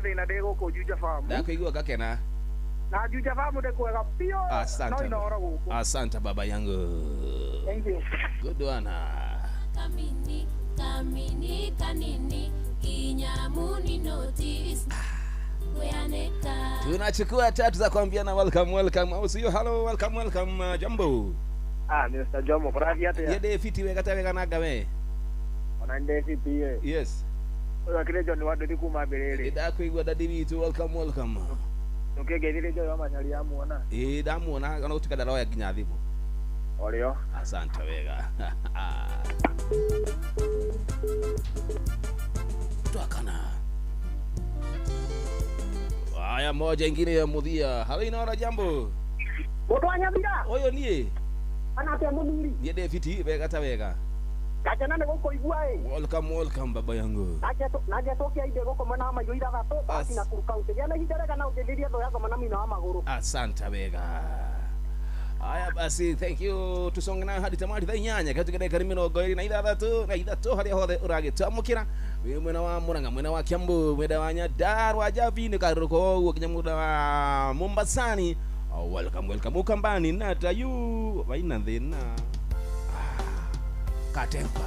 Thĩna ndĩ gũkũ Juja Farm. Ndakuigua ngakena. Na Juja Farm ndĩ kwega biũ. Asante. No inoro gũkũ. Asante baba yangu. Thank you. Good one. Kamini, kamini, kanini, kinyamuni notice. Kuyaneka. Tunachukua tatu za kuambiana welcome welcome, au sio? Hello, welcome welcome, jambo. Ah, Mr. Jomo, kũrathiĩ atĩa? Yede fiti wega ta wega nanga we. Ona ndĩ fiti ĩ. Yes. Ũyũ akĩrĩ John wa Ndũthi kuma Mbĩrĩrĩ. Ndakuigua dadi witu, welcome welcome. Ũkĩngeithĩria Joy wa Macharia amuona. Ĩĩ, ndamuona ona gũtuĩka ndaroya nginya thimũ. Orĩo. Asante wega. Twakana. Haya, moja ingine ya muthia. Halo, inaona jambo. Mũndũ wa Nyamira. Ũyũ niĩ. Kana atĩa mũthuri? Niĩ ndĩ fiti wega ta wega. Ngakena nĩ gũkũigua ĩ. Welcome welcome baba yangu. Na njetũkia inde gũkũ mwena wa Mairũ ithathatũ basi na Nakuru County. Gĩa na ihinda rĩega na ũngĩthĩrie thũ ya ngoma na mina wa magũrũ. Asante wega. Haya basi, thank you. Tusonge nayo hadi tamati thaa 8 katika dakika 26 na ithatũ harĩa hothe ũragĩtwamũkĩra wĩ mwena wa Murang'a, mwena wa Kiambu, mwena wa Nyandarua, Njabini, Karũrũko ũguo nginya mwena wa Mombasani. Oh, welcome welcome Ukambani nata yu vaina thĩna. Katempa.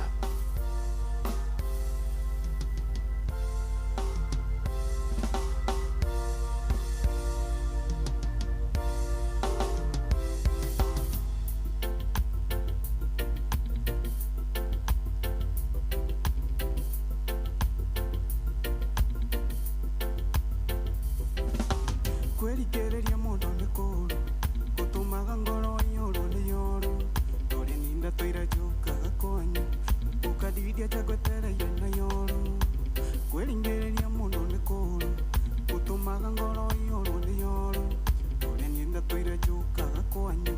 Kwĩrikĩrĩria mũndũ nĩ kũũru gũtũmaga ngoro iyũrwo nĩ yoru ndũrĩ ninda tũire njũkaga kwanyu ũkandiria njagwetereire na yoru kwĩringĩrĩria mũndũ nĩ kũũru gũtũmaga ngoro iyũrwo nĩ yoru ndũrĩ ninda tũire njũkaga kwanyu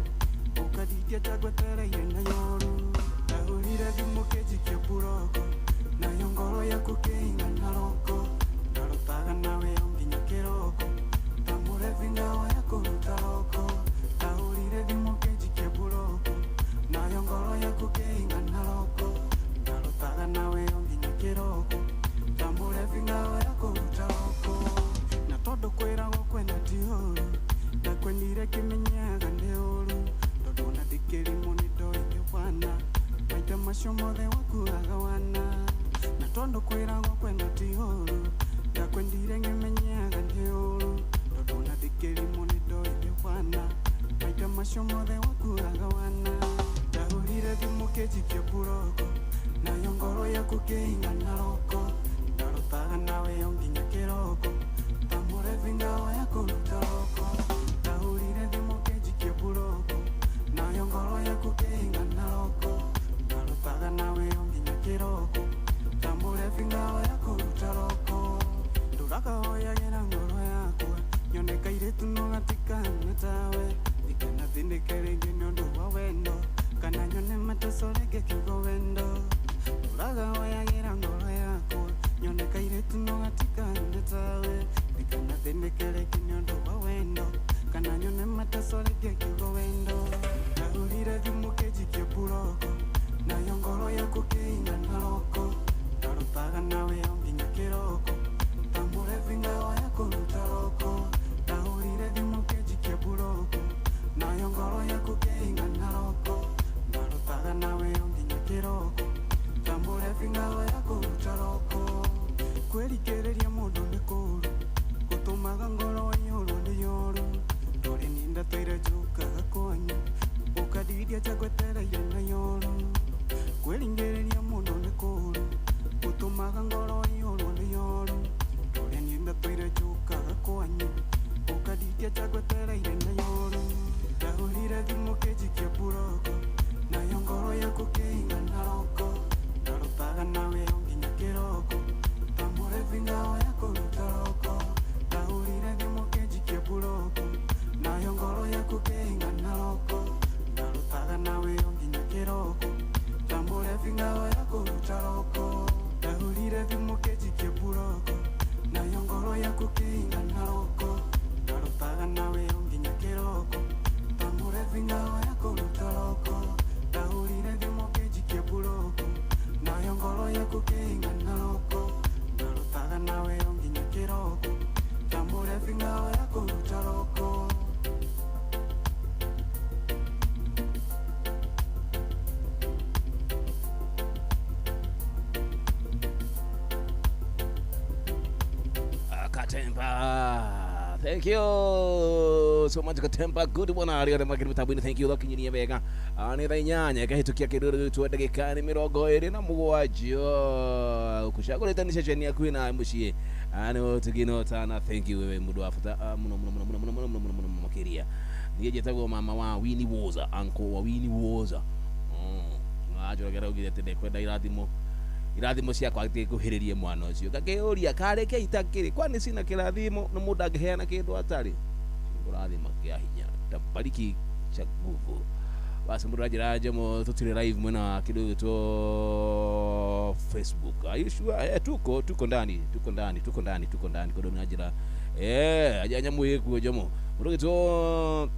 ũkandiria njagwetereire na yoru ndahũrire thimũ kĩnjikia mburoko nayo ngoro yaku kĩingana roko ndarutaga nawe o nginya kĩroko Tamũrebi ngawa ya kũruta roko ndahũrire thimũ kĩnjikia mburoko nayo ngoro yaku kĩingana roko ndarutaga nawe o nginya kĩroko tamũrebi ngawa ya kũruta roko na tondũ kwĩragwo kwenda ti ũru ndakwendire kĩmenyaga nĩ ũru tondũ ona ndĩkĩrimũ nĩ ndoĩ nĩ wana maita macio mothe wakuaga wana na tondũ kwĩragwo kwenda ti ũru ndakwendire ngĩmenyaga nĩ ũru tondũ ona ndĩkĩrimũ nĩ ndoĩ nĩ wana maita macio mothe wakuaga wana ndahũrire thimũ kĩnjikia mburoko nayo ngoro yaku kĩingana roko ndarutaga nawe o nginya kĩroko tamũrebi ngawa ya kũruta roko ndahũrire thimũ kĩnjikia mburoko nayo ngoro yaku kĩingana roko ndarutaga nawe o nginya kĩroko tamũrebi ngawa ya kũruta roko ndũrakahoyagĩra ngoro yakwa nyone kairĩtu no gatikahana tawe ndikanathĩnĩke rĩngĩ nĩ ũndũ wa wendo kana nyone mateso rĩngĩ kiugo wendo ndũrakahoyagĩra ngoro yakwa nyone kairĩtu no gatikahana tawe ndikanathĩnĩke rĩngĩ nĩ ũndũ wa wendo kana nyone mateso rĩngĩ kiugo wendo ndahũrire thimũ kĩnjikia mburoko nayo ngoro yaku kĩingana roko ndarutaga nawe o nginya kĩroko tamũrebi ngawa ya kũruta roko ndahũrire thimũ kĩnjikia mburoko nayo ngoro yaku kĩingana roko ndarutaga nawe o nginya kĩroko tamũrebi ngawa ya kũruta roko kwĩrikĩrĩria mũndũ nĩ kũũru gũtũmaga ngoro iyũrwo nĩ yoru ndũrĩ ninda tũire njũkaga kwanyu ũkandiria njagwetereire na yoru kwĩringĩrĩria mũndũ nĩ kũũru gũtũmaga ngoro iyũrwo nĩ yoru ndũrĩ ninda tũire njũkaga kwanyu ũkandiria njagwetereire na yoru ndahũrire thimũ kĩnjikia mburoko nayo ngoro yaku kĩingana roko ndarutaga nawe o nginya kĩroko tamũrebi ngawa ya kũruta roko ndahũrire thimũ kĩnjikia mburoko nayo ngoro yaku kĩingana roko ndarutaga nawe o nginya kĩroko tamũrebi ngawa ya kũruta roko ndahũrire thimũ kĩnjikia mburoko nayo ngoro yaku kĩingana roko ndarutaga nawe o nginya kĩroko tamũrebi ngawa ya kũruta roko ndahũrire thimũ kĩnjikia mburoko nayo ngoro yaku kĩingana roko ndarutaga nawe o nginya kĩroko Katemba. Thank you so much, Katemba. Good one. Arĩa othe makĩrĩ mĩtambo-inĩ, thank you. Thakinyirie wega. Nĩ thaa 8 ĩkahĩtũkia kĩndũ gĩgwĩtwo ndagĩka nĩ 27. Ũkũcagũrĩte nĩ ceceni yaku na mũciĩ. Nĩ ũtugino tana. Thank you wewe mũndũ wa bata mũno mũno mũno mũno mũno mũno mũno mũno mũno makĩria. Niĩ njĩtagwo mama wa Winnie Woza, uncle wa Winnie Woza. Anjũragĩra augire atĩ ndekwenda irathimo ciakwa ngũhĩrĩrie mwana ũcio. Ngakĩũria karĩ kĩ itakĩrĩ, kwani sina kĩrathimo? Nĩ mũndũ angĩheana kĩndũ atarĩ ngũrathima kĩa hinya tabariki cha nguvu. Basi mũndũ anjĩra Jomo tũtirĩ live mwena wa kĩndũ gĩtwo Facebook. Are you sure? Tuko ndani, tuko ndani, tuko ndani, tuko ndani. Kodo nĩ aja nyamũ ĩkuo Jomo. Mũndũ gĩtwo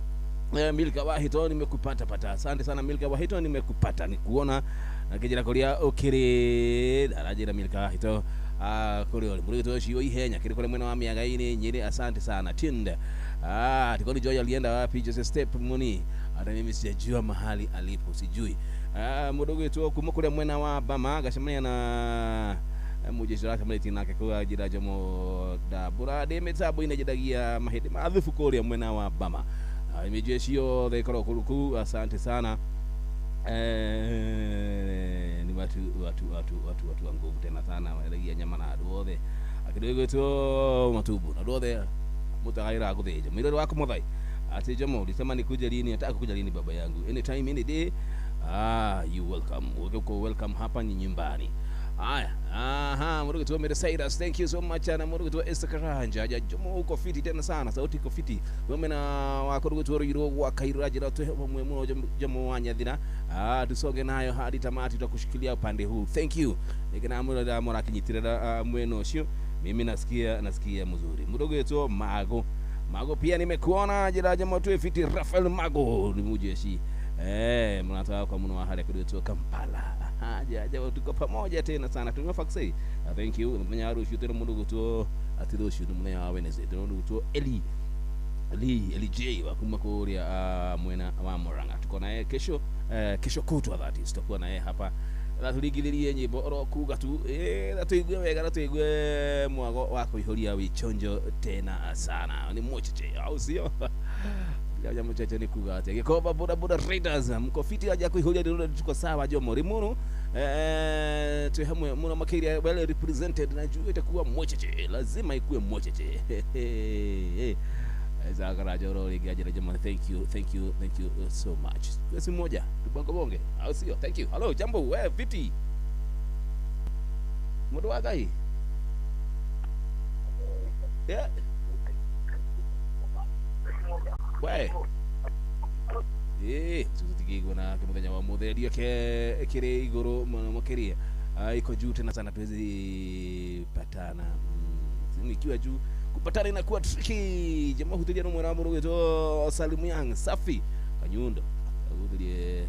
Milka Wahito, nimekupata pata. Asante sana Milka Wahito, nimekupata nikuona nakijira kuria ukiri arajira Milka Wahito kuri uri muri gito ihenya kiri kuri mwena wa miaga-ini Nyeri. Asante sana Tinda. Tikoni Joy alienda wapi? Jose Step Muni, hata mimi sijajua mahali alipo, sijui. Mudogo wetu kuma kuria mwena wa Bama gacemania na mujeshi racemanĩtie nake kũu njĩra Jomo ndambũra ndĩ mĩtambo-inĩ nyendagia mahĩndĩ ma thubu kũrĩa mwena wa Bama. Mijeshi yothe ĩkoragwo kũu kũu. Asante sana. Ni watu watu watu watu watu wa nguvu tena sana, wendagia nyama na andũ othe akĩndũ gĩgwĩtwo matubu na andũ othe mũtagaĩra gũthĩnja mwĩrĩ waku mũthai ati Jomo ulisema nikuje lini? Nataka kuja lini baba yangu? Anytime, any day. You welcome. Uko welcome, hapa ni nyumbani. Haya, aha, Murugu tu Mary Cyrus, thank you so much. Na Murugu tu Esther Karanja, ja Jomo uko fiti tena sana, sauti iko fiti. Wewe na wako Murugu tu Ruiro wa Kaira jira tu mwe muno Jomo wa Nyathira. Tusonge nayo hadi tamati, tutakushikilia upande huu. Thank you. Nikina mura da mura kinyitirira mweno ucio. Mimi nasikia mzuri. Murugu wetu Mago. Mago pia nimekuona jira Jomo tu fiti. Rafael Mago ni mujeshi. Mnatoka kwa muno wa hali kudu Kampala. Aja aja tuko pamoja tena sana. Tumefaksei. Thank you. Mwenye harusi tena mundu gutu atido shu mwenye wa Wednesday. Tena mundu gutu Eli Eli J wa kuma kuria mwena wa Murang'a. Tuko naye kesho, kesho kutwa, that is. Tutakuwa naye hapa. Na tuligiririe nyimbo oro kuga tu na tuigue wega na tuigue mwago wa kuihuria wichonjo tena sana. Ni mocheche au sio? Ya mcheche ni kuga ati Gikoba boda boda raiders mko fiti aja kuihuria ndio tuko sawa Jomo Rimuru tuhamwe muno makiria well represented na juu itakuwa mocheche, lazima ikuwe mocheche. Zagara joro ligaje Jomo, thank you thank you thank you so much. Kwesi moja tubongo bonge au sio? Thank you. Hello jambo, wewe fiti mundu wa Ngai. Yeah. We tutigigwo na muthenya wa muthi ndio ke kiri iguru muno makiria iko juu tena sana, tuwezi patana. Simu ikiwa juu kupatana inakuwa tricky. Jamaa hutiria no mwera muru gito Salimu Yang safi kanyundo hutirie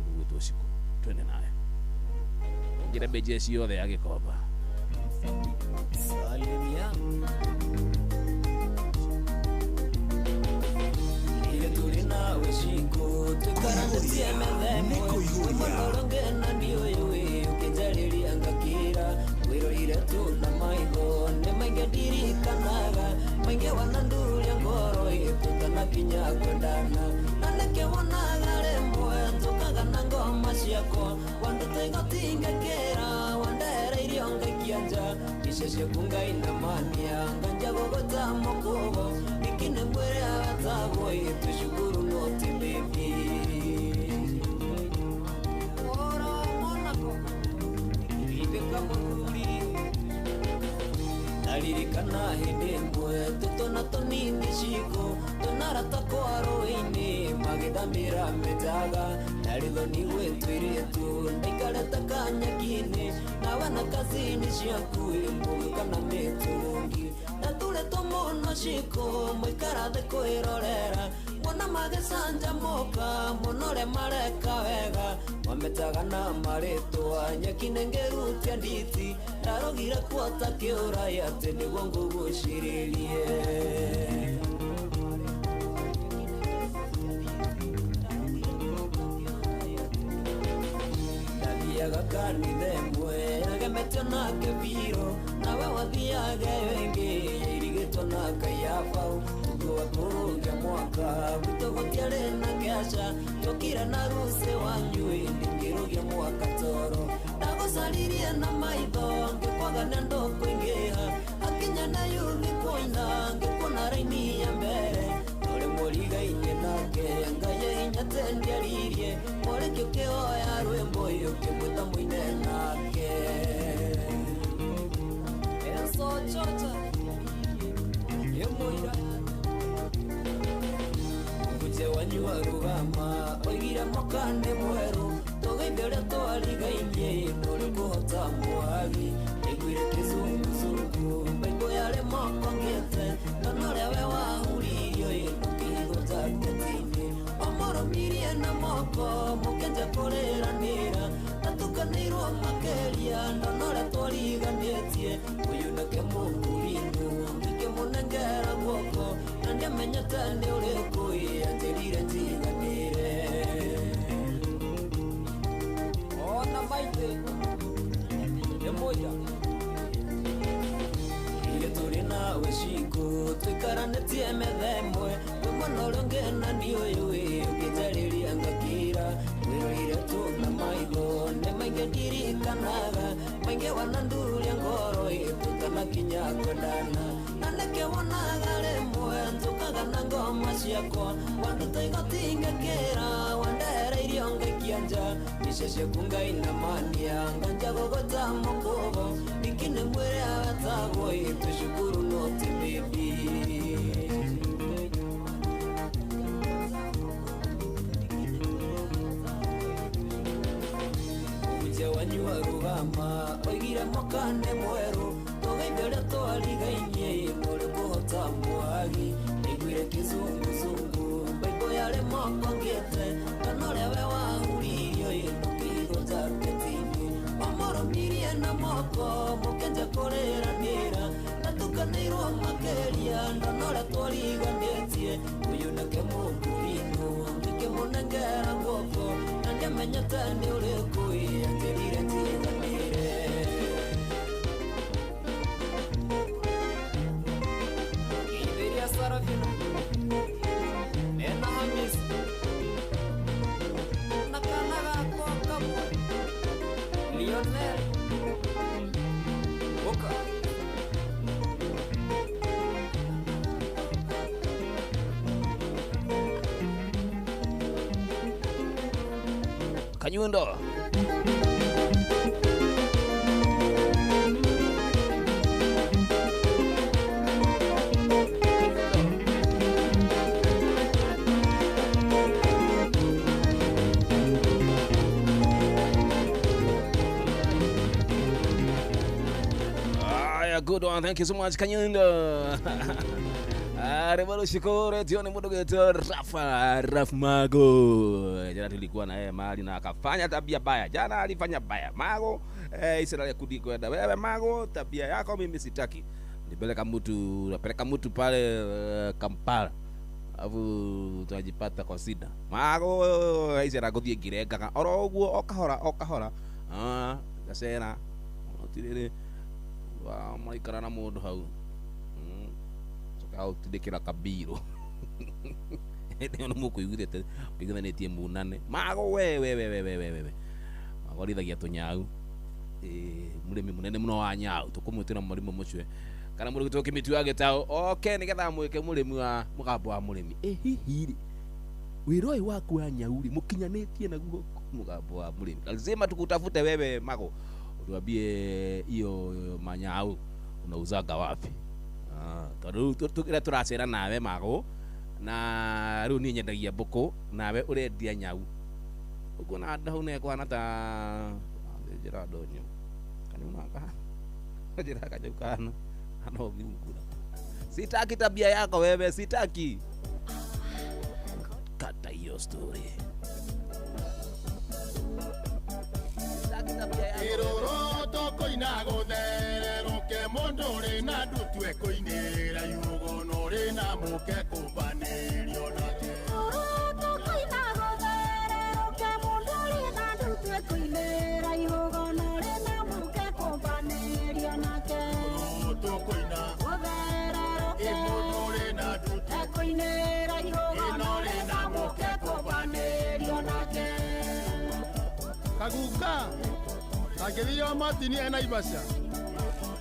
muru gito shiko twende naye ngira bejeshi yothe ya Gikoba. Salimu Yang Naririkana hĩndĩ ĩmwe tũtũna tũnini ciko tũnarata kwa rũĩ-inĩ magĩthamĩra mĩtaga ndaritho gwĩtwĩrĩtu ndaikarĩte kanyeki-inĩ nawe na kazini ciaku mũgĩũka na mĩtũngi ndaturĩtwo mũno ciko mũikara thĩ kwĩrorera muona magĩcanjamũka mũno ũrĩa mareka wega mametaga na marĩtwa nyeki nĩngĩrutia nditi ndarogire kuota kĩũrai atĩ nĩguo ngũgucĩrĩrie. Ndathiaga kanitha ĩmwe yagemetio nake biro nawe wathiaga ĩyo ĩngĩ. na kayafau tukuwa kuruga mwaka witogutiare na kiaca tokira na ruse wanyu ndingirugia mwaka toro ndagũcaririe na maitho ngĩkwaga na ndũkũingĩha akinya na yuthi kũina ngĩkuona raini ya mbere tũrĩ mũrigaine nake Ngai hinya tendiaririe mũrĩkĩ ũkĩhoya rwĩmbo ũkĩmwĩta mũine nake Enso chocha yemoira Nguje wanyu wa rugama oigire mwaka nĩ mwerũ tũgeithĩre twarigainie ndũrĩ kũhota mwagi ndaiguire kĩzunguzungu baibũ yarĩ moko ngĩte ndona ũrĩa we wahuririo ĩndũkĩhithwo jaketi-inĩ ũmũrũmirie na moko mũkĩnja kũrĩranĩra ndatukanĩirwo makĩria ndona ũrĩa twariganĩtie ũyũ nake mũkũrinũ ngĩkĩmũnengera guoko na ndiamenyete nĩ ũrĩkũ anjĩrire njiganĩre ona maithe nĩ mũira Ile tũrĩ nawe ciku tũikaranĩtie metha ĩmwe wĩ mwena ũrĩa ũngĩ na niĩ ũyũ ũkĩnjarĩria ngakira wĩroire tu na maitho nĩ maingĩ ndirikanaga maingĩ wananduria ngoro tũtanakinya kwendana na nĩkĩo wonaga rĩmwe njũkaga na ngoma ciakwa wanduta igoti ngakĩra wandehera irio ngaikia nja mbica ciaku ngainamania nganja gũgũta mũkũbo ningĩ nĩ mwĩre wetagwo tũcukuru no ti baby. Uje wanyu wa rugama oigire mwaka nĩ mwerũ tũgeithĩre twarigainie ndũrĩ kũhota mwagi ndaiguire kĩzunguzungu baibũ yarĩ moko ngĩte ndona ũrĩa we wahuririo ĩndũkĩhithwo jaketi-inĩ ũmũrũmirie na moko mũkĩnja kũrĩranĩra ndatukanĩirwo makĩria ndona ũrĩa twariganĩtie ũyũ nake mũkũrinũ ngĩkĩmũnengera guoko na ndiamenyete nĩ ũrĩkũ anjĩrire njiganĩre. Itheria Sarafina mena Hamisi na kana gakwa kamwe Lionel Boka. Kanyundo. Good one, thank you so much Kanyundo. Revolution Radio ni mudo wetu Rafa Raf Mago. Jana tulikuwa na yeye mahali na akafanya tabia baya. Jana alifanya baya. Mago Israel kudiko enda wewe Mago, tabia yako mimi sitaki. Nipeleka mtu, napeleka mtu pale Kampala. Afu tunajipata kwa sida. Mago Israel guthie ngirengaga oro uguo okahora okahora. Ah, gacera. Otirere wa maikara na mundu hau. Coka utindikira kabiro. Ndio no mukuiguithete muiguithanitie munane. Mago we we we we we we. Mago rithagia tunyau. Murimi munene muno wa nyau tukumwitira murimo mucwe. Kana muri gitwo kimitu ya gitao. Okay, nigetha mwike murimi wa mugambo wa murimi. Hihi ri. Wira uyu waku wa nyau ri mukinyanitie naguo mugambo wa murimi. Lazima tukutafute wewe Mago. Utuambie hiyo manyau unauzaga wapi. Tondu tukira turacera nawe Mago na riu ni nyendagia mbuku nawe urendia nyau uguo na hau nekwana ta njira ndonyo kaniuna ka njira kanyau kana ano ngikura. Sitaki tabia yako wewe, sitaki. Kata hiyo story. Sitaki tabia yako. Iroro tokoina guthererũke mũndũ ũrĩ na ndutue kũinĩra yugo na ũrĩ na mũke kũmbanĩrio nake. Iroro tokoina guthererũke mũndũ ũrĩ na ndutue kũinĩra yugo na ũrĩ na mũke kũmbanĩrio nake. Iroro tokoina guthererũke Aguka Agĩthio Martini e Naivasha.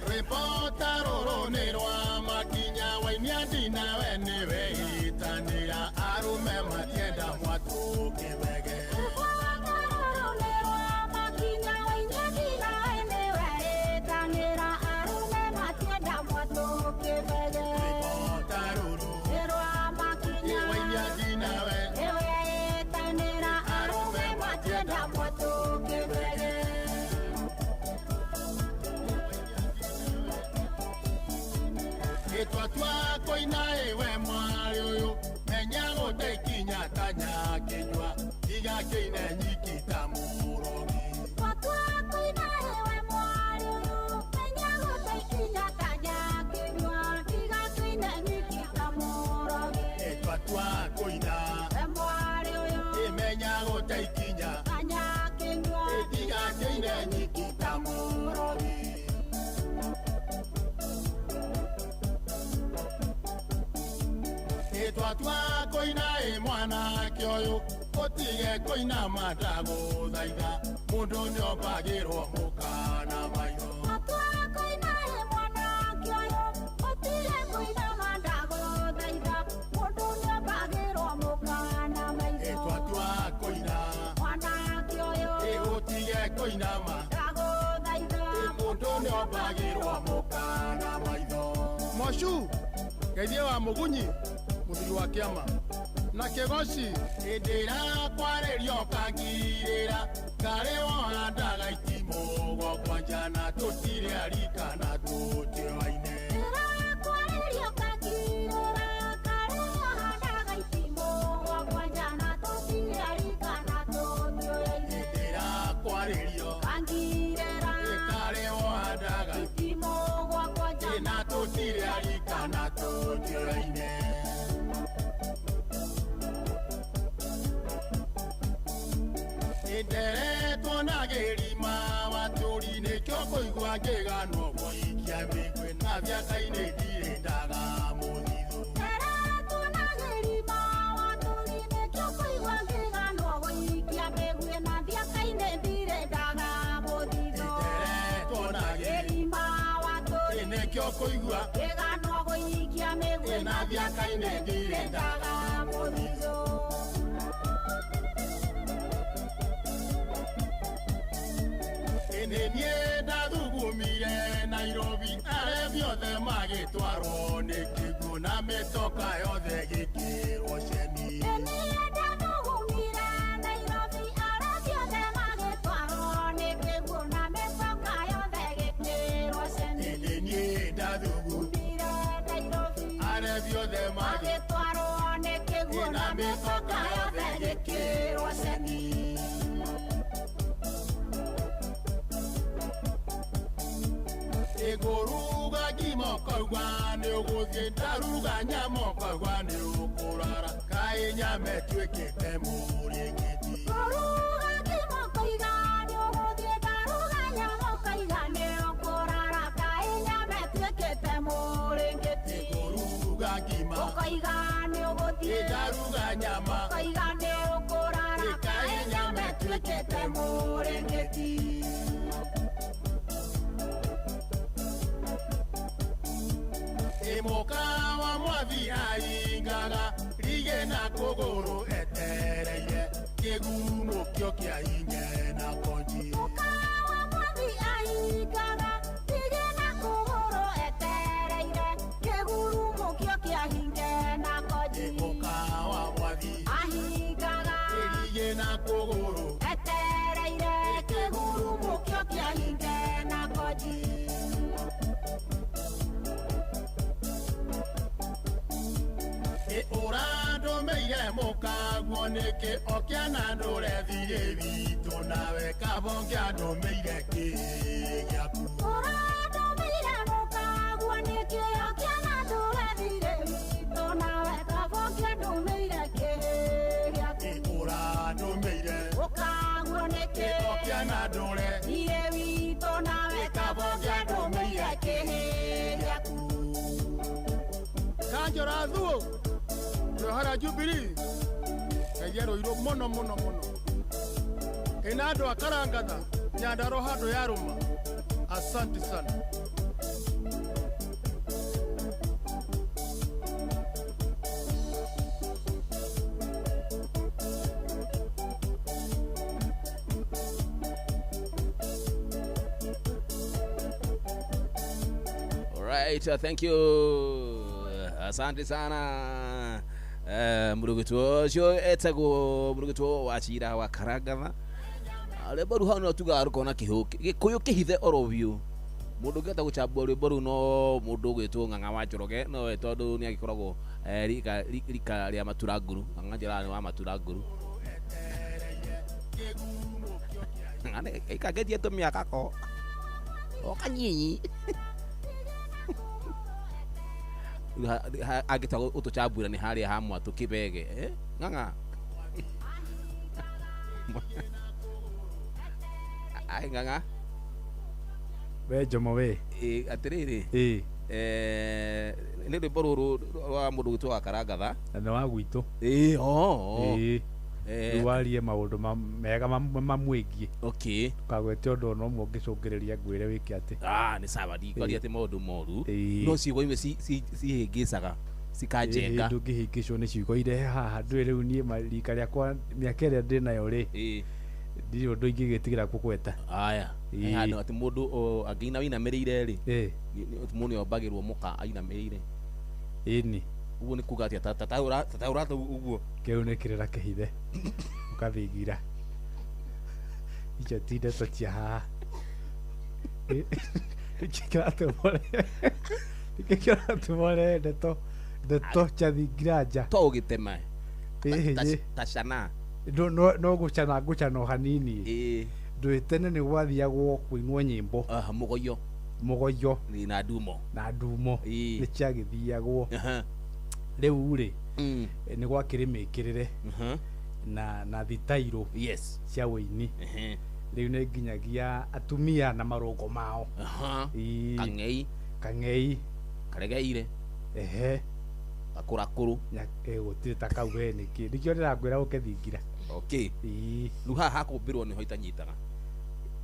Rĩbota rũrũ nĩ rwa makinya wainia ndinawe nĩwe itanĩra arũme matienda mwatũ kĩbege. Rĩbota rũrũ wainia ndinawe arũme matienda mwatũ kĩbege. Ĩtwatua kũina ĩwe mwarĩ ũyũ menya gũte ikinya ta nyakĩnyua tiga kĩine nyiki ta mũrogi. Ĩtwatua kũina ĩmenya gũte ikinya tiga kĩine nyiki ta mũrogi. Ĩtwatua kũina ĩ mwanake ũyũ ũtige kũina mandagũthaitha mũndũ nĩombagĩrwo mũkana maitho. Ĩtwatua kũina ĩ ũtige kũinama ĩ mũndũ nĩombagĩrwo mũkana maitho. Mocu ngeithie wa Mũgunyi mũthuri wa kĩama na kĩgoci hĩndĩ ĩrakwarĩrio kangirĩra karĩ wohandaga itimũ gwakwa na tũtirĩ arika na tũtioaine. Hĩndĩ ĩrakwarĩrio karĩ wohandaga na tũtirĩ arika na tũtioaine. Nderetwo na gĩrima watũri nĩkĩo kũigua ngĩganwo gũikia mĩgwĩ na mĩaka-inĩ ndirĩ ndaga mũthithũ. Nderetwo na gĩrima nĩkĩo kũigua na mĩaka-inĩ ndirĩ ndaga mũthithũ. Nĩ niĩ ndathugumire Nairobi arĩa othe magĩtwarwo nĩ kĩguũ na mĩtoka yothe gĩkĩrwo ceni. Nĩ niĩ ndathugumire arĩa othe magĩtwarwo nĩ kĩguũ na mĩtoka yothe gĩkĩrwo ceni. Ĩngũruga ngima ũkauga nĩ ũgũthiĩ ndaruga nyama ũkauga nĩ ũkũrara kaĩ nyama ĩtuĩkĩte mũrĩngĩti. Ĩngũruga ngima ndaruga nyama kaĩ nyama ĩtuĩkĩte mũrĩngĩti. Mũka wa mwathi aingaga rige na kũgũrũ etereire kĩgumo kĩo kĩa inge na konji. Mũka wa mwathi aingaga rige na kũgũrũ etereire kĩgumo kĩo kĩa inge na konji. Mũka wa mwathi ahingaga rige na kũgũrũ etereire kĩgumo kĩo kĩa inge na konji. Ũrandũmĩire mũkaguo nĩkĩ okĩana ndũrethirĩ witũ nawe kabonge andũmĩire kĩ gĩaku. Ũrandũmĩire mũkaguo nĩkĩ okĩana ndũrethirĩ witũ nawe kabonge andũmĩire kĩ gĩaku. Ũrandũmĩire mũkaguo nĩkĩ okĩana ndũrethirĩ witũ nawe kabonge andũmĩire kĩ gĩaku. Kanjora thuo Rohara Jubilee ngeithia Rũirũ mũno mũno mũno. Ina andũ a Karangatha Nyandarua handũ yarũma. Asante sana. Alright, thank you. Asante sana. Mũrũgĩtwo ũcio etagwo mũrũgĩtwo wa cira wa Karangatha. Rwĩmbo rũu hau no tugaga rũkona gĩkũyũ kĩhithe oro biũ. Mũndũ ũngĩhota gũchambua rwĩmbo rũu no mũndũ ũgwĩtwo Ng'ang'a wa Njoroge nowe tondũ nĩ agĩkoragwo rika rĩa Maturanguru. Ng'ang'a Njoroge nĩ wa Maturanguru. Ng'ang'a aikangetie tũmĩaka ko o kanyinyi. Angĩtua gũtũchambura nĩ harĩa ha Mwatũ Kĩbege. Ng'ang'a. Ai Ng'ang'a. We Jomo we. Atĩrĩrĩ. Nĩ rwĩmbo rũrũ rwa mũndũ gwitũ wa Karangatha. Na nĩ wa gwitũ. Oo. Rĩu warie maũndũ mega mamwĩgiĩ. Okay. Ndũkagwete ũndũ ona ũmwe ũngĩcũngĩrĩria ngwĩre wĩke atĩ. Nĩ sawa, ndikwaria atĩ maũndũ moru. No ciugo imwe cihĩngĩcaga cikanjenga. Ndũngĩhĩngĩcwo nĩ ciugo irehe haha. Ndũĩ rĩu niĩ rika rĩakwa mĩaka ĩrĩa ndĩnayo rĩ, ndirĩ ũndũ ingĩgĩtigĩra kũgweta. Aya. Handũ atĩ mũndũ angĩina wĩinamĩrĩire rĩ, mũndũ nĩombagĩrwo mũka ainamĩrĩire. Ĩni. Ũguo nĩ kuga atĩa? Tataũra ũguo. Kĩu nĩ kĩrĩra kĩhithe. Ũkathingira. Icio ti ndeto cia haha. Nĩkĩ kĩratũmore ndeto cia thingira nja? To ũgĩtema. Ta cana. No gũcana ngũcana o hanini. Ndũĩ tene nĩ gwathiagwo kũinwo nyĩmbo. Mũgoyo. Mũgoyo. Na ndumo. Na ndumo. Nĩ ciagĩthiagwo. Rĩu rĩ, nĩ gwakĩrĩ mĩkĩrĩre na thitairũ cia wũini. Rĩu nĩ nginyagia atumia na marũngo mao. Kang'ei. Kang'ei. Karegeire. Ehe. Gakũrakũrũ. Gũtirĩ ta kau we nĩkĩ. Nĩkĩo ndĩrakwĩra ũke thingira. Okay. Rĩu haha hakũmbĩrwo nĩho itanyitaga.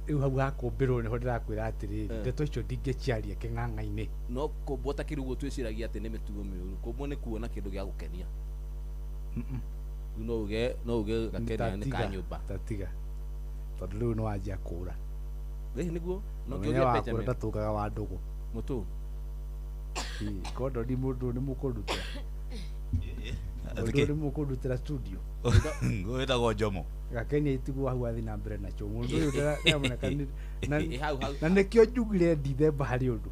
Rĩu hau hakũmbĩrwo nĩho ndĩrakwĩra atĩrĩrĩ, ndeto icio ndingĩciaria kĩng'ang'a-inĩ. No kũmbwo ta kĩrĩ ũguo twĩciragia atĩ nĩ mĩtugo mĩũru. Kũmbwo nĩ kuona kĩndũ gĩa gũkenia. Rĩu no uge gakenia nĩ ka nyũmba. Tatiga. Tondũ rĩu nĩ wanjia kũra. Ĩĩ nĩguo. No kĩũria Benjamin. Ndatũngaga wa ndũgũ. Mũtũ. Kondoni mũndũ nĩ mũkũndutĩra. Mũndũ nĩ mũkũndutĩra studio. Wĩtagwo Jomo. Gakenia itigwo hau athiĩ na mbere nacio. Mũndũ ũyũ ndĩramoneka na nĩkĩo njugire Ndithemba harĩ ũndũ.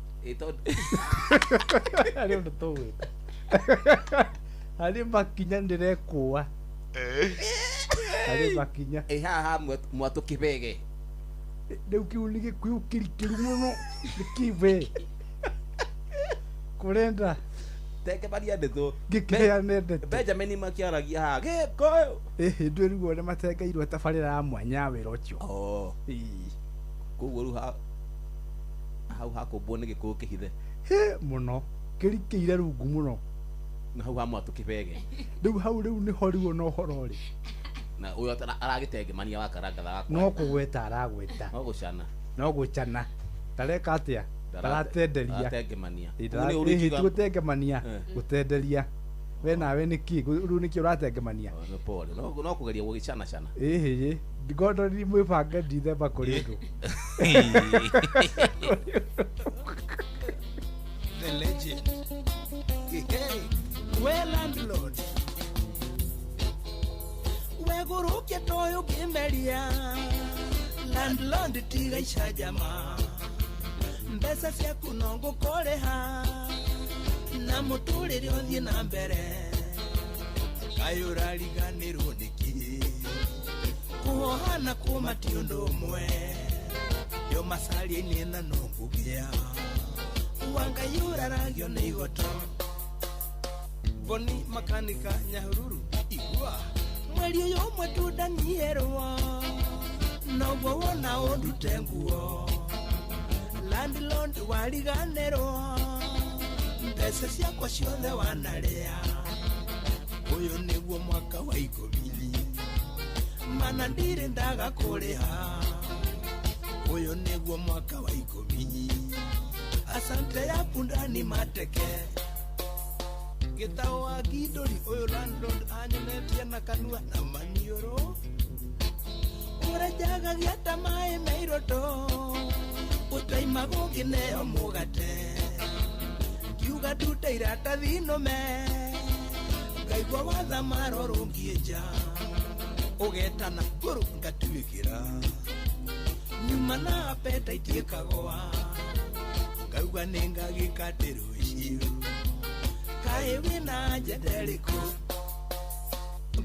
Harĩ ũndũ tũgwĩka. Harĩ makinya ndĩrekũa. Harĩ makinya. Haha Mwatũ Kĩbege. Rĩu kĩu nĩ gĩkũyũ kĩrikĩru mũno. Nĩ kĩwe. Kũrenda. Tengebaria ndeto. Ngĩkĩheane ndeto. Benjamin makĩaragia haha gĩkũyũ. Ndũĩ rĩu nĩ matengeirwo tabarĩra ya mwanya ya wĩra ũcio. Koguo rĩu hau hakũmbwo nĩ gĩkũyũ kĩhithe. Mũno. Kĩrikĩire rungu mũno. Na hau ha Mwatũ Kĩbege. Rĩu hau rĩu nĩho rĩu ona ũhoro rĩ. Na ũyũ aragĩtengemania wa Karangatha wakwa. No kũgweta aragweta. No gũcana. No gũcana. Ndareka atĩa? Ndaratenderia. Ndaratengemania. Gũtengemania. Gũtenderia. We nawe nĩkĩ? Rĩu nĩkĩ ũratengemania? Nĩ pole. No kũgeria gũgĩcana cana. Ĩhĩ. Ngondoni mwĩbange Ndithemba kũrĩ ũndũ. The legend. Hey, we landlord. We gũrũkia toyũ ngĩmeria. Landlord tiga icanjama. Mbeca ciaku no ngũkũrĩha. Na mũtũrĩre ũthiĩ na mbere. Kaĩ ũrariganĩrwo nĩkĩ? Kũhoha na kũma ti ũndũ ũmwe. Yo macaria-inĩ na no ngũgĩa. Wangai ũraragio nĩ igoto. Boni makanika Nyahururu igua. Mweri ũyũ ũmwe tu ndanyierwo. Noguo wona ũndute nguo. Landlord wariganĩrwo. Mbeca ciakwa ciothe wanarĩa. Ũyũ nĩguo mwaka wa ikũmi. Mana ndirĩ ndaga kũrĩha. Ũyũ nĩguo mwaka wa 10. Asante ya punda ni mateke. Gĩtaũ wa ngindũri ũyũ landlord anyonetie na kanua na maniũrũ. Ũrenjagagia ta maĩ me iroto. Ũtaimaga ũngĩneo mũgate. Ngiuga ndute iratathi nũme. Ngaigua wathama rũrũngiĩ nja. Ũgetana ngũrũ ngatuĩkĩra. Nyuma na appetite ĩkagũa. Ngauga nĩ ngagĩka atĩ rũciũ. Kaĩ wĩna njenda ĩrĩkũ?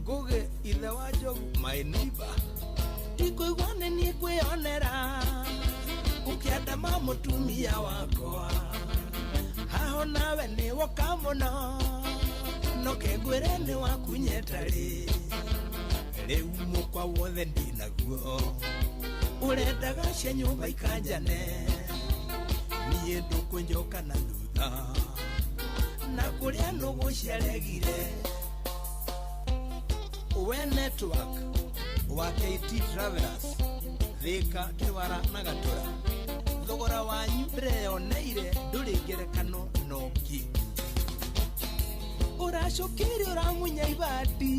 Ngũgĩ ithe wa Njogu my neighbor. Ndikũigua nĩ niĩ ngwĩonera. Ũkĩandama mũtumia wakwa. Haho nawe nĩ woka mũno. No kengwĩre nĩ wakunyeta rĩ. Rĩu mũkwa wothe ndĩnaguo. Ũrendaga cia nyũmba ikanjane. Niĩ ndũkũnjoka na thutha. Na kũrĩa nũgũ ciaregire. We network wa KT Travelers. Thĩka, Kĩwara na Gatũra. Thogora wanyu ndĩreyoneire ndũrĩ ngerekano nongĩ. Ũracũkĩire ũramunya ibati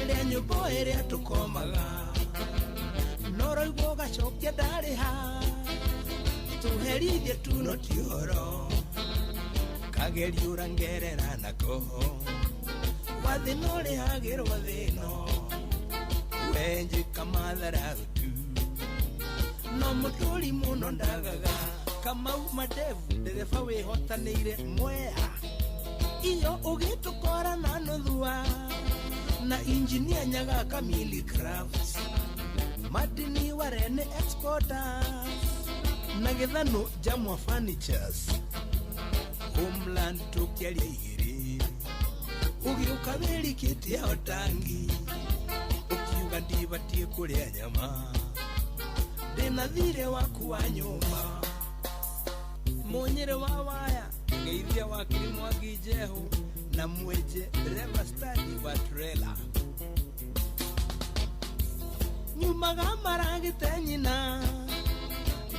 rĩa nyũmba ĩrĩa tũkomaga. No ũraigua ũgacokia ndarĩha. Tũherithie tu no ti ũhoro. Kagerio ũrangerera nako. Wathĩna ũrĩhagĩrwo thĩno. Wenjĩka matharaũ tu. No mũtũri mũno ndagaga. Kamau Madevu ndereba wĩhotanĩire Mwea. Iyo ũgĩtũkora na nũthua. Na injinia Nyaga Kamili Crafts. Martini Warene Exporters. Na Gĩthano Jamwa Furnitures. Homeland tũkĩaria igĩrĩ. Ũgĩũka wĩrikĩtie o tangi. Ũkiuga ndibatiĩ kũrĩa nyama. Ndĩna thirĩ waku wa nyũmba. Mũnyĩrĩ wa waya. Ngeithia wakiri Mwangi Njehu. Na mwenje dereva stadi wa trela. Nyumaga maragĩte nyina.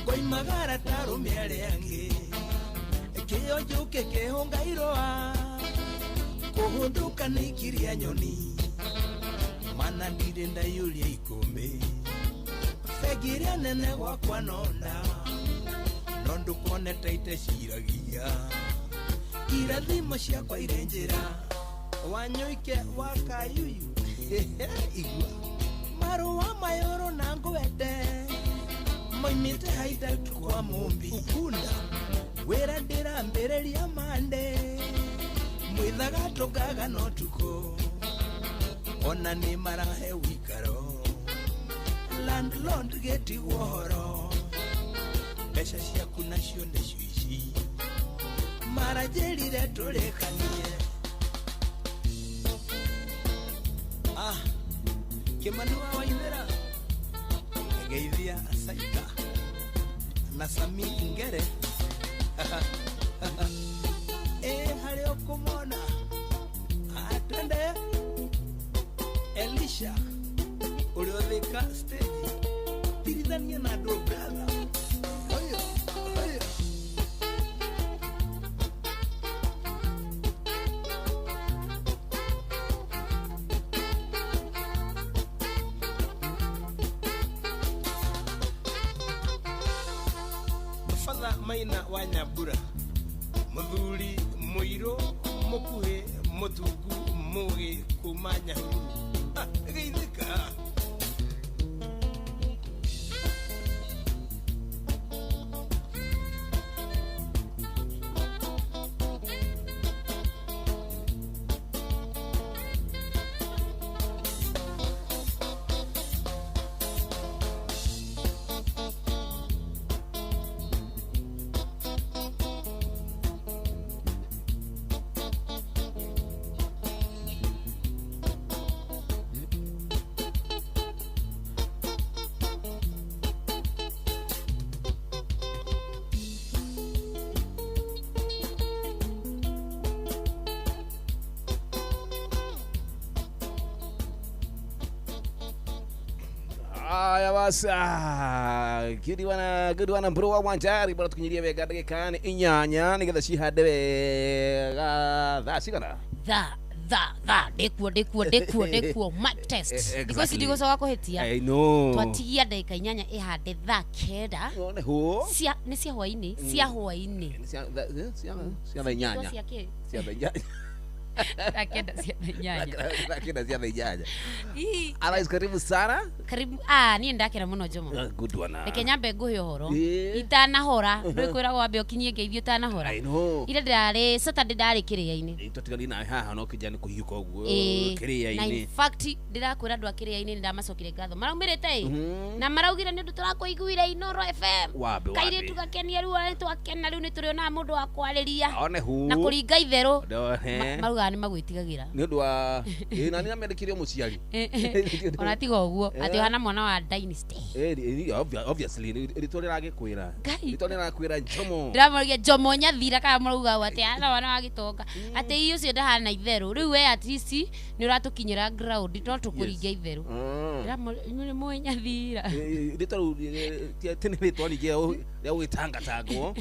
Ngoimaga arata arũme arĩa angĩ. Kĩo njũke kĩhũnga irũa. Kũhũndũka nĩ ikiria nyoni. Mana ndirĩ ndaiyũria ikũmbĩ. Bengi ĩrĩa nene gwakwa nonda. No ndũkone ta iteciragia. Irathimo ciakwa irĩ njĩra. Wanyũike wa Kayuyu. Igua. Marũa mayũrũ na ngwende. Moimĩte hideout kwa Mũmbi. Ukunda. Wĩra ndĩrambĩrĩria Mande. Mwithaga tũngaga no tukũ. Ona nĩ marahe wĩikaro. Landlord gĩtigwo horo. Mbeca ciaku nacio nĩcio ici. Maranjĩrire tũrĩkanie. Ah, Kĩmani wa Waithera. Ngeithia Saika. Na Sami Ngere. Harĩ ũkũmona. Atwende. Elisha. Ũrĩa ũthĩka stage. Tirithania na andũ brother. Oyo, oyo. Father Maina wa Nyambura. Mũthuri mũirũ mũkuhĩ mũtungu mũgĩ kuma Nyahururu. Geithĩka. Aya basa good wana mburu wa Wanjari bora tukinyirie wega ndagika nĩ 8 nigetha cihande wega thaa cigana tha tha tha ndikuo ndikuo ndikuo ndikuo mic test Exactly. thikũ ici ndigũcoka kũhĩtia I know twatigia ndagĩka 8 ĩhande thaa 9 One hu cia nĩ cia hwainĩ cia hwainĩ Nĩ cia cia cia thaa 8 cia kĩ cia thaa 8 thaa 9 cia thaa 8 thaa 9 cia thaa 8 Ii. Otherwise karibu sana karibu niĩ ndakena mũno Jomo good one reke nyambe ngũhe ũhoro Ĩĩ. itanahora ndwĩkwĩragwo wambe ũkinyie ngeithio ũtanahora I know ira ndĩrarĩ Saturday ndarĩ kĩrĩa-inĩ twatigani nawe haha no kĩnja nĩ kũhiũka ũguo Ĩĩ. Na kĩrĩa-inĩ in fact ndĩrakwĩra andũ a kĩrĩa-inĩ nĩ ndamacokire ngatho maraumĩrĩte ĩ na maraugire nĩ ũndũ tũrakũiguire Inoro FM Wambe, wambe. kairĩtu gakenia rĩu ona nĩtwakena rĩu nĩtũrĩonaga mũndũ wa kwarĩria one hu na kũringa itherũ Ndone. Maraugaga nĩ magwĩtigagĩra nĩ ũndũ wa ĩ na nĩ namendekire mũciari ona tiga ũguo atĩ ũhana mwana wa dynasty obviously rĩtwa rĩragĩkwĩra Ngai. rĩtwa rĩrakwĩra Njomo ndĩramũria Jomo Nyathira kana marauga ũũ atĩ ahana mwana wa gĩtonga atĩ ii ũcio ndahana itherũ rĩu we at least nĩ ũratũkinyĩra ground no tũkũringa itherũ Ndĩramũria, inyuĩ nĩ mũĩ Nyathira rĩtwa rĩu tĩ nĩ rĩtwa ningĩ rĩa gũgĩtangatangwo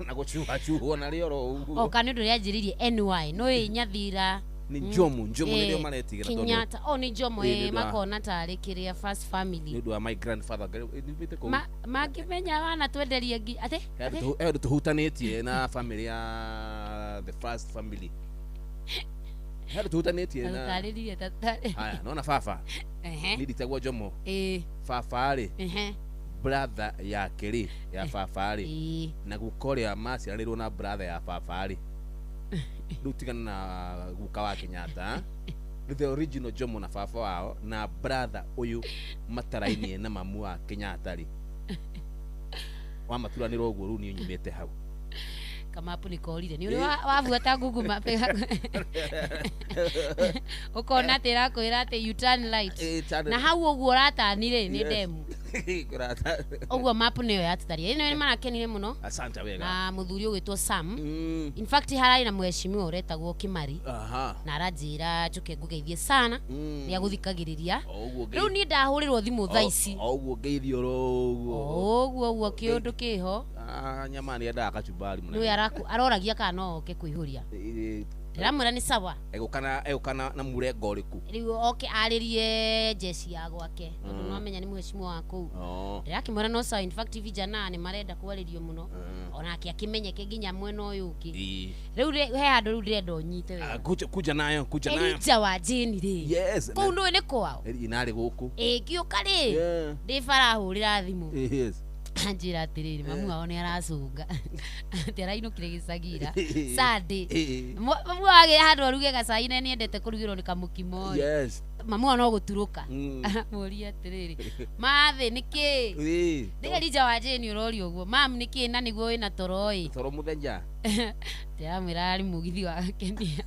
na gũcuhacuhwo narĩo oro ũguo oka nĩ ũndũ rĩanjĩrĩirie NY no ĩ Nyathira nĩ Njomo Njomo Eh, nĩrĩo maretigĩra tondũ Kenyatta o nĩ Jomo Ĩ, nĩ ĩ ũndũ wa- makona tarĩ kĩrĩa first nĩ family ũndũ wa my grandfather nĩthiĩte kũu mangĩmenya wana twenderie ngi atĩ atĩ he ũndũ tũhutanĩtie na family ya the first family he ũndũ tũhutanĩtie na tatarĩrie tatarĩrie haya nona baba ehe niĩ nditagwo Jomo ĩ baba rĩ ehe brother yake rĩ ya baba rĩ ĩ na guka ũrĩa maciaranĩirwo na brother ya baba rĩ rĩu tigana na guka wa Kenyatta rĩu the original Jomo na baba wao na brother ũyũ matarainie na mamu wa Kenyatta rĩ wamaturanĩra ũguo rĩu niĩ nyumĩte hau kamapu nĩ korire nĩ ũrĩ wabuata Google Map ũkona atĩ ĩrakwĩra atĩ you turn right Ĩ, turn- na hau ũguo ũratani rĩ nĩ Yes. ndemu Kũrata. ũguo map nĩyo yatũtaria ĩno nĩ marakenire mũno asante wega na mũthuri ũgwĩtwo Sam Mm. in fact hararĩ na mheshimiwa ũretagwo Kimari aha na aranjĩra njũke ngũgeithie sana Mm. nĩ agũthikagĩrĩria O ũguo rĩu niĩ ndahũrĩrwo thimũ thaa ici o ũguo ngeithio oro ũguo ũguo ũguo kĩũndũ kĩho Ah, nyama nĩ endaga kachumbari mũnene nĩwe aroragia kana no oke kũihũria ndĩramwĩra nĩ sawa egũka na mũrengo ũrĩkũ rĩu oke arĩrie njeci ya gwake tondũ no amenya nĩ mheshimiwa wa kũu Oh. ndĩrakĩmwĩra no sawa in fact vijana nĩ marenda kwarĩrio mũno onake akĩmenyeke nginya mwena ũyũ ũngĩ Ĩ. rĩu he handũ rĩu ndĩrenda ũnyite Ah, wega kuja nayo kuja nayo Elija wa Jane rĩ yes kũu ndũĩ nĩ kwao inarĩ gũkũ ĩ ngĩũka rĩ Yeah. ndĩ bara ahũrĩra thimũ yes anjĩra atĩrĩrĩ mamu wao nĩ aracũnga atĩ arainũkire gĩcagira Sunday Ĩ. mamu wao agĩra handũ aruge gacai na nĩendete kũrugĩrwo nĩ kamũkimo rĩ yes mamu wao no gũturũka Mm. aramũria atĩrĩrĩ mathĩ nĩkĩ Ĩ. ndĩ Elija wa Jane ũroria ũguo mam nĩkĩ na nĩguo wĩna toro ĩ toro mũthenya ndĩramwĩra arĩ mũgithi wa Kenia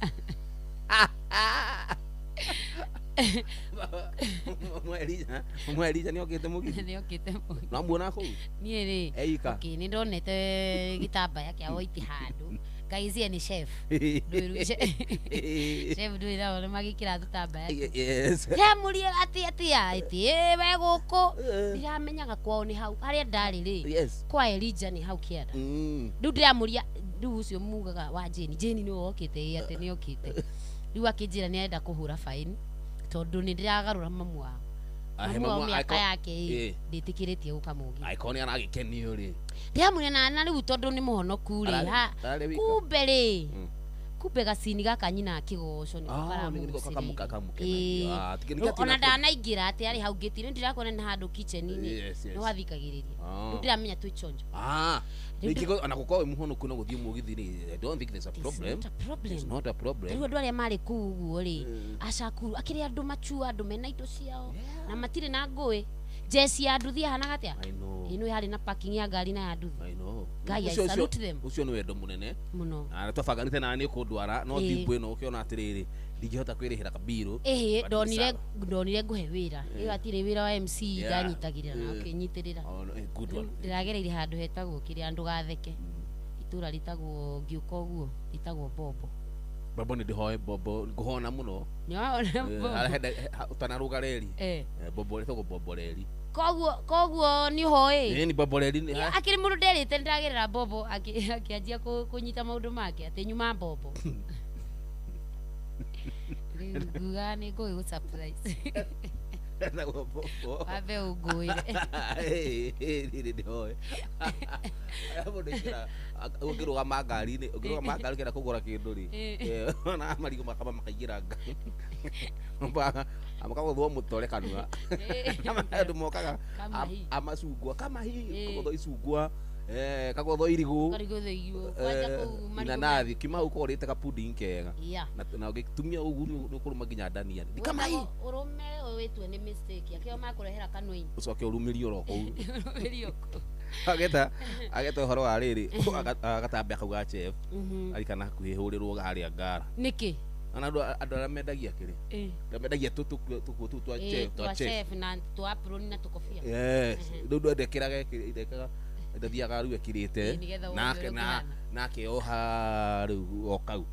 mwerija nĩ okĩte mũgithi nĩ okĩte mũgithi namuona kũu niĩ rĩ eika okay, nĩ ndonete gĩtambaya kĩa white handũ ngaicia nĩ chef Ndũĩru chef ndũĩ nao nĩ magĩkĩra tũtambaya yes ndĩramũria atĩ atĩa atĩ ĩ we gũkũ ndiramenyaga kwao nĩ hau harĩa ndarĩ rĩ yes kwa Elija nĩ hau kĩanda Mm. rĩu ndĩramũria rĩu ũcio mugaga wa Jane Jane nĩwe okĩte ĩ atĩ nĩ okĩte rĩu akĩnjĩra nĩ arenda kũhũra faini tondũ nĩ ndĩragarũra mamu wao Ahe mamu wao mamu mĩaka angĩkorwo- yake ĩ Ĩ. ndĩtĩkĩrĩtie gũka mũgithi angĩkorwo nĩ aragĩkenio rĩ ndĩramwĩra na rĩu tondũ nĩ mũhonoku rĩ Ararĩ- ararĩ wika? kumbe rĩ Mm. kumbe gacini gaka nyina akĩgoco nĩko Ah, nĩko karamũgucĩrĩirie. kamukenagia. Ĩĩ. Ah, Rĩu nĩkĩo ona atina- ndanaingĩra atĩ arĩ hau ngĩti-inĩ ndĩrakuona nĩ handũ kitchen-inĩ Yes, yes. nĩ wathikagĩrĩria Ah. rĩu ndĩramenya twĩ chonjo Ah, Rĩu rĩngĩ ona gũkorwo wĩ mũhonoku na gũthiĩ mũgithi rĩ I don't think there's a It's problem. not a problem. It's not a problem. rĩu andũ arĩa marĩ kũu ũguo rĩ acakuru akĩrĩ andũ machua andũ mena indo ciao na matirĩ na ngũĩ njeci ya nduthi yahanaga atĩa I know. ĩno yarĩ na parking ya ngari na ya nduthi I know. Ngai, I Ũcio- ũcio- salute them. ũcio nĩ wendo mũnene mũno na twabanganĩte na nĩ ũkũndwara no Ĩĩ. thimbu ĩno ũkĩona atĩrĩrĩ ndingĩhota kwĩrĩhĩra kabirũ ĩhĩ But nĩ ndonire sawa. ndonire ngũhe wĩra ĩyo atirĩ wĩra wa MC Yeah. ndanyitagĩrĩra na Ĩĩ. ũkĩnyitĩrĩra Oh, no, eh, good one. ndĩragereire handũ hetagwo kĩrĩa ndũgatheke itũra rĩtagwo ngĩũka ũguo rĩtagwo bombo Bobo nĩ ndĩhoe bobo ngũhona mũno. Arahenda ũtanaruga reri. Bobo rĩtagwo bobo reri. Koguo nĩ ũhoĩ. Ni bobo reri. Akĩrĩ mũndũ nderĩte nĩndagerera bobo akĩanjia kũnyita maũndũ make atĩ nyuma bobo. Rĩu nguga nĩ ngũgĩgũ surprise. Wambe ũngũĩre. Nĩ ndĩhoe. Mũndũ aingĩra ũngĩrũgama ngari-inĩ ũkĩenda kũgũra kĩndũ rĩ ona marigũ makamba makaingĩra ngari makagũthwo mũtore kanua andũ mokaga amacungwa kamahi kagũthwo icungwa kagũthwo irigũ inanathi kiuma hau ũkorwo ũrĩte ka pudding kega na ũngĩtumia ũguo nĩ ũkũrũma nginya ndania ni kamahi ũrũme wĩtue nĩ mistake akĩo makũrehera kanua-inĩ ũcoke ũrumĩrie oro kũu ageta ũhoro wa rĩrĩ agatambia kau ga chef arikana hakuhĩ hũrĩrwo harĩa ngara nĩkĩ ana andũ arĩa mendagia kĩrĩ arĩa mendagia tũkuo tũu twa chef na twa apron na tũkobia yes rĩu ndwendekĩraga ndekaga ndathiaga rĩu ekĩrĩte nake oha rĩu o kau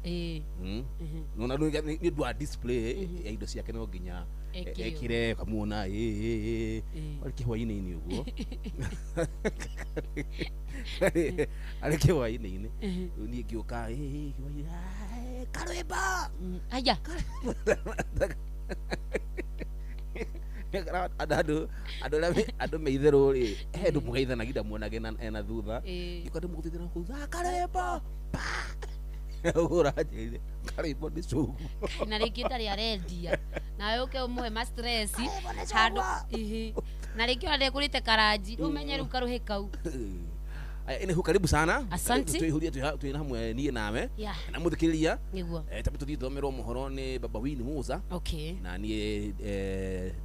nona rĩu nĩ ũndũ wa display ya indo ciake no nginya ekire ũkamuona arĩ kĩhwainĩ-inĩ ũguo arĩ kĩhwainĩ-inĩ rĩu niĩ ngĩũka karwĩmbo aya andũ me itherũ rĩ he andũ mũgeithanagia ndamuonage ena thutha ngĩũka ndĩmũgũthithĩra kũu karwĩmbo ũranjĩrire karwĩmbo nĩ cũgu na rĩngĩ ndarĩ arendia nawe ũke ũmũhe ma stress handũ na rĩngĩ ona ndekũrĩte karanji ũmenye rĩu karũhĩ kau. Aya karibu sana. Asante. Tuihuria twina hamwe niĩ nawe na mũthikĩrĩria tambe tũthiĩ tũthomerwo mohoro nĩ Baba Winnie Musa. Okay. Na niĩ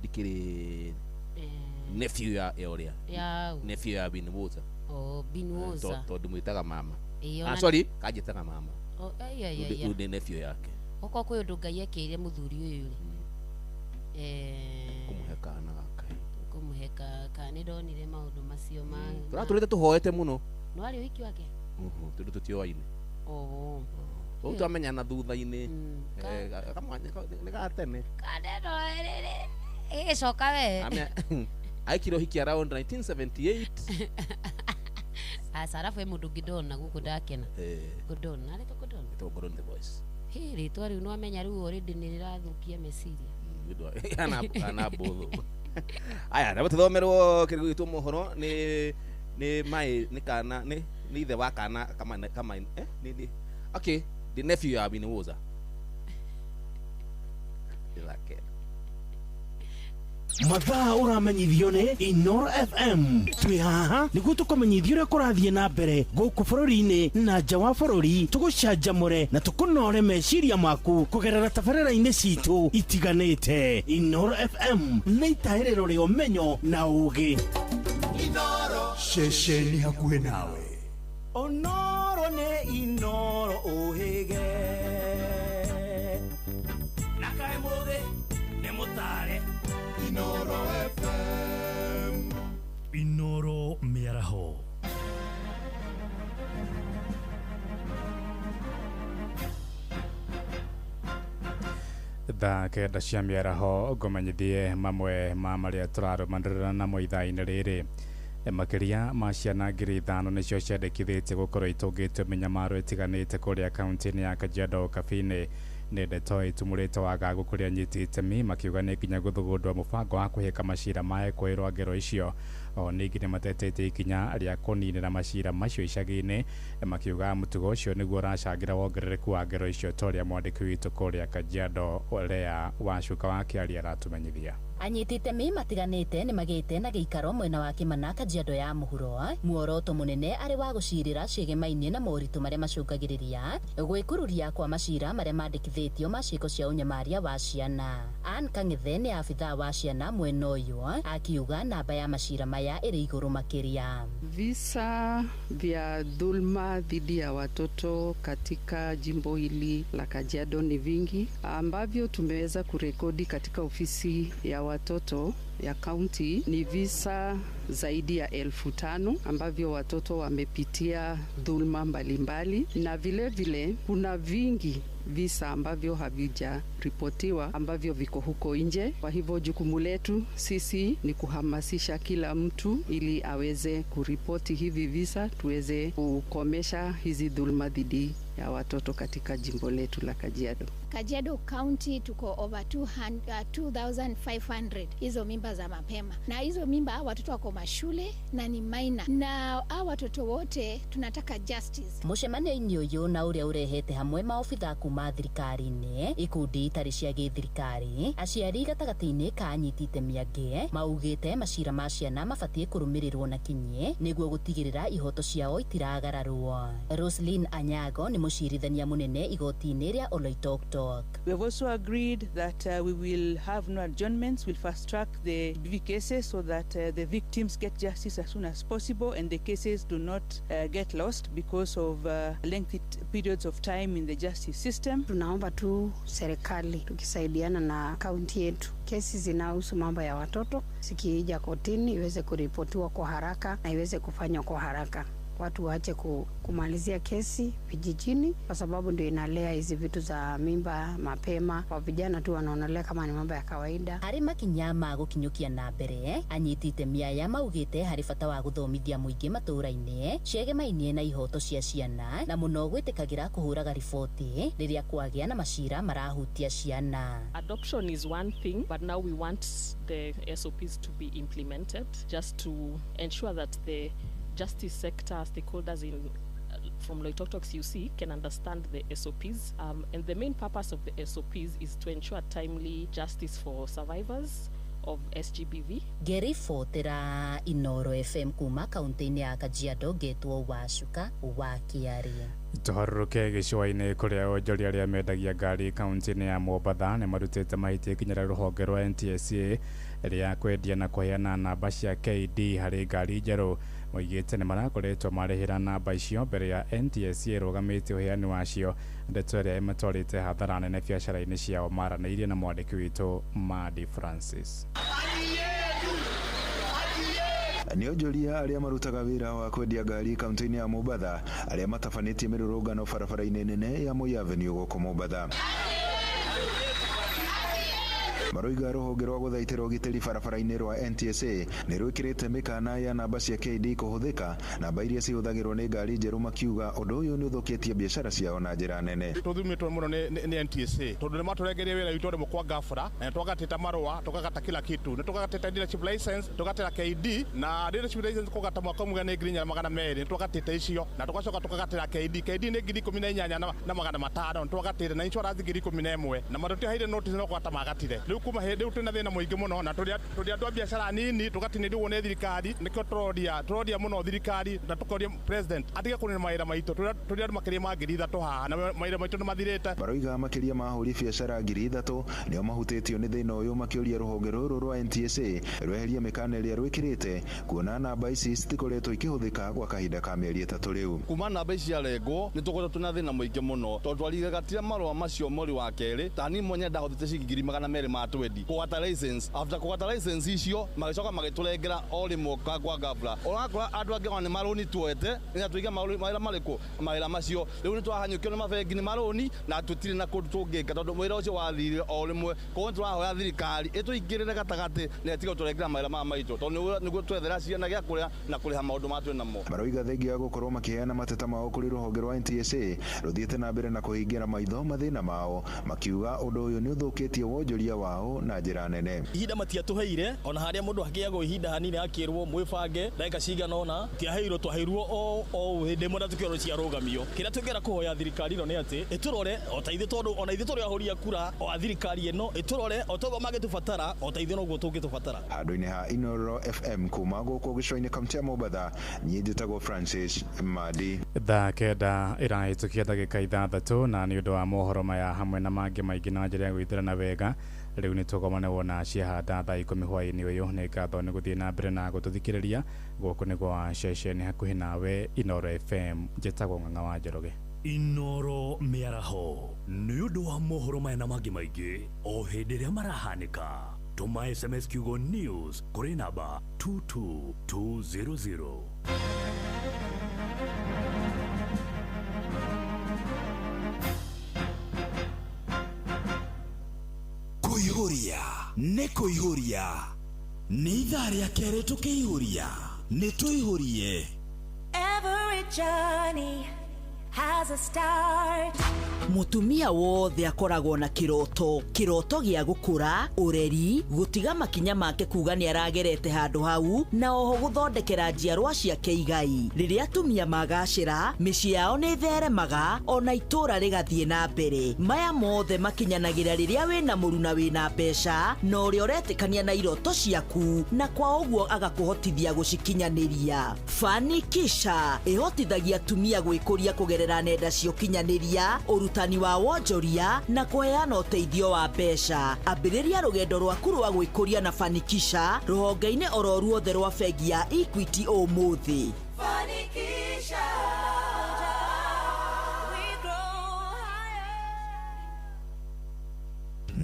ndikĩrĩ nephew ya ũrĩa nephew ya Winnie Musa. Oh, Winnie Musa. Tondũ mwĩtaga mama. Sorry, kanjĩtaga mama. Oh, ai. Rĩu nĩ nephew yake. Okorwo kwĩ ũndũ Ngai ekĩire mũthuri ũyũ rĩ kũmũhe kana gaka kũmũhe ka nĩ ndonire maũndũ macio ma tũratũrĩte tũhoete mũno no arĩ ũhiki wake tondũ tũtioaine ũguo twamenyana thutha-inĩ nĩ ga tene kaneno ĩgĩcoka we aikire ũhiki around 1978. Aca arabu he mũndũ ũngĩ ndona gũkũ ndakena Gordon arĩtwo Gordon ĩtagwo Gordon the voice. Hĩ rĩtwa rĩu nĩwamenya rĩu already nĩ rĩrathũkia meciria ana mbũthũ. Aya na tũthomerwo kĩrĩ gĩtwo mohoro nĩ mai nĩ kana nĩ ithe wa kana kama nĩ okay the nephew ya Winnie Musa. Mathaa ũramenyithio nĩ Inoro FM. Twĩ haha nĩguo tũkũmenyithia ũrĩa kũrathiĩ na mbere gũkũ bũrũri-inĩ na nja wa bũrũri, tũgũcanjamũre na tũkũnore meciria maku kũgerera tabarĩra-inĩ citũ itiganĩte. Inoro FM nĩ itahĩrĩro rĩa ũmenyo na ũũgĩ. Ceceni hakuhĩ nawe. Onoro nĩ Inoro ũhĩge na kaĩ mũthĩ nĩ mũtare. Inoro FM. Inoro mĩaraho. Thaa 9 cia mĩaraho ngũmenyithie mamwe ma marĩa tũrarũmanĩrĩra namo ithaa-inĩ rĩrĩ. Makĩria ma ciana 5,000 nĩcio ciandĩkithĩtie gũkorwo itũngĩtio mĩnyamaro ĩtiganĩte kũrĩa kaunti-inĩ ya Kajiado Kabini. Nĩ ndeto itumũrĩte wagagu kũrĩ anyiti itemi makiuga nĩ nginya gũthugundwo mũbango wa kũhĩka macira ma ekũĩrwo ngero icio. O ningĩ nĩ matetete ikinya rĩa kũninĩra macira macio icagi-inĩ makiuga mũtugo ũcio nĩguo ũracangĩra wongerereku wa ngero icio ta ũrĩa mwandĩki witũ kũrĩa Kajiado Lea Wacuka wa Kĩaria aratũmenyithia. Anyiti itemi matiganĩte nĩ magĩte na gĩikaro mwena wa Kĩmana Kajiado ya mũhuro muoroto mũnene arĩ wa gũcirĩra ciĩgemaine na moritũ marĩa macũngagĩrĩria gwĩkururia kwa macira marĩa mandĩkithĩtio ma ciĩko cia ũnyamaria wa ciana. Ann Kang'ethe nĩ abithaa wa ciana mwena ũyũ akiuga namba ya macira maya ĩrĩ igũrũ makĩria. Visa vya dhulma dhidi ya watoto katika jimbo hili la Kajiado ni vingi ambavyo tumeweza kurekodi katika ofisi ya watoto ya kaunti. Ni visa zaidi ya 5,000 ambavyo watoto wamepitia dhulma mbalimbali, na vile vile kuna vingi visa ambavyo havijaripotiwa ambavyo viko huko nje. Kwa hivyo jukumu letu sisi ni kuhamasisha kila mtu ili aweze kuripoti hivi visa, tuweze kukomesha hizi dhulma dhidi ya watoto katika jimbo letu la Kajiado. Kajiado County tuko over 200, 2500 hizo mimba za mapema, na hizo mimba watoto wako mashule na ni minor, na hao watoto wote tunataka justice. Mũcemanio-inĩ ũyũ na ũrĩa ũrehete hamwe maobitha kuma thirikari-inĩ, ikundi itarĩ cia gĩthirikari, aciari gatagatĩ-inĩ ka anyiti itemi angĩ maugĩte macira ma ciana mabatiĩ kũrũmĩrĩrwo na kinyi nĩguo gũtigĩrĩra ihoto ciao itiragararwo. Roslyn Anyago nĩ mũcirithania mũnene igoti-inĩ rĩa Oloitoktok. We have also agreed that we will have no adjournments. We'll fast track the BV cases so that the victims get justice as soon as possible and the cases do not get lost because of lengthy periods of time in the justice system. Tunaomba tu serikali tukisaidiana na kaunti yetu, kesi zinahusu mambo ya watoto zikiija kotini iweze kuripotiwa kwa haraka na iweze kufanywa kwa haraka. Watu waache kumalizia kesi vijijini, kwa sababu ndio inalea hizi vitu za mimba mapema. Kwa vijana tu wanaonelea kama ni mambo ya kawaida. Harĩ makinya ma gũkinyũkia na mbere, anyiti itemi aya maugĩte harĩ bata wa gũthomithia mũingĩ matũũra-inĩ ciegemainie na ihoto cia ciana na mũno gwĩtĩkagĩra kũhũraga riboti rĩrĩa kwagĩa na macira marahutia ciana. Adoption is one thing, but now we want the SOPs to be implemented just to ensure that the justice sector stakeholders in from Loitoktok CUC can understand the SOPs. And the main purpose of the SOPs is to ensure timely justice for survivors of SGBV. Ngĩribotera Inoro FM kuma kaunti-inĩ ya Kajiado, ngetwo Wacuka wa Kĩarĩ. Tũharũrũke gĩcũa-inĩ kũrĩa onjoria arĩa mendagia ngari kaunti-inĩ ya Mombatha nĩ marutĩte mahĩtia ikinya rĩa rũhonge rwa NTSA rĩa kwendia na kũheana namba cia KD harĩ ngari njerũ. Moigĩte nĩ marakoretwo marĩhĩra namba icio mbere ya NTSA ĩrũgamĩtie ũheani wacio, ndeto ĩrĩa ĩmatwarĩte hathara nene biacara-inĩ ciao. Maranĩirie na mwandĩki witũ Madi Francis. Nĩ onjoria arĩa marutaga wĩra wa kwendia ngari kaunti-inĩ ya Mombatha arĩa matabanĩtie mĩrũrũngano barabara-inĩ nene ya Moi Avenue gũkũ Mombatha. Maroiga rũhonge rwa gũthaitĩra ũgitĩri barabara-inĩ rwa NTSA nĩ rwĩkĩrĩte mĩkana ya namba cia KD kũhũthĩka, namba iria cihũthagĩrwo nĩ ngari njerũ, makiuga ũndũ ũyũ nĩ ũthũkĩtie biacara ciao na njĩra nene. Tũthumĩtwo mũno nĩ NTSA tondũ nĩ matũrengerie wĩra witũ rĩmwe kwa ghafla, na twagatĩta marũa, tũkagata kila kitu, nĩ tũkagatĩta dealership license, tũgatĩra KD, na dealership license kũgata mwaka ũmwe nĩ 4,200, nĩ twagatĩte icio, na tũgacoka tũkagatĩra KD. KD nĩ 18,500, nĩ twagatĩte na insurance 11,000, na matũtiheire notice no kũgata magatire. Rĩu kuma hĩndĩ ĩyo twĩna thĩna mũingĩ mũno, na tũrĩ andũ a biacara nini tũgatinĩrio nĩ thirikari, nĩkĩo tũroria mũno thirikari na tũkoria president atige kũnina mawĩra maitũ. Tũrĩ andũ makĩria ma 3,000 haha na mawĩra maitũ nĩ mathirĩte. Maroiga makĩria ma ahũri biacara 3,000 nĩo mahutĩtio nĩ thĩna ũyũ, makĩũria rũhonge rũrũ rwa NTSA rweherie mĩkana ĩrĩa rwĩkĩrĩte kuona namba ici citikoretwo ikĩhũthĩka gwa kahinda ka mĩeri 3 rĩu. Kuma namba ici ciarengwo nĩ tũkoretwo twĩna thĩna mũingĩ mũno tondũ twarigatire marũa macio mweri wa kerĩ, ta niĩ mwenye ndahũthĩte ciringi 200,000 ma twendi kũgata license. After kũgata license icio magĩcoka magĩtũrengera o rĩmwe kwa ghafla. Ũrakora andũ angĩ ona nĩ marũni tuoete nĩgetha tũige mawĩra marĩkũ mawĩra macio. Rĩu nĩ twahanyũkio nĩ mabengi nĩ marũni na tũtirĩ na kũndũ tũngĩka tondũ wĩra ũcio wathirire o rĩmwe. Koguo nĩ tũrahoya thirikari ĩtũingĩrĩre gatagatĩ na ĩtige gũtũrengera mawĩra maya maitũ tondũ nĩguo twethera ciana gĩa kũrĩa na kũrĩha maũndũ marĩa twĩ namo. Maroiga thengia ya gũkorwo makĩheana mateta mao kũrĩ rũhonge rwa NTSA rũthiĩte na mbere na kũhingĩra maitho mathĩna mao, makiuga ũndũ ũyũ nĩ ũthũkĩtie wonjoria wao na njĩra nene. Ihinda matiatũheire ona harĩa mũndũ akĩagwo ihinda hanini akĩrwo mwĩbange ndagĩka cigana ũna, tiaheirwo, twaheirwo o hĩndĩ ĩmwe na tũkĩrwo ciarũgamio. Kĩrĩa tũngĩenda kũhoya thirikari ĩno nĩ atĩ ĩtũrore o ta ithuĩ, tondũ ona ithuĩ tũrĩ ahũri a kura o a thirikari ĩno, ĩtũrore o toguo mangĩtũbatara o ta ithuĩ noguo tũngĩtũbatara. Handũ-inĩ ha Inoro FM kuma gũkũ gĩcũa-inĩ kaunti ya Mombatha, niĩ njĩtagwo Francis Madi. Thaa 9 ĩrahĩtũkia ndagĩka 6 na nĩ ũndũ wa mohoro maya hamwe na mangĩ maingĩ na njĩra ya gwĩthĩrana wega rĩu nĩ tũgomane wona ciahanda thaa 10 hwaĩ-inĩ ũyũ. Nĩ ngatho nĩ gũthiĩ na mbere na gũtũthikĩrĩria gũkũ nĩ gwa ceceni hakuhĩ nawe Inoro FM. Njĩtagwo Ng'ang'a wa Njoroge. Inoro mĩaraho nĩ ũndũ wa mohoro maya na mangĩ maingĩ o hĩndĩ ĩrĩa marahanĩka. Tũma SMS kiugo news kũrĩ namba 22200. Kũihũria nĩ kũihũria nĩ ithaa rĩa kerĩ tũkĩihũria nĩ tũihũrie. Every journey has a start. Mutumia wothe akoragwo na kiroto, kiroto gĩa gũkũra, ũreri, gũtiga makinya make kuga nĩ aragerete handũ hau, na oho gũthondekera njiarwa ciake igai. Rĩrĩa atumia magacĩra, mĩciĩ yao nĩ ĩtheremaga, ona itũũra rĩgathiĩ na mbere. Maya mothe makinyanagĩra rĩrĩa wĩna mũruna wĩna mbeca, na ũrĩa ũretĩkania na iroto ciaku, na kwa ũguo agakũhotithia gũcikinyanĩria. Fanikisha ĩhotithagia atumia gwĩkũria kũgerera nenda cia ũkinyanĩria, ũrutani wa wonjoria na kũheana ũteithio wa mbeca. Ambĩrĩria rũgendo rwaku rwa gwĩkũria na Fanikisha rũhonge-inĩ oro ruothe rwa bengi ya Equity ũmũthĩ. Fanikisha. We grow higher.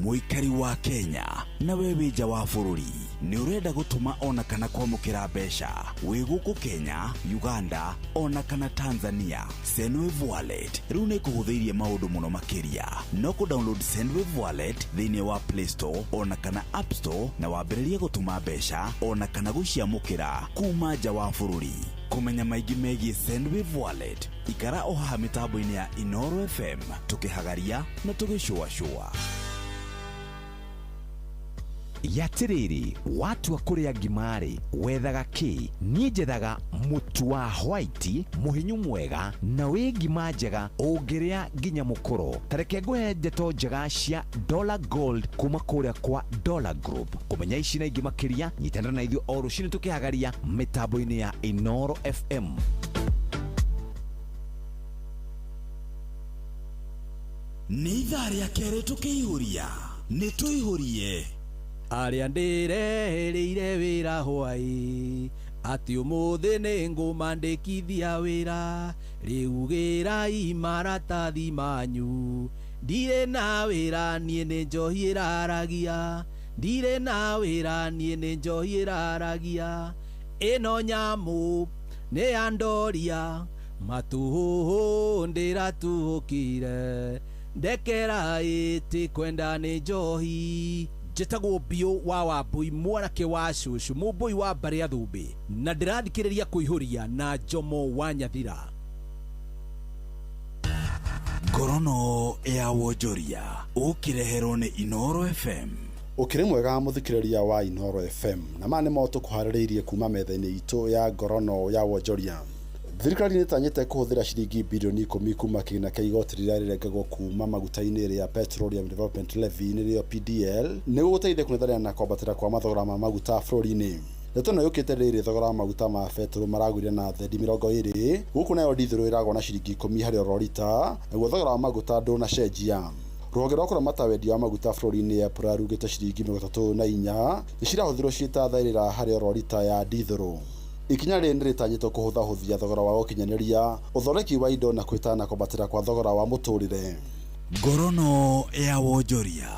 Mũikari wa Kenya na we wĩ nja wa bũrũri nĩ ũrenda gũtũma ona kana kwamũkĩra mbeca wĩ gũkũ Kenya, Uganda ona kana Tanzania. Sendwave Wallet rĩu nĩ ĩkũhũthĩirie maũndũ mũno makĩria. No kũ download Sendwave Wallet thĩinĩ wa Play Store ona kana App Store na wambĩrĩrie gũtũma mbeca ona kana gũciamũkĩra kuma nja wa bũrũri. Kũmenya maingĩ megiĩ Sendwave Wallet, ikara o haha mĩtambo-inĩ ya Inoro FM tũkĩhagaria na tũgĩcũacũa. Yatiriri watua kuria ngima-rĩ wethaga kĩ? Niĩ njethaga mũtu wa white mũhinyu mwega na wĩ ngima njega ũngĩrĩa nginya mũkũro. Ta reke ngũhe ndeto njega cia Dollar Gold kuma kũrĩa kwa Dollar Group. Kũmenya ici na ingĩ makĩria nyitanĩra na ithuĩ o rũcinĩ tũkĩhagaria mĩtambo-inĩ ya Inoro FM. Nĩ ithaa rĩa kerĩ tũkĩihũria nĩ tũihũrie. Arĩa ndĩrehereire wĩra hwaĩ atĩ ũmũthĩ nĩ ngũmandĩkithia wĩra, rĩu gĩrai maratathi manyu. Ndirĩ na wĩra niĩ nĩ njohi ĩraragia, ndirĩ na wĩra niĩ nĩ njohi ĩraragia. Ĩno nyamũ nĩ ya ndoria matũhũhũ ndĩratuhũkire, ndekera ĩtĩ kwenda nĩ njohi. Njĩtagwo Biũ wa Wambui mwanake wa cũcũ mũmbũi wa mbarĩ ya Thũmbĩ na ndĩrathikĩrĩria kũihũria na Njomo wa Nyathira. Ngorono ya wonjoria ũkĩreherwo nĩ Inoro FM. Ũkĩrĩ mwega mũthikĩrĩria wa Inoro FM na maya nĩmo tũkũharĩrĩirie kuma metha-inĩ itũ ya ngorono ya wonjoria. Thirikari nĩ ĩtanyĩte kũhũthĩra ciringi birioni 10 kuma kĩgĩna kĩa igoti rĩrĩa rĩrengagwo kuma maguta-inĩ rĩa Petroleum Development Levy nĩrĩo PDL nĩguo gũteithia kũng'ethanĩra na kwambatĩra kwa mathogora ma maguta bũrũri-inĩ. Ndeto ĩno yũkĩte rĩrĩ thogora wa maguta ma betũrũ maragũire na thendi 20 gũkũ nayo ndithũrũ ĩragwa na ciringi 10 harĩ oro rita, naguo thogora wa maguta ndũnacenjia. Rũhonge rwa kũramata wendia wa maguta bũrũri-inĩ EPRA rugĩte ciringi 34 nĩ cirahũthĩrwo ciĩ ta thaĩrĩra harĩ oro rita ya ndithũrũ. Ikinya rĩrĩ nĩ rĩtanyĩtwo kũhũthahũthia thogora wa gũkinyanĩria, ũthondeki wa indo na kwĩtana kwambatĩra kwa thogora wa mũtũrĩre. Ngorono ya wonjoria.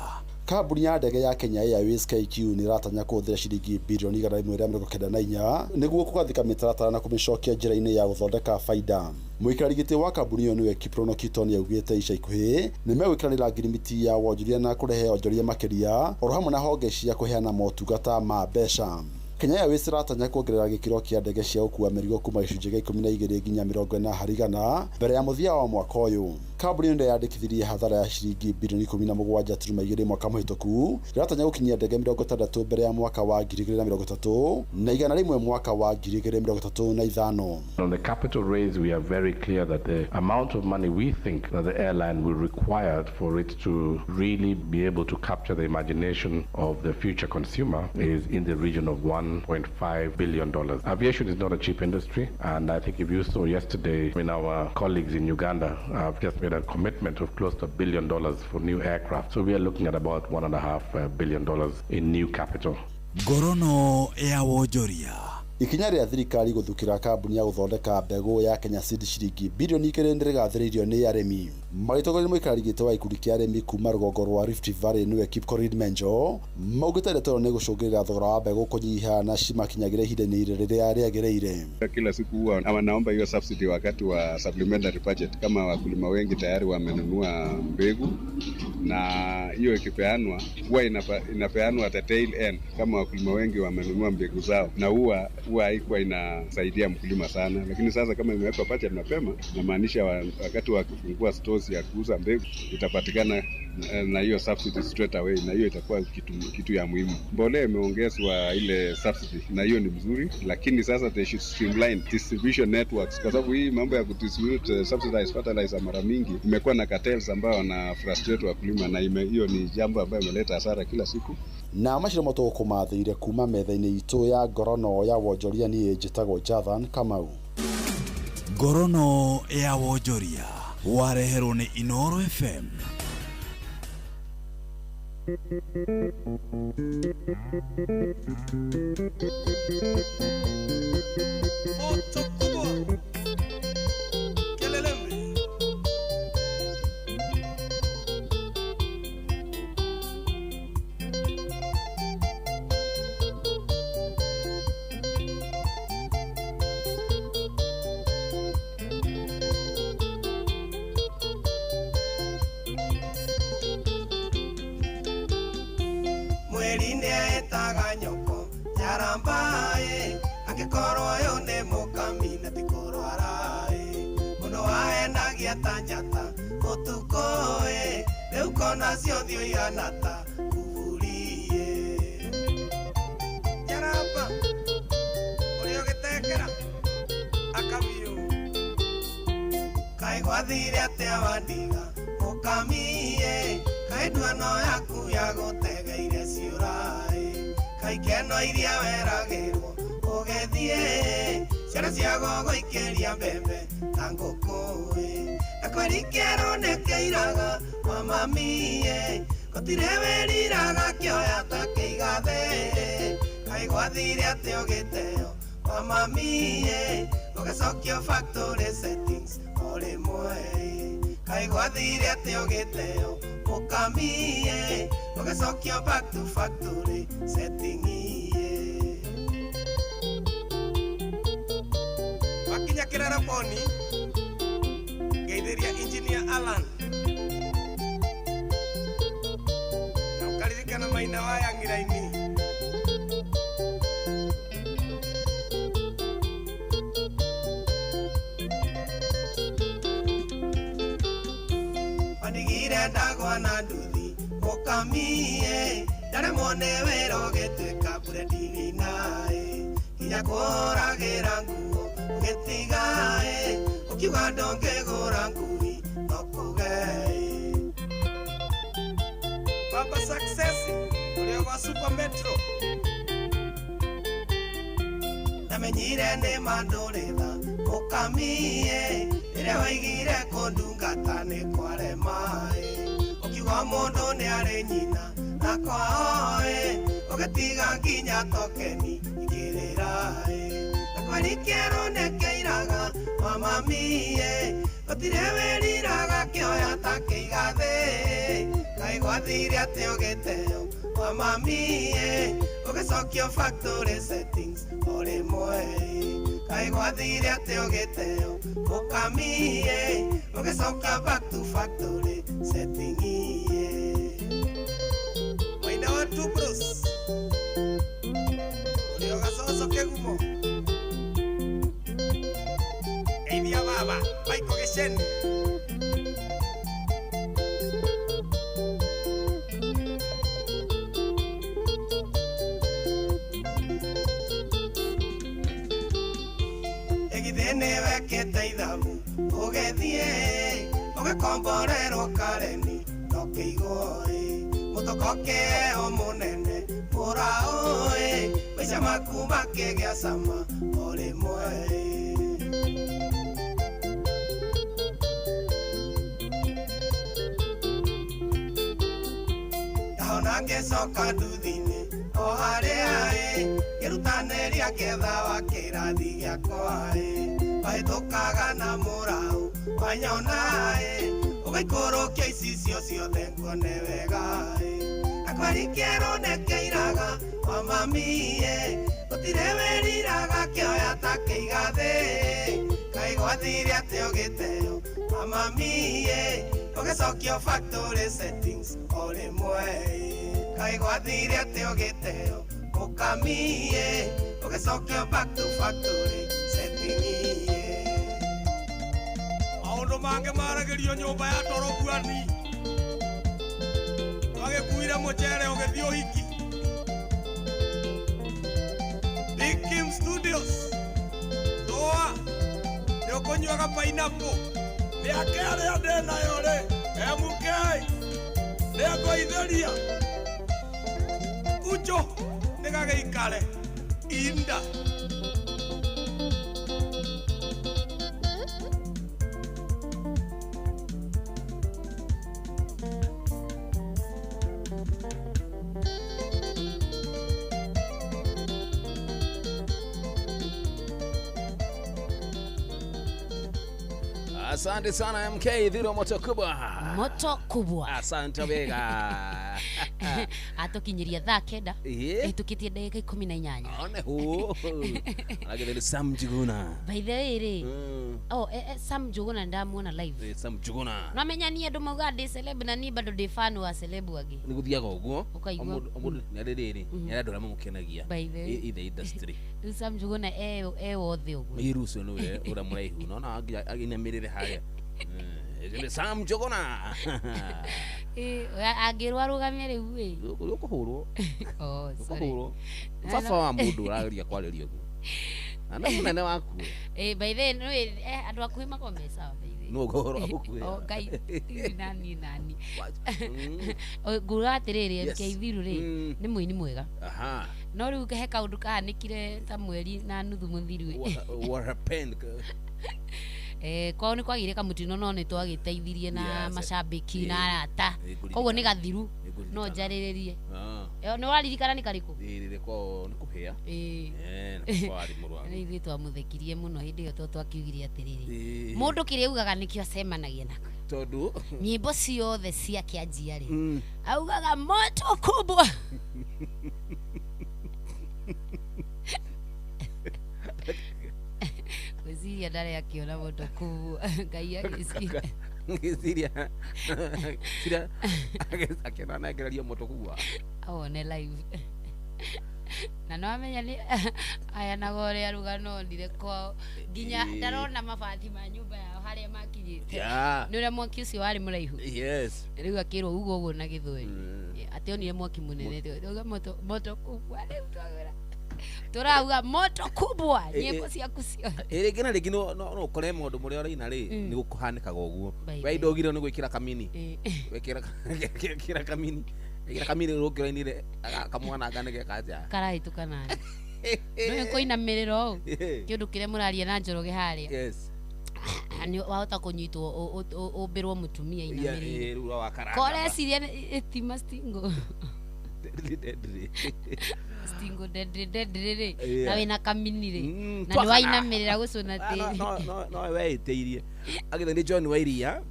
Kambuni ya ndege ya Kenya Airways KQ nĩ ĩratanya kũhũthĩra ciringi birioni 194 nĩguo kũgathĩka mĩtaratara na kũmĩcokia njĩra-inĩ ya gũthondeka baida. Mũikarĩri gĩtĩ wa kambuni ĩyo nĩwe Kiprono Kiton augĩte ica ikuhĩ nĩ megwĩkĩranĩra ngirimiti ya wonjoria na kũrehe onjoria makĩria oro hamwe na honge cia kũheana motungata ma mbeca. Kenya Airways ĩratanya kuongerera gĩkĩro kĩa ndege cia gũkua mĩrigo kuma gĩcunjĩ gĩa 12 nginya 40 harĩ igana mbere ya mũthia wa mwaka ũyũ. Kambuni ĩno yandĩkithirie hathara ya ciringi birioni 17.2 mwaka mũhĩtũku, ĩratanya gũkinyia ndege 60 mbere ya mwaka wa 2030 na 101 mwaka wa 2035. On the capital raise, we are very clear that the amount of money we think that the airline will require for it to really be able to capture the imagination of the future consumer is in the region of $1.5 billion. Aviation is not a cheap industry, and I think if you saw yesterday, when our colleagues in Uganda have just made a commitment of close to $1 billion for new aircraft. So we are looking at about $1.5 billion in new capital. Ngorono ya wonjoria. Ikinya rĩa thirikari gũthukĩra kambuni ya gũthondeka mbegũ ya Kenya Seed ciringi birioni 2 nĩ rĩgathĩrĩirio nĩ arĩmi. Magĩtongorio nĩ mũikarĩri gĩtĩ wa gĩkundi kĩa arĩmi kuma rũgongo rwa Rift Valley nĩwe Kipkorir Menjo, maugĩte ndeto ĩyo nĩ gũcũngĩrĩra thogora wa mbegũ kũnyiha na cimakinyagĩra ihinda-inĩ rĩrĩa rĩagĩrĩire. Kila siku huwa wanaomba hiyo subsidy wakati wa supplementary budget, kama wakulima wengi tayari wamenunua mbegu na hiyo ikipeanwa huwa inapeanwa at the tail end, kama wakulima wengi wamenunua mbegu zao, na huwa haikuwa inasaidia mkulima sana. Lakini sasa kama imewekwa budget mapema, inamaanisha wakati wakifungua stores ya kuuza mbegu itapatikana na hiyo subsidy straight away, na hiyo itakuwa kitu ya muhimu. Mbolea imeongezwa ile subsidy, na hiyo ni mzuri, lakini sasa they should streamline distribution networks, kwa sababu hii mambo ya kudistribute subsidized fertilizer mara mingi imekuwa na cartels ambao wana frustrate wakulima, na hiyo ni jambo ambayo imeleta hasara kila siku. Na macio nĩmo tũgũkũmathĩire kuma metha-inĩ itũ ya ngorono ya wonjoria. Niĩ njĩtagwo Jathan Kamau. Ngorono ya wonjoria wareherwo nĩ Inoro FM. Moto kubwa Kelelembe. Mweri nĩetaga nyoko njarambaĩ, angĩkorwo ũyũ nĩ mũkami na ti kũrwara-ĩ. Mũndũ wahenagia ta njata ũtukũ-ĩ, rĩu kona ciothe ihana ta kuburi-ĩ. Njaramba ũrĩa ũgĩtengera akamiũ, kaĩ gwathire atĩa wandiga mũkami-ĩ, kaĩ nduano yaku ya gũtegeire ciũra-ĩ, kaĩ ikeno iria weragĩrwo ũgĩthiĩ, ciana cia gũgũikĩria mbembe ta ngũkũ-ĩ. Na kweri kĩerũ nĩkĩiraga kwa mami-ĩ, gũtirĩ wĩriraga kĩoya ta kĩigathe. Kaĩ gwathire atĩa ũgĩteo kwa mami-ĩ, ũgĩcokio factory settings o rĩmwe-ĩ. Kaĩ gwathire atĩa ũgĩteo mũkami-ĩ, ũgĩcokio back to factory setting-ĩ. Wakinya Kĩrara Poni, ngeithĩria Engineer Alan, na ũkaririkana maina wa Yang'iraini. Wandigire ndagwa na nduthi mũkami-ĩ, ndaremwo nĩ wĩra ũgĩtuĩka breadwinner-ĩ, nginya kũhũragĩra nguo ũgĩtiga-ĩ, ũkiuga ndũngĩgũra ngui no kuge-ĩ. Baba Success ũrĩa gwa Super Metro, ndamenyire nĩ mandũrĩtha mũkami-ĩ, rĩrĩa waigire kũndungata nĩ kwarema-ĩ, ũkiuga mũndũ nĩ arĩ nyina na kwao-ĩ, ũgĩtiga nginya tokeni ikĩrĩra-ĩ. Na kweri kĩerũ nĩkĩiraga kwa mami-ĩ, gũtirĩ wĩriraga kĩoya ta kĩigathe. Kaĩ gwathire atĩa ũgĩteo kwa mami-ĩ, ũgĩcokio factory settings o rĩmwe-ĩ. Kaĩ gwathire atĩa ũgĩteo mũkami-ĩ, ũgĩcoka back to factory setting-ĩ. Maina wa Two Bros ũrĩa ũgacoco kĩgumo, geithia baba Michael Gĩceni. Ĩgithĩ nĩwekĩte ithabu ũgĩthiĩ, ũgĩkomborerwo Kareni no kĩigwo-ĩ, mũtoko kĩeo mũnene mũraũ-ĩ, maica maku makĩgĩa cama o rĩmwe-ĩ. Ndahona ngĩcoka nduthi-inĩ o harĩa-ĩ, ngĩrutanĩria ngĩetha wa kĩrathi gĩakwa-ĩ, wahĩtũkaga na mũraũ wanyona-ĩ, ũgaikũrũkia icicio ciothe nguone wega-ĩ. Na kweri kĩerũ nĩkĩiraga kwa mami-ĩ, gũtirĩ wĩriraga kĩoya ta kĩigathe. Kaĩ gwathire atĩa ũgĩteo kwa mami-ĩ, Ũgĩcokio factory settings o rĩmwe. Kaĩ gwathire atĩa ũgĩteo ũkamie, ũgĩcokio back to factory setting. Maũndũ mangĩ maragĩrio nyũmba ya toro buani. Wagĩkuire mũcere ũgĩthiĩ ũhiki. Big Kim Studios. Thũa, nĩ ũkũnyuaga pineapple. Mĩaka ĩrĩa ndĩ nayo rĩ, MK, nĩngũithĩria. Kucho, nĩgagĩikare. Inda. Asante sana MK Dhiro, moto kubwa. Moto kubwa. Asante wega. Atukinyiria thaa 9. Itukitie ndagika 18. One hu. Aragithire Sam Njuguna. By the way ri. Oh, Sam Njuguna ndamuona live. Sam Njuguna. No menya ni andu mauga ndi celeb na ni bado ndi fan wa celeb angi. Ni guthiaga uguo. Omundu ni ari riri, ni ari andu aria mamukenagia. In the industry. Riu Sam Njuguna e wothe uguo. Ĩ rucio niwe uria muraihu. Nona ainamĩrĩre haria. Sam Njuguna. Angĩrwo arũgamie rĩu ĩ. Ũkũhũrwo. Oh, sorry. Ũkũhũrwo. Baba wa mũndũ ũrageria kwarĩria ũguo. Na nĩ mũnene waku. By the way, andũ akuhĩ makoragwo me sawa by the way. Nũ ũkũhũrwo gũkuhĩ. Oh, Ngai, nani nani. Nguga atĩrĩrĩ, MK Thiru rĩ, nĩ mũini mwega. Aha. No rĩu he kaũndũ kahanĩkire ta mweri na nuthu mũthiru. What happened? Kwao nĩ kwagĩire kamũtino no nĩ twagĩteithirie na macambĩki na arata. Koguo nĩ gathiru no njarĩrĩrie. Nĩ ũraririkana nĩ karĩkũ? Ĩĩ kwao nĩ kũhĩa. Na kwao arĩ mũrwaru. Nĩ ithuĩ twamũthekirie mũno hĩndĩ ĩyo tondũ twakiugire atĩrĩrĩ, mũndũ kĩrĩa augaga nĩkĩo acemanagia nakĩo. Tondũ nyĩmbo ciothe ciake anjia rĩ, augaga moto kubwa. Ngwĩciria ndarĩ akĩona moto kubwa. Ngai agĩciria. Ngwĩciria akĩona anengererio moto kubwa. Awone live. Na no amenya nĩ ayanaga ũrĩa rũgano onire kwao nginya ndarona mabati ma nyũmba yao harĩa makinyĩte. Nĩ ũrĩa mwaki ũcio warĩ mũraihu. Yes. Rĩu akĩrwo uga ũguo na gĩthweri. Atĩ onire mwaki mũnene auga moto kubwa. Rĩu twagwĩra turauga moto kubwa nyĩmbo ciaku ciothe. Rĩngĩ na rĩngĩ no ũkore maũndũ marĩa ũraina rĩ nĩ gũkũhanĩkaga ũguo. We ndogire nĩ gwĩkĩra kamini. Wekĩra kamini. Wekĩra kamini rũngĩ kamwana nĩ geka atĩa? Karahĩtũka nani. Nĩ kũinamĩrĩra ũũ. Kĩũndũ kĩrĩa mũraria na Njoroge harĩa. Yes. Nĩ wahota kũnyitwo ũmbĩrwo mũtumia inamĩrĩire. Rĩu wakaranga. Koreciria ĩtima stingo. Stingo deadly rĩ na wĩna kamini rĩ na nĩ wainamĩrĩra gũcũna tĩri. No weĩtĩirie. Agĩthe nĩ John Wairia.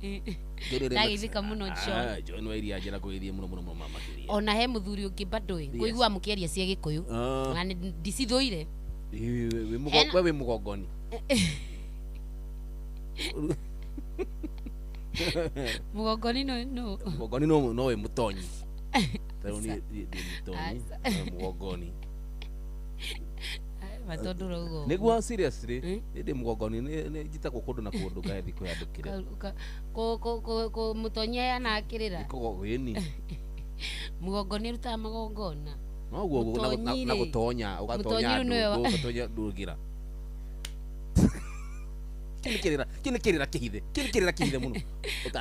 Ndageithĩka mũno John. John Wairia njĩra kũgeithie mũno mũno mũno makĩria. Ona he mũthuri ũngĩ bado ĩ ngũigua mũkĩaria cia Gĩkũyũ na ndicithũire. We wĩ mũgongoni. Mũgongoni no. Mũgongoni no wĩ mũtonyi. Tarĩu niĩ ndĩ mũtonyi, mũgongoni. Matondu rauga ũguo. Nĩguo seriously, niĩ ndĩ mũgongoni nĩ njĩtagwo kũndũ na kũndũ ngathiĩ kwĩyandĩkĩra. Mũtonyi aheanaga kĩrĩra. Ĩni. Mũgongoni arutaga magongona. Noguo na gũtonya, ũgatonya andũ, ũgatonya ndũngĩra. Kĩu nĩ kĩrĩra kĩhithe. Kĩu nĩ kĩrĩra kĩhithe mũno.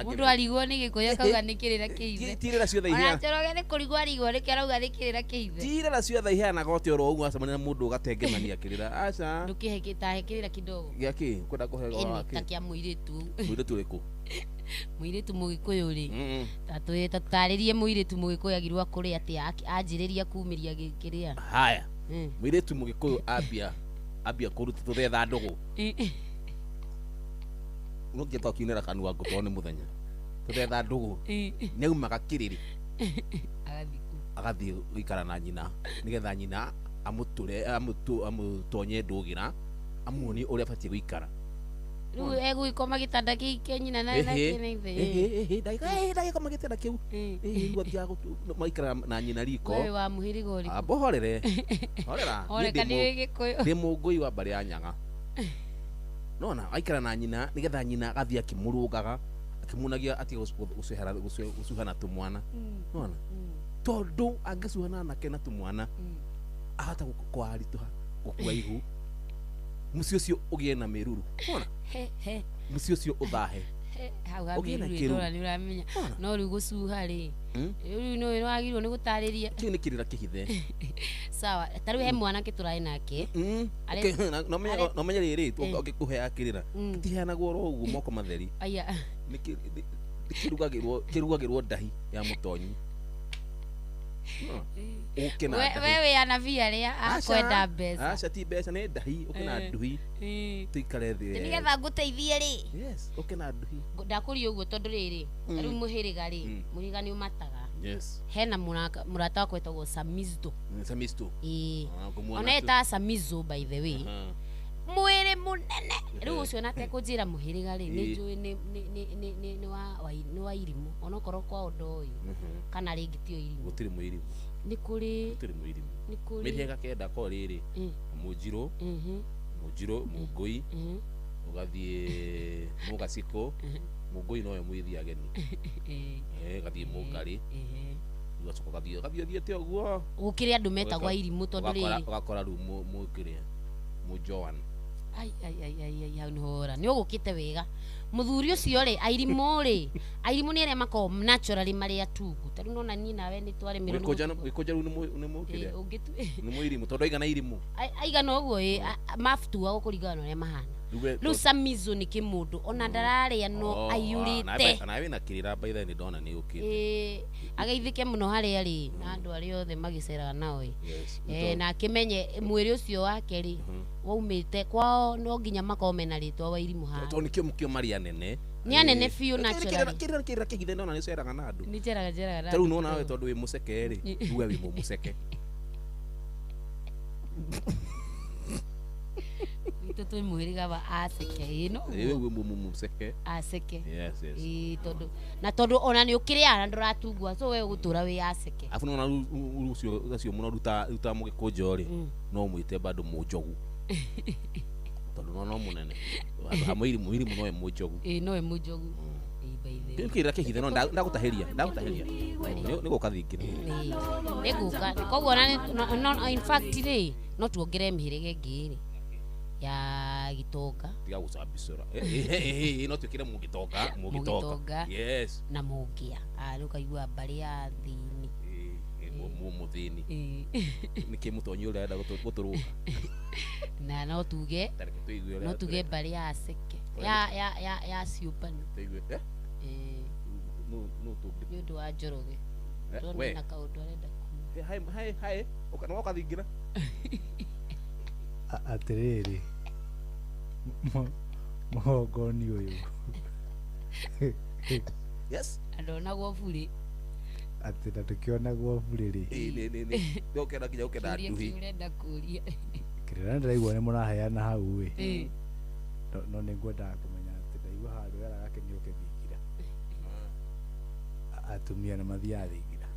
Mũndũ arigwo nĩ Gĩkũyũ akauga nĩ kĩrĩra kĩhithe. Ti irĩra ciothe Ona iheanaga. Njoroge nĩ kũrigwo arigwo nĩkĩo arauga nĩ kĩrĩra kĩhithe. Ti irĩra ciothe iheanaga ũtĩ oro ũguo wacemania na mũndũ ũgatengemania kĩrĩra. Aca. Ndũkĩhe tahe kĩrĩra kidogo. Gĩa kĩ? Kwenda kũhe Ĩni wa ta kĩ? kĩa mũirĩtu. Mũirĩtu ũrĩkũ? Mũirĩtu Mũgĩkũyũ rĩ. Tatarĩrie mũirĩtu Mũgĩkũyũ agĩrĩirwo akũre atĩa anjĩrĩria kumĩria kĩrĩa. Haya. Mũirĩtu Mũgĩkũyũ ambia kũruta tũthetha ndũgũ. No ngĩta ũkiunĩra kanua ngũ tondũ nĩ mũthenya. Tũthetha ndũgũ. Nĩaumaga kĩrĩrĩ. Agathiĩ gũikara na nyina nĩgetha nyina amũtũre amũtonye ndũgĩra amuonie ũrĩa abatiĩ gũikara. Rĩu egũgĩkoma gĩtanda kĩu kĩa nyina na na kĩna ithe. Ndagĩkoma gĩtanda kĩu. Rĩu athiaga maikara na nyina riko. Wewe wa mũhĩrĩga ũrĩkũ? Amba ũhorere. Horera. Hore Niĩ ndĩ kana wĩ Gĩkũyũ. Ndĩ mũngũi wa mbarĩ ya Nyaga. Nona aikara na nyina nigetha nyina agathiĩ akĩmũrũngaga akĩmuonagia atige gũcuha na tũmwana. Nona tondũ angĩcuha na anake na tũmwana ahota kwaritũha gũkua ihu mũciĩ ũcio ũgĩe na mĩruru. Nona He he. mũciĩ ũcio ũthahe. He, hau ha Ũgĩe na mĩruru kĩruru. ndora nĩ ũramenya no rĩu gũcuha rĩ rĩu nĩ wagĩrĩirwo nĩ gũtarĩria Kĩu nĩ kĩrĩra kĩhithe. Sawa, ta rĩu he mwanake tũrarĩ nake. No menye rĩrĩ ũngĩkũheaga kĩrĩra gĩtiheanagwo oro ũguo moko matheri. Aya. Nĩ kĩrugagĩrwo kĩrugagĩrwo ndahi ya mũtonyi. Ũke na We ndahi. we wĩ anabii arĩa akwenda mbeca. Aca ti mbeca nĩ ndahi ũke na nduhi tũikare thĩ Nĩ wega. nĩgetha ngũteithie rĩ. Yes, ũke na nduhi. Ndakũria ũguo tondũ rĩrĩ ta rĩu mũhĩrĩga rĩ mũhĩrĩga nĩ ũmataga. Yes. Hena mũrata wakwa wĩtagwo Samisto. Samisto. Ĩĩ. Ah, ngũmuona Ona tu. etaga Samizo by the way. Aha. Mwĩrĩ mũnene rĩu ũcio ona atekũnjĩra mũhĩrĩga rĩ nĩ Ĩĩ. njũĩ nĩ wa irimũ onokorwo kwao ndoĩ kana rĩngĩ ti o irimũ. Gũtirĩ mũirimũ. Nĩ kũrĩ Gũtirĩ mũirimũ. nĩ kũrĩ Mĩhĩrĩga kenda ko rĩrĩ mũnjirũ mũnjirũ mũngũi ũgathiĩ mũgacikũ mũngũi nowe mwĩthi ageni. Gathiĩ mũngarĩ ũgacoka ũgathiĩ ũgathiĩ ũthiĩte ũguo. Gũkĩrĩ andũ metagwo airimũ tondũ rĩrĩ ũgakora rĩu mũkĩrĩa mũjoan. Ai ai ai ai ai hau nĩho ora nĩ ũgũkĩte wega mũthuri ũcio rĩ airimũ rĩ airimũ nĩ arĩa makoragwo naturally marĩ atungu ta rĩu nona niĩ nawe nĩ twaremirwo nĩ Gĩkũnja rĩu nĩ mũkĩrĩa nĩ mũirimũ tondũ aigana irimũ. Aigana ũguo ĩ mabutuagwo kũringana na ũrĩa mahana. Rĩu we- Rĩu Samizo nĩ kĩmũndũ ona ndararĩa no Oh, aiyũrĩte. nawe wĩna kĩrĩra by the way nĩ ndona nĩ ũkĩte. Ĩĩ, ageithĩke mũno harĩa rĩ na andũ arĩa othe magĩceraga nao ĩ. Yes. Na akĩmenye mwĩrĩ ũcio wake rĩ waumĩte kwao no nginya makorwo mena rĩtwa wa irimũ haha. Tondũ nĩkĩo mũkĩo marĩ anene. Nĩ anene biũ naturally. Kĩrĩra kĩrĩra kĩhithe ndona nĩ ũceraga na andũ. Nĩ njeraga njeraga na Ta rĩu andũ. nona we tondũ wĩ mũceke rĩ uge wĩ mũceke. Gwitũ twĩ mũhĩrĩga wa aceke ĩ no Ĩ we wĩ mũceke. Aceke. Yes, yes. Ĩ tondũ na tondũ ona nĩ ũkĩrĩaga na ndũratungua so we ũgũtũra wĩ aceke. Alafu nona rĩu ũcio acio mũno ruta ruta mũgĩkũnjo rĩ no mwĩte bado mũnjogu. Tondũ no no mũnene. Handũ ha mũirimũ irimũ nowe mũnjogu. Ĩ nowe mũnjogu. Ĩ by the way. Kĩu kĩrĩra kĩhithe no ndagũtahĩria ndagũtahĩria. Nĩ gũka thingira. Nĩ ngũka koguo ona in fact rĩ no tuongerere mĩhĩrĩga ĩngĩ rĩ ya gĩtonga. Tiga gũcambicũra. No twĩkĩre mũgĩtonga mũgĩtonga. Mũgĩtonga. Yes. Na mũngĩa. Ah, rĩu kaigua mbarĩ ya thĩini. Mũthĩni. Nĩkĩ mũtonyi ũrĩa arenda gũtũrũga. Na no tuge Ta reke tũigue ũrĩa no tuge atũrenda. mbarĩ ya aceke Ũrenda- ya ciũmbano. Tũigue. Eh? Nũ tũngĩ. Nĩ ũndũ wa Njoroge. Ndĩrona we. ena kaũndũ arenda kuga. Hai hai hai. Ũka no ũkathingira. Atĩrĩrĩ mũhongoni ũyũ. Yes. Andonagwo burĩ. Atĩ na ndũkĩonagwo burĩ rĩ. Ĩ nĩ nĩ nĩ. Ndũkenda nginya ũkenda Kĩũria nduhi. kĩu ũrenda kũria. Kĩrĩra ndĩraigua nĩ mũraheana hau ĩ. Ĩ. No nĩ ngwendaga kũmenya atĩ ndaigua handũ yara gakenio ũkĩthingira. Atumia nĩ mathiaga thingira.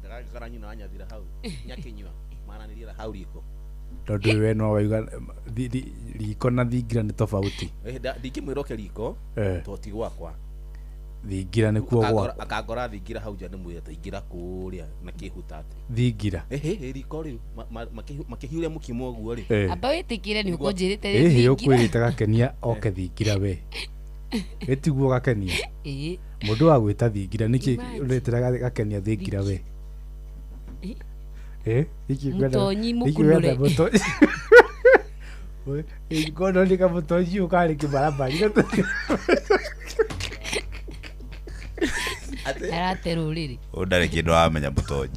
Ndagagĩkora nyina wa nyathira hau. Nyakĩnyua. Maranĩria hau riko. Tondũ we no waiga riko na thingira nĩ tofauti. Ndingĩmwĩra oke riko tondũ ti gwakwa. Thingira nĩkuo gwakwa. Akangora thingira hau nja ndĩmwĩre ta ingĩra kũrĩa na kĩhutate. Thingira. Ĩhĩ riko rĩu makĩhiũria mũkimo ũguo rĩ. Amba wĩtĩkĩre nĩ ũkũnjĩrĩte Ĩhĩ thingira. ũkwĩrĩte gakenia oke thingira we. Ĩtiguo gakenia. Ĩĩ. Mũndũ wa gwĩta thingira nĩkĩ Imagine. ũretĩra gakenia thingira we. Mũtonyi mũkunũre. Ngono nĩ kamũtonyi ũyũ karĩ kĩbarabara. Arate rũrĩrĩ. Ũyũ ndarĩ kĩndũ aramenya mũtonyi.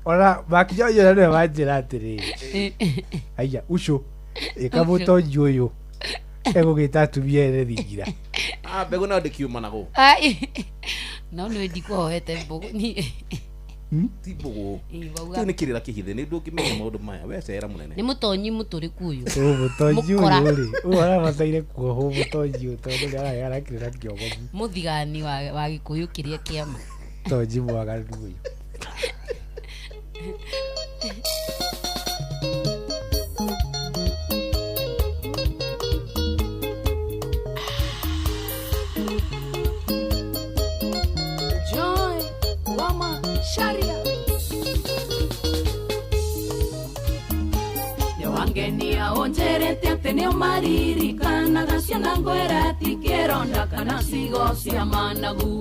Ona makinya ũyũ nĩwe wanjĩra atĩrĩrĩ. Aya ucio ĩka mũtonyi ũyũ egũgĩta atumia ene thingira. Ah, mbegũ nayo ndĩkiuma nago. Ai. No nĩ ndikũhoete mbũgũ niĩ. Ti mbũgũ. Ĩĩ, wauga- Kĩu nĩ kĩrĩra kĩhithe nĩ ndũngĩmenya maũndũ maya we cera mũnene. Nĩ mũtonyi mũtũrĩku ũyũ. Ũyũ mũtonyi Mũkora. ũyũ rĩ, ũyũ arabataire kuohwo mũtonyi ũyũ tondũ nĩ arakĩrĩra kĩogomu. Mũthigani wa gĩkũyũ kĩrĩa kĩama. Tonyi mwaganu ũyũ. Joy Wama Sharia Nĩwangenia ũnjĩrĩte atĩ nĩũmaririkanaga ciana ngwĩra ti kĩronda kana cigo cia managu.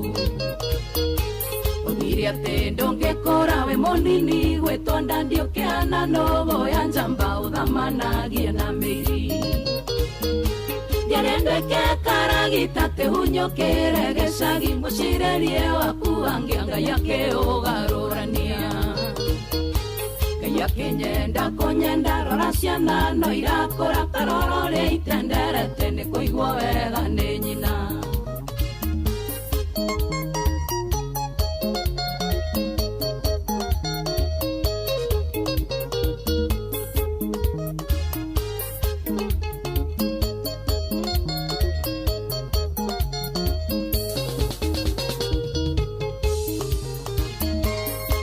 Ũgire atĩ ndũngĩkũra wĩ mũnini gwĩtwo nda ndiũkĩana nũgũ ya njamba ũthamanagie na mĩiri. Ndiarendeke karagita tĩhunyũkĩre gĩcagi mũcirĩrie waku angĩa Ngai akĩũgarũrania. Ngai akĩnyenda kũnyenda rora ciana no irakũra karoro rĩa itenderete nĩ kũigwo wega nĩ nyina.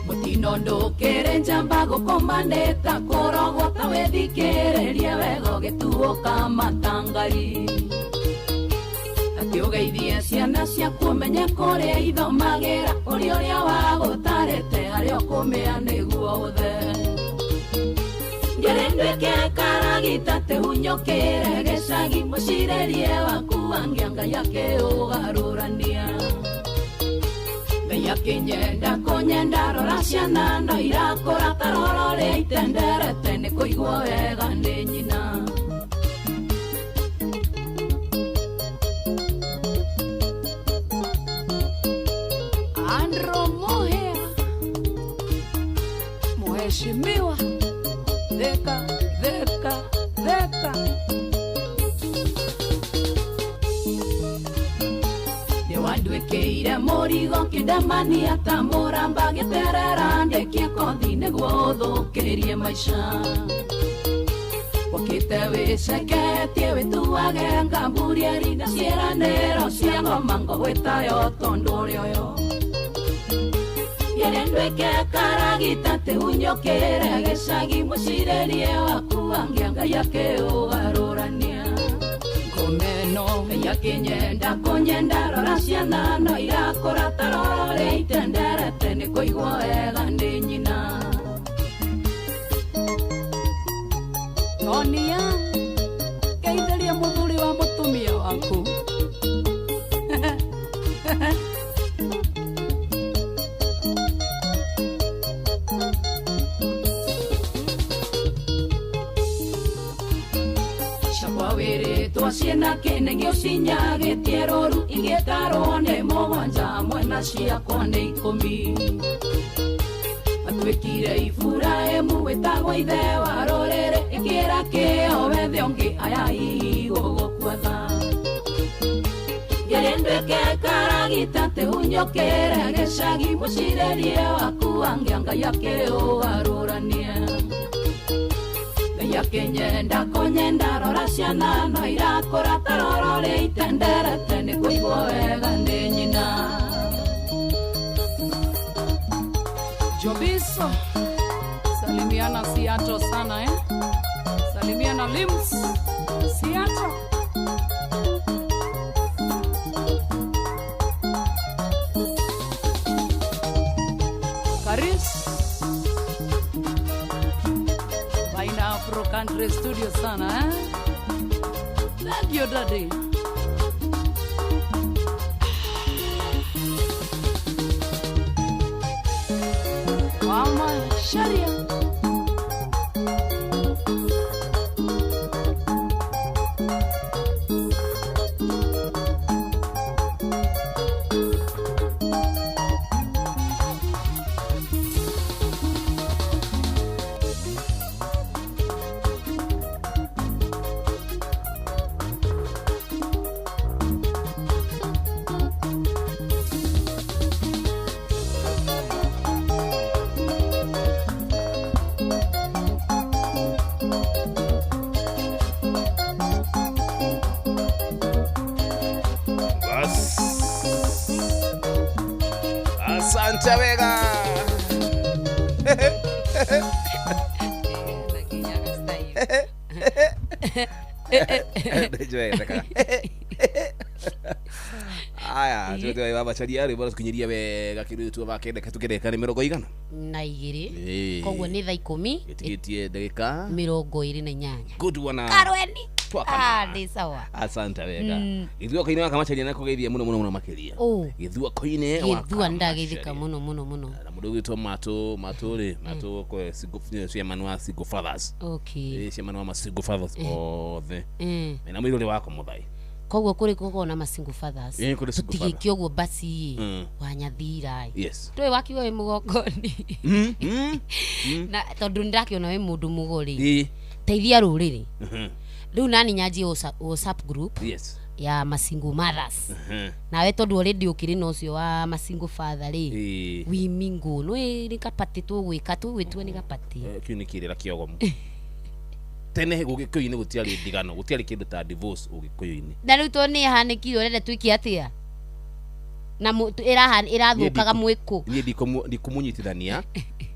Mũtino ndũkĩrĩ njamba gũkomanĩta kũrogwo ta wĩthikĩrĩrie wega ũgĩtuũka matangari. Atĩ ũgeithie ciana ciaku ũmenye kũrĩa ithomagĩra ũrĩa ũrĩa wagũtarĩte harĩa ũkũmĩa nĩguo ũthe. Ndiarĩ nduĩke karagita tĩhunyũkĩre gĩcagi mũcirĩrie waku angĩa Ngai akĩũgarũrania. Ngai akĩnyenda kũnyenda rora ciana no irakũra karoro rĩa itenderete nĩ kũigwo wega nĩ nyina. Andro Mohea Mheshimiwa Theka Theka Theka. Nĩwanduĩkĩire mũrigo kĩndemania ta mũramba gĩterera ndĩkie kothi nĩguo ũthũkĩrie maica. Ũkĩte wĩceketie wĩtuage ngamburieri na ciĩranĩro cia ngoma ngũgwĩtayo tondũ ũrĩ ũyũ. Ndiarĩ nduĩke karagita tĩhunyũkĩre gĩcagi mũcirĩrie waku angĩa Ngai akĩũgarũrania. Ngomeno Ngai akĩnyenda kũnyenda rora ciana no irakũra taroro rĩa itenderete nĩ kũigwo wega nĩ nyina. Tonia geithĩria mũthuri wa mũtumia waku. Ciakwa wĩrĩtwo ciĩna kĩnegi ũcinyagĩtie rũru igĩtarwo nĩ mũgwanja mwena ciakwa nĩ ikũmi. Matuĩkire Iburahĩmu wĩtagwo ithe wa rũrĩrĩ ĩkĩra kĩo wethe ũngĩ aya hihi gũgũkua tha. Ndiarĩ nduĩke karagita tĩhunyũkĩre gĩcagi mũcirĩrie waku angĩa Ngai akĩũgarũrania. Ngai akĩnyenda kũnyenda rora ciana no irakũra taroro rĩa itenderete nĩ kũigwo wega nĩ nyina. Jobiso salimiana Seattle sana eh? Salimiana Lims Seattle. Karis Baina Afro Country Studio sana eh? Thank you daddy. Mama Sharia. Asante wega. Ndĩnjoete. Aya, tuwe baba charia rĩ bora tukinyiria wega kĩndũ tu bakende tukendeka nĩ mĩrongo igana na igĩrĩ. Ĩĩ. Koguo nĩ thaa 10 ĩtigĩtie ndagĩka 28. Good one. Karweni. Twakana. Ah, ndĩ sawa. Asante wega. Gĩthua-inĩ wa Kamacharia na kũgeithia mũno mũno mũno makĩria. Ũ. Gĩthua-inĩ wa Gĩthua nĩndageithĩka mũno mũno mũno. Na mũndũ ũgwĩtwo Matũ Matũ rĩ Matũ kwe single chairman wa single fathers. Okay. Ĩĩ, chairman wa ma single fathers othe. Na mũirũrĩ wakwa mũthai. Koguo kũrĩ gũkoragwo na ma single fathers. Ĩĩ, kũrĩ single father. Tũtigĩke ũguo basi ĩ. Wanyathira ĩ. Yes. Ndũĩ wakiuga wĩ mũgongoni. Na tondũ nĩndakĩona wĩ mũndũ mũgo rĩ. Teithia rũrĩrĩ. Rĩu nani nyanjie WhatsApp group Yes. ya ma single mothers. Nawe tondũ already ũkĩrĩ na ũcio wa ma single father rĩ. We mingle. Nĩ nĩ kapatĩ tũgwĩka tũgwĩtua nĩ kapatĩ. Kĩu nĩ kĩrĩra kĩogomu. Tene gũgĩkũyũ-inĩ gũtiarĩ ndigano, gũtiarĩ kĩndũ ta divorce ũgĩkũyũ-inĩ. Na rĩu tondũ nĩ ĩhanĩkire ũrenda twĩke atĩa? Na ĩrathũkaga mwĩkũ. Niĩ ndikũmũnyitithania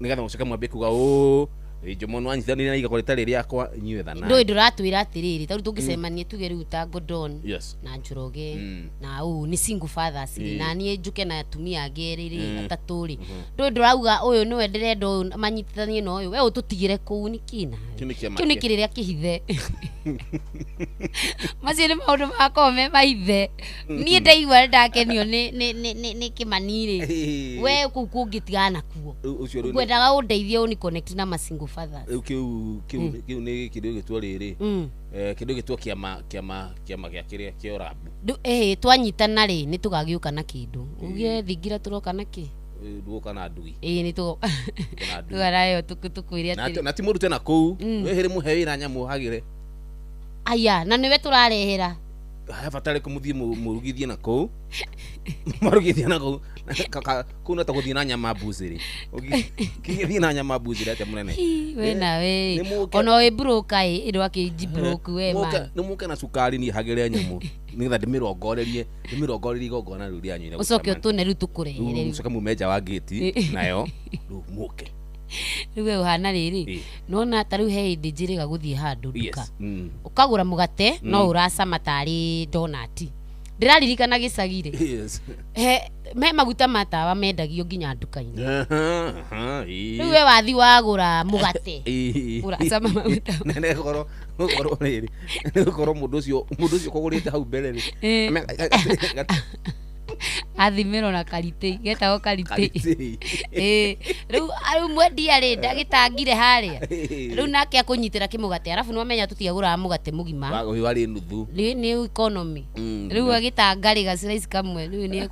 nĩgetha mũcoke mwambie kuga ũ Njomo nĩwanyitithanirie na igakora rĩtarĩ rĩakwa inyuĩ thana. Ndũĩ ndũratwĩra atĩrĩrĩ tarĩu tũngĩcemania tuge rĩu ta Gordon Yes. na Njoroge na ũ nĩ single fathers rĩ, na niĩ njũke na atumia angĩ erĩ rĩ, atatũ rĩ. Ndũĩ ndũrauga ũyũ nĩwe ndĩrenda ũyũ manyitithanie na ũyũ we ũtũtigĩre kũu nĩkĩ nawe? Kĩu nĩ kĩama Kĩu nĩ kĩrĩra kĩhithe. Macio nĩ maũndũ makoragwo me mahithe. Niĩ ndaigua nĩndakenio nĩ Kĩmani rĩ, we kũu kũngĩ tigana nakuo. Rĩu ũcio rĩu nĩ- Ngwendaga ũndeithie ũni connect na ma single fathers. Rĩu kĩu nĩ kĩndũ gĩtwo rĩrĩ. Kĩndũ gĩtwo kĩama kĩama kĩama gĩa kĩrĩa kĩa ũrambu. Ĩhĩ twanyitana rĩ nĩ tũgagĩũka na kĩndũ. Uge thingira tũroka na kĩ? Ndũgũka na ndui. Ĩĩ nĩ Ũka na ndui. tũganayo tũkwĩre atĩrĩ. Na ti mũrute na kũu. Wĩ hĩrĩ mũhe wĩra nyamũ hagĩre. Aya na nĩwe tũrarehera. He bata rĩkũ mũthiĩ mũrugithie na kũu. Marugithie na kũu. Kũu no ta gũthiĩ na nyama mbucĩrĩ. Ũngĩthiĩ na nyama mbucĩrĩ atĩa mũnene? Hi, we nawe. Nĩ mũke- Ona wĩ broke ĩ ndwakĩnji broke we man. Nĩ mũke na cukari niĩ hagĩre nyamũ nĩgetha ndĩmĩrongorerie igongona rĩu rĩanyu rĩa Ũcoke gũcemania. ũtũne rĩu tũkũrehere Rĩu rĩu. mũcoke mume nja wa ngĩti nayo rĩu mũke. Rĩu we ũhana rĩrĩ. Ĩ. Nona ta rĩu he hĩndĩ njĩrĩga gũthiĩ handũ nduka. Yes. Ũkagũra mũgate no ũracama tarĩ donati. Ndĩraririkana gĩcagi rĩ. Yes. He me maguta ma tawa mendagio nginya nduka-inĩ. Aha, ĩ. Rĩu we wathi wagũra mũgate. Ĩ. Ũracama maguta. Na nĩ gũkorwo rĩrĩ nĩ gũkorwo mũndũ ũcio kũgũrĩte hau mbere rĩ. Athimĩrwo na karitĩ getagwo karitĩ. Karitĩ. Ĩ, rĩu mwendia rĩ ndagĩtangire harĩa. Rĩu nake akũnyitĩra kĩmũgate arabu nĩwamenya tũtiagũraga mũgate mũgima. Ũyũ warĩ nuthu. Nĩ economy. Rĩu agĩtanga rĩ gaciraici kamwe rĩu nĩ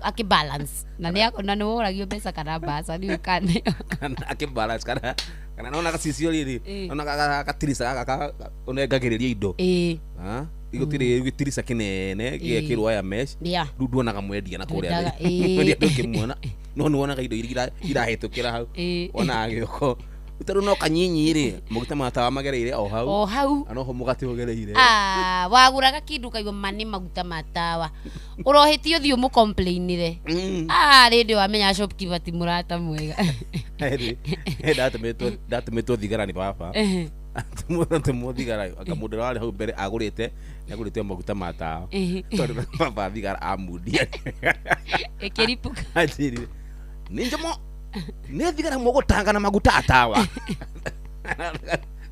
akĩ balance na nĩ na nĩ woragio mbeca kana mbaca rĩu kana Kana akĩ balance kana nona gacicio rĩrĩ Ĩ. nona gatirisa gaka ũnengagĩrĩria indo. Ĩ. Gũtirĩ gĩtirisa kĩnene gĩgekĩrwo wire mesh. Yeah. Rĩu nduonaga mwendia na kũrĩa Ndwendaga, thĩ. ĩ. Mwendia ndũngĩmuona no nĩwonaga indo iria irahĩtũkĩra hau. Ĩ. Wonaga gĩoko tondũ no kanyinyi rĩ maguta ma tawa magereire o hau. O hau. Na noho mũgate ũgereire. Ah, wagũraga kĩndũ ũkaigua ma nĩ maguta ma tawa ũrohĩtie ũthiĩ ũmũcomplainĩre. Ah, rĩndĩ wamenya shopkeeper ti mũrata mwega. Ndatũmĩtwo thigara nĩ baba. Atũmwo thigara anga mũndũ ũrĩa warĩ hau mbere agũrĩte nĩagũrĩte maguta ma tawa. Tondũ baba thigara amundia. Ĩkĩripũka. Anjĩrire nĩ Njomo nĩ thigara mũgũtanga na maguta a tawa.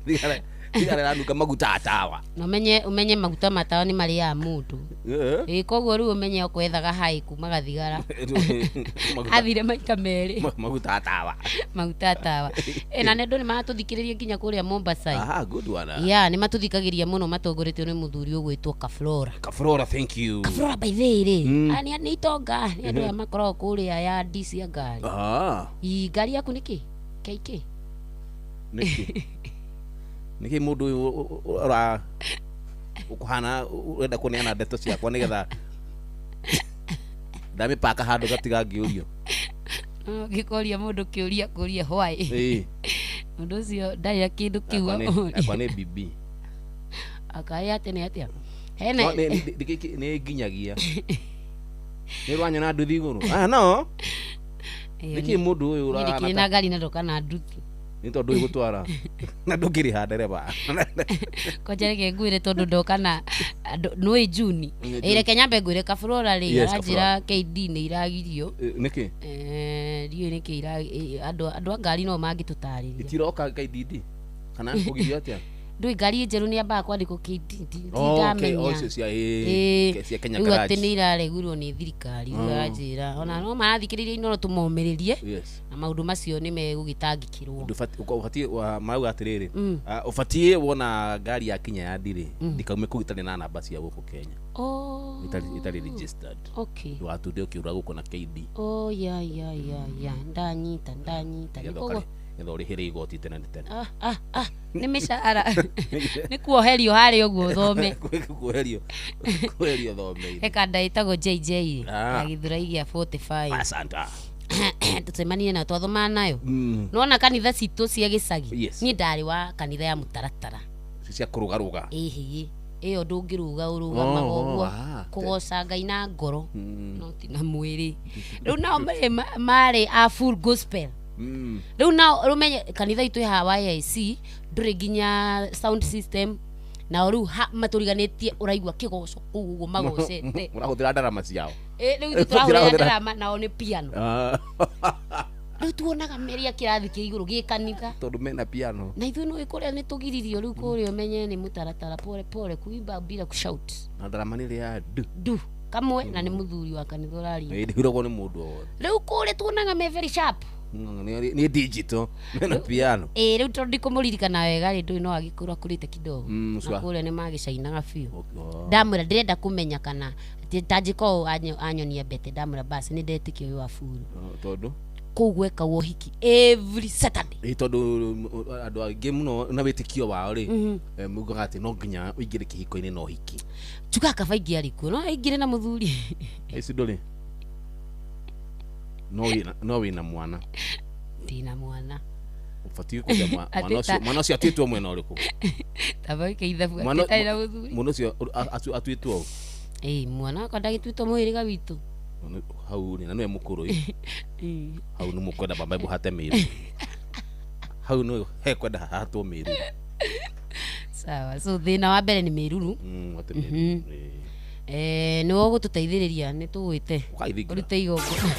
Thigara ĩranunga maguta a tawa. Na ũmenye maguta ma tawa nĩ marĩaga mũndũ. Ĩ koguo rĩu ũmenye okwethaga hai kuma gathigara. Athire maita merĩ. Maguta a tawa. Maguta a tawa. Ĩ na nĩ andũ nĩ maratũthikĩrĩria nginya kũrĩa Mombasa. Aha, good one. Yeah, nĩ matũthikagĩria mũno matongoretio nĩ mũthuri ũgwĩtwo Kaflora. Kaflora, thank you. Kaflora by the way rĩ, nĩ itonga, nĩ andũ aya makoragwo kũrĩa ya D cia ngari. Ĩ ngari yaku nĩ kĩ? KK? Nĩkĩ? Nĩkĩ mũndũ ũyũ ũra ũkũhana ũrenda kũneana ndeto ciakwa nĩgetha ndamĩpaka handũ gatiga ngĩũrio. Ũngĩkoria mũndũ kĩũria kũria why. Ĩ. Mũndũ ũcio ndarĩ na kĩndũ kĩu Akwa nĩ BB. Akarĩ atĩ nĩ atĩa? Hena No, nĩ nginyagia. Nĩ ũranyona nduthi igũrũ. Ah, no. Nĩkĩ mũndũ ũyũ ũrahana ndikĩrĩ na ngari na ndoka na nduthi nĩ tondũ ũyũ gũtwara na ndũkĩrĩha ndereba. Kwanja reke ngwĩre tondũ ndoka na nũĩ Juni. Reke nyambe ngwĩre Kaburora rĩ aranjĩra KD nĩ iragirio. Nĩkĩ? Ndiũĩ nĩkĩ andũ a ngari no mangĩtũtarĩria. Itiroka KDD kana kũgirio atĩa? Ndũĩ ngari njerũ nĩ yambaga kwandĩkwo KD ndamenya. Cia Kenya Rĩu Garage. atĩ nĩ iraregurwo nĩ thirikari rĩu aranjĩra ona no marathikĩrĩria Inooro tũmomĩrĩrie na maũndũ macio nĩ megũgĩtangĩkĩrwo. Ũbatiĩ marauga atĩrĩrĩ, ũbatiĩ wona ngari yakinya ya ndirĩ ndikaume kũu itarĩ na namba cia gũkũ Kenya. Itarĩ registered. Ndũgatunde ũkĩũra gũkũ na KD. Oh ya ya ya ya ndanyita ndanyita. Nĩgetha ũrĩhĩre igoti tene na tene. Nĩ mĩcara nĩ kuoherio harĩa ũguo ũthome. Kuoherio thome. He kanda ĩtagwo JJ ya Gĩthũrai gĩa 45. Asante. Tũcemanie nayo twathomaga nayo. Nĩwona kanitha citũ cia gĩcagi. Niĩ ndarĩ wa kanitha ya mũtaratara. Cia kũrũgarũga. Ĩhĩ. Ĩyo ndũngĩrũga ũrũgamaga ũguo kũgoca Ngai na ngoro no ti na mwĩrĩ. Rĩu nao marĩ a full gospel. Rĩu nao rũmenye kanitha itũ ĩ haha YIC ndũrĩ nginya sound system nao rĩu matũriganĩtie ũraigua kĩgoco kũu ũguo magocete. Mũrahũthĩra ndarama ciao. Rĩu ithuĩ tũrahũthĩra ndarama nao nĩ piano. Rĩu tuonaga meria kĩrathi kĩa igũrũ gĩ kanitha tondũ mena piano. Na ithuĩ nĩũĩ kũrĩa nĩ tũgiririo rĩu kũrĩa ũmenye nĩ mũtaratara pole pole kuimba bila kushout. Na ndarama nĩ ĩrĩa ya ndu ndu kamwe na nĩ mũthuri wa kanitha ũraria. Ĩhũragwo nĩ mũndũ o wothe. Rĩu kũrĩa tuonaga me very sharp. Nĩ digital mena piano. Rĩu tondũ ndikũmũririkana wega rĩ ndũĩ no agĩkorwo akũrĩte kidogo. Na kũrĩa nĩ magĩcainaga biũ. Ndamwĩra ndĩrenda kũmenya kana ta njĩka ũũ anyonia mbete ndamwĩra basi nĩ ndetĩkia ũyũ wa buru. Tondũ kũu gwekagwo ũhiki every Saturday. Tondũ andũ aingĩ mũno na wĩtĩkio wao rĩ maugaga atĩ no nginya ũingĩre kĩhiko-inĩ na ũhiki. Njugaga kaba ingĩarĩ kuo no aingĩre na mũthuri. Ici ndũrĩ no wĩna mwana. Ndĩna mwana. Ũbatiĩ kũgĩa mwana ũcio atuĩtwo mwena ũrĩkũ? Taba wĩke ithabu atĩ itarĩ na mũthuri. Mwana ũcio atuĩtwo ũ? Mwana wakwa ndagĩtuĩtwo mũhĩrĩga witũ. Hau rĩ na nĩwe mũkũrũ ĩ. Hau nĩ mũkwenda bambe mũhate mĩru. Hau nĩ hekwenda hahatwo mĩru. Sawa, so thĩna wa mbere nĩ mĩruru. Hate mĩruru. Nĩ ũgũtũteithĩrĩria nĩ tũgwĩte. Ũrute igongona.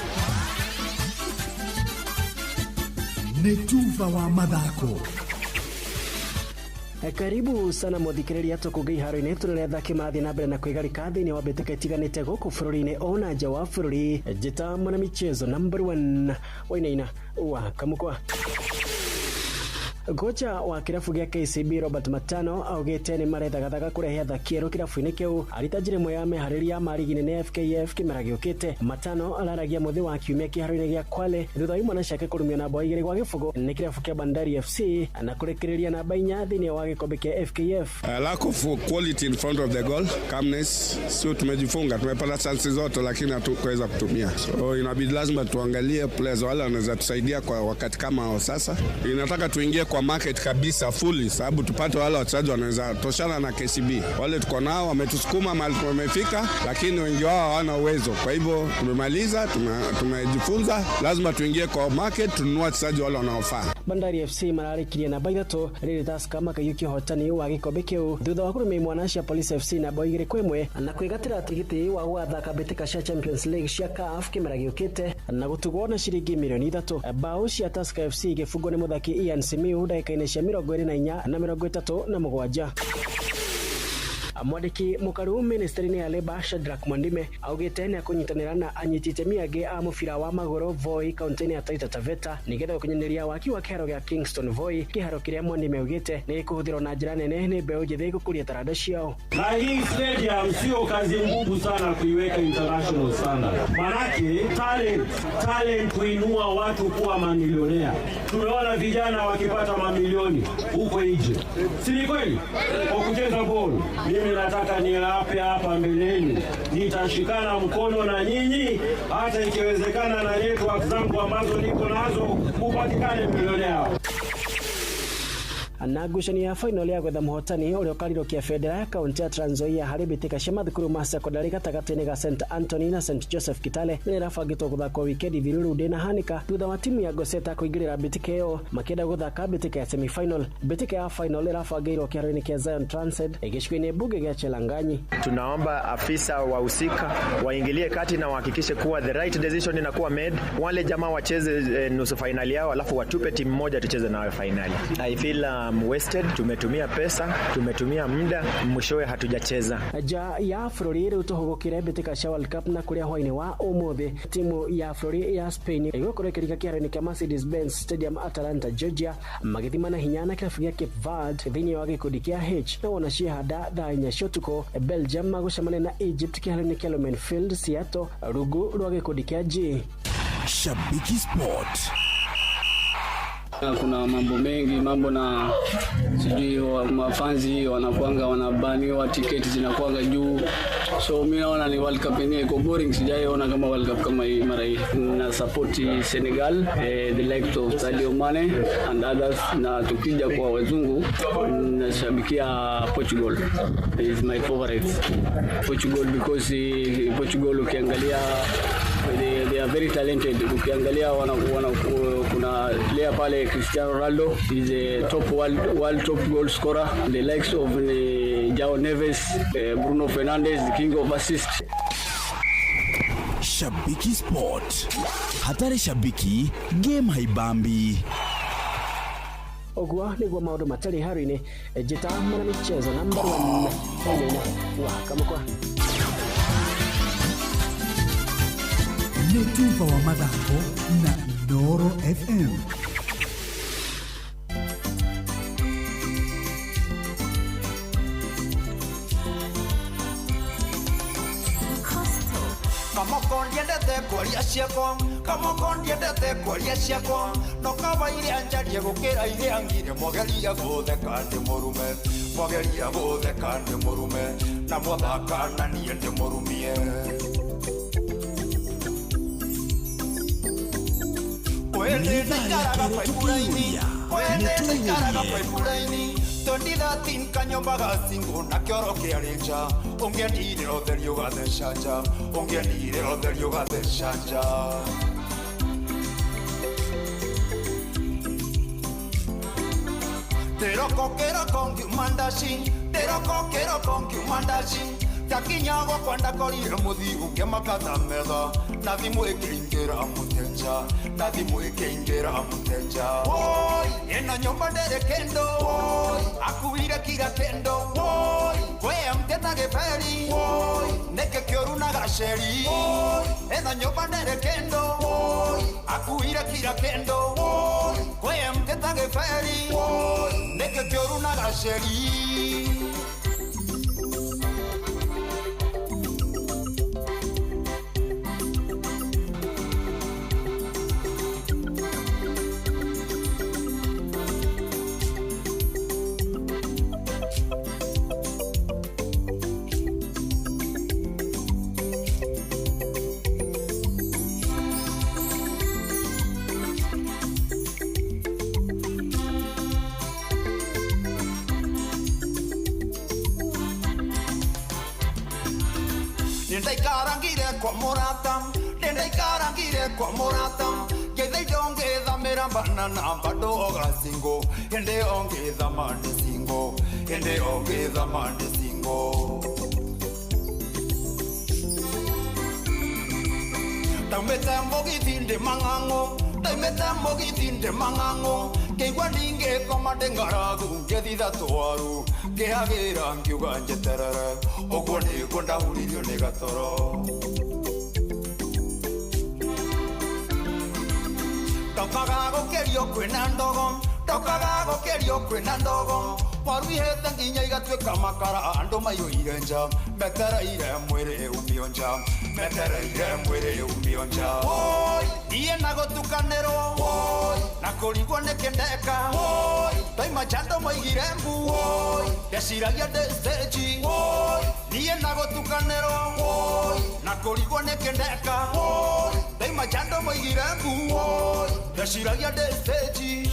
Nĩ tuba wa mathako. Karibu sana muthikiriria tukuge iharo-inĩ tũrore athaki marathiĩ na mbere na kwĩgarika thĩinĩ wa mbĩtĩka itiganĩte gũkũ bũrũri-inĩ ona nja wa bũrũri. Njĩta mwana michezo number 1 Wainaina wa Kamukwa. Kocha wa kirabu gĩa KCB Robert Matano augĩte nĩ marethagathaga kũrehe athaki erũ kirabu-inĩ kĩu arĩ ta njĩra ĩmwe ya meharĩria ma rigi nene FKF kĩmera gĩũkĩte. Matano araragia mũthĩ wa kiumia kĩharo-inĩ gĩa Kwale thutha wa imwana ciake kũrumio namba 2-0 nĩ kirabu kĩa Bandari FC na kũrĩkĩrĩria namba 4 thĩinĩ wa gĩkombe kĩa FKF. Lack of quality in front of the goal, calmness, sio tumejifunga, tumepata chances zote lakini hatukuweza kutumia. So inabidi lazima tuangalie players wale wanaweza tusaidia kwa wakati kama sasa. Inataka tuingie kwa market kabisa fully sababu tupate wale wachezaji wanaweza toshana na KCB. Wale tuko nao wametusukuma mahali tumefika, lakini wengi wao hawana uwezo. Kwa hivyo tumemaliza, tumejifunza, lazima tuingie kwa market tununue wachezaji wale wanaofaa. Bandari FC mararĩkirie namba 3 rĩrĩ Tusker makaiyũkia ũhotani wa gĩkombe kĩu thutha wa kũrũmia imwana cia Police FC namba 2-1 na kwĩgatĩra tigiti wa gũgathaka mbĩtĩka cia Champions League cia CAF kĩmera gĩũkĩte na gũtugwo na ciringi milioni 3. Bao cia Tusker FC igĩbungwo nĩ mũthaki Ian Simiu ndagĩka-inĩ cia 24 na 37. Mwandĩki mũkaru ministry-inĩ ya Labour Shadrack Mwandime augĩte nĩ akũnyitanĩra na anyiti itemi angĩ a mũbira wa magũrũ Voi kaunti-inĩ ya Taita Taveta nĩgetha gũkinyanĩria waki wa kĩharo gĩa Kingston Voi, kĩharo kĩrĩa Mwandime augĩte nĩ gĩkũhũthĩrwo na njĩra nene nĩ mbeũ njĩthĩ gũkũria taranda ciao. Na hii stadium sio kazi ngumu sana kuiweka international standard, manake talent kuinua watu kuwa mamilionea. Tumeona vijana wakipata mamilioni huko nje, si ni kweli? Kwa kucheza ball. Mimi nataka niwape hapa mbeleni, nitashikana mkono na nyinyi, hata ikiwezekana na network zangu ambazo niko nazo kupatikane milionea. Na ngucanio ya final ya gwetha mũhotani ũrĩa ũkarirũkia bendera ya kaunti ya Trans Nzoia harĩ mbĩtĩka cia mathukuru ma sekondari gatagatĩ-inĩ ga St Anthony na St Joseph Kitale nĩ ĩrabangĩtwo gũthakwo wikendi thiru rĩu ndĩnahanĩka thutha wa timu ya Goseta kũingĩrĩra mbĩtĩka ĩyo makĩenda gũthaka mbĩtĩka ya semifinal. Mbĩtĩka ya final ĩrabangĩirwo kĩharo-inĩ kĩa Zion Transit gĩcigo-inĩ mbunge gĩa Chelanganyi. Tunaomba afisa wahusika waingilie kati na wahakikishe kuwa the right decision inakuwa made. Wale jamaa wacheze nusu fainali yao, alafu watupe timu moja tucheze nayo fainali. I feel wasted. Tumetumia pesa, tumetumia muda, mwishowe hatujacheza. Nja ya bũrũri rĩu tũhũgũkĩre mbĩtĩka cia World Cup na kũrĩa hwaĩ-inĩ wa ũmũthĩ timu ya bũrũri ya Spain ĩgũkorwo ĩkĩringa kĩharo-inĩ kĩa Mercedes-Benz Stadium Atlanta, Georgia, magĩthimana hinya na kĩrabu gĩa Cape Verde thĩinĩ wa gĩkundi kĩa H. Na wona ciehanda thaa 4 cia ũtukũ, Belgium magũcemania na Egypt kĩharo-inĩ kĩa Lumen Field, Seattle, rungu rwa gĩkundi kĩa G. Shabiki Sport. Kuna mambo mengi, mambo na sijui mafanzi wanakuanga wanabaniwa, tiketi zinakuanga juu. So mimi naona ni World Cup yenyewe iko boring, sijaiona kama World Cup kama hii mara hii. Na support Senegal, the likes of Sadio Mane and others. Na tukija kwa wazungu nashabikia Portugal. Is my favorite. Portugal because Portugal ukiangalia they are very talented. Ukiangalia wana kuna player pale Cristiano Ronaldo is a top world top goal scorer. The likes of João Neves, Bruno Fernandes, the king of assists. Shabiki Sport. Hatari shabiki, game haibambi. Ũguo nĩguo maũndũ matarĩ haro-inĩ. Njĩta mwana michezo namba 1 wa Kamũkwa. Nĩ tuba wa mathako na Inooro FM. Kwaria ciakwa kamoko ndiendete kwaria ciakwa no kaba iria njarie gukira iria ngire mwageria gutheka ndi murume mwageria gutheka ndi murume na mwathaka na niĩ ndi murumie kwende ndaikaraga paipuraini kwende ndaikaraga paipuraini 2013 kanyomba gacingo na kĩoro kĩarĩ nja ũngĩendire ũtheri ũgatheca nja ũngĩendire ũtheri ũgatheca nja. Kĩroko kĩroko ngiuma ndaci kĩroko kĩroko ngiuma ndaci ndakinya gwakwa ndakorire mũthiu ngĩmakata metha na thimũ ĩkĩingĩra mũtenja na thimũ ĩkĩingĩra mũtenja. Woi ĩno nyũmba ndĩrĩ kĩndũ woi akuire kira kĩndũ woi kwĩ mteta gĩberi woi nĩkĩ kĩũru na gaceri woi ĩno nyũmba ndĩrĩ kĩndũ woi akuire kira kĩndũ woi kwĩ mteta gĩberi woi nĩkĩ kĩũru na gaceri. Ndaikarangire kwa mũrata ndaikarangire kwa mũrata ngeitha indo ngĩthamĩra banana bado ogacingo hĩndĩ ĩyo ngĩthama ndĩ single hĩndĩ ĩyo ngĩthama ndĩ single. Ndaumĩte mũgithi ndĩ mang'ang'o ndaumĩte mũgithi ndĩ mang'ang'o ngĩigua ndingĩkoma ndĩ ng'aragu ngĩthitha twaru ngĩhagĩra ngiuga njeterere ũguo nĩguo ndahuririo nĩ gatoro. Ndokaga gũkĩrio kwĩna ndogo ndokaga gũkĩrio kwĩna ndogo waruihĩte nginya igatuĩka makara andũ maiyũire nja metereire mwĩrĩ umio nja metereire mwĩrĩ umio nja. Woi niĩ na gũtukanĩrwo woi na kũrigwo nĩkĩ ndeka woi ndaima nja andũ maigire mbu woi ndeciragia ndĩ stage woi niĩ na gũtukanĩrwo woi na kũrigwo nĩkĩ ndeka woi ndaima nja andũ maigire mbu woi ndeciragia ndĩ stage.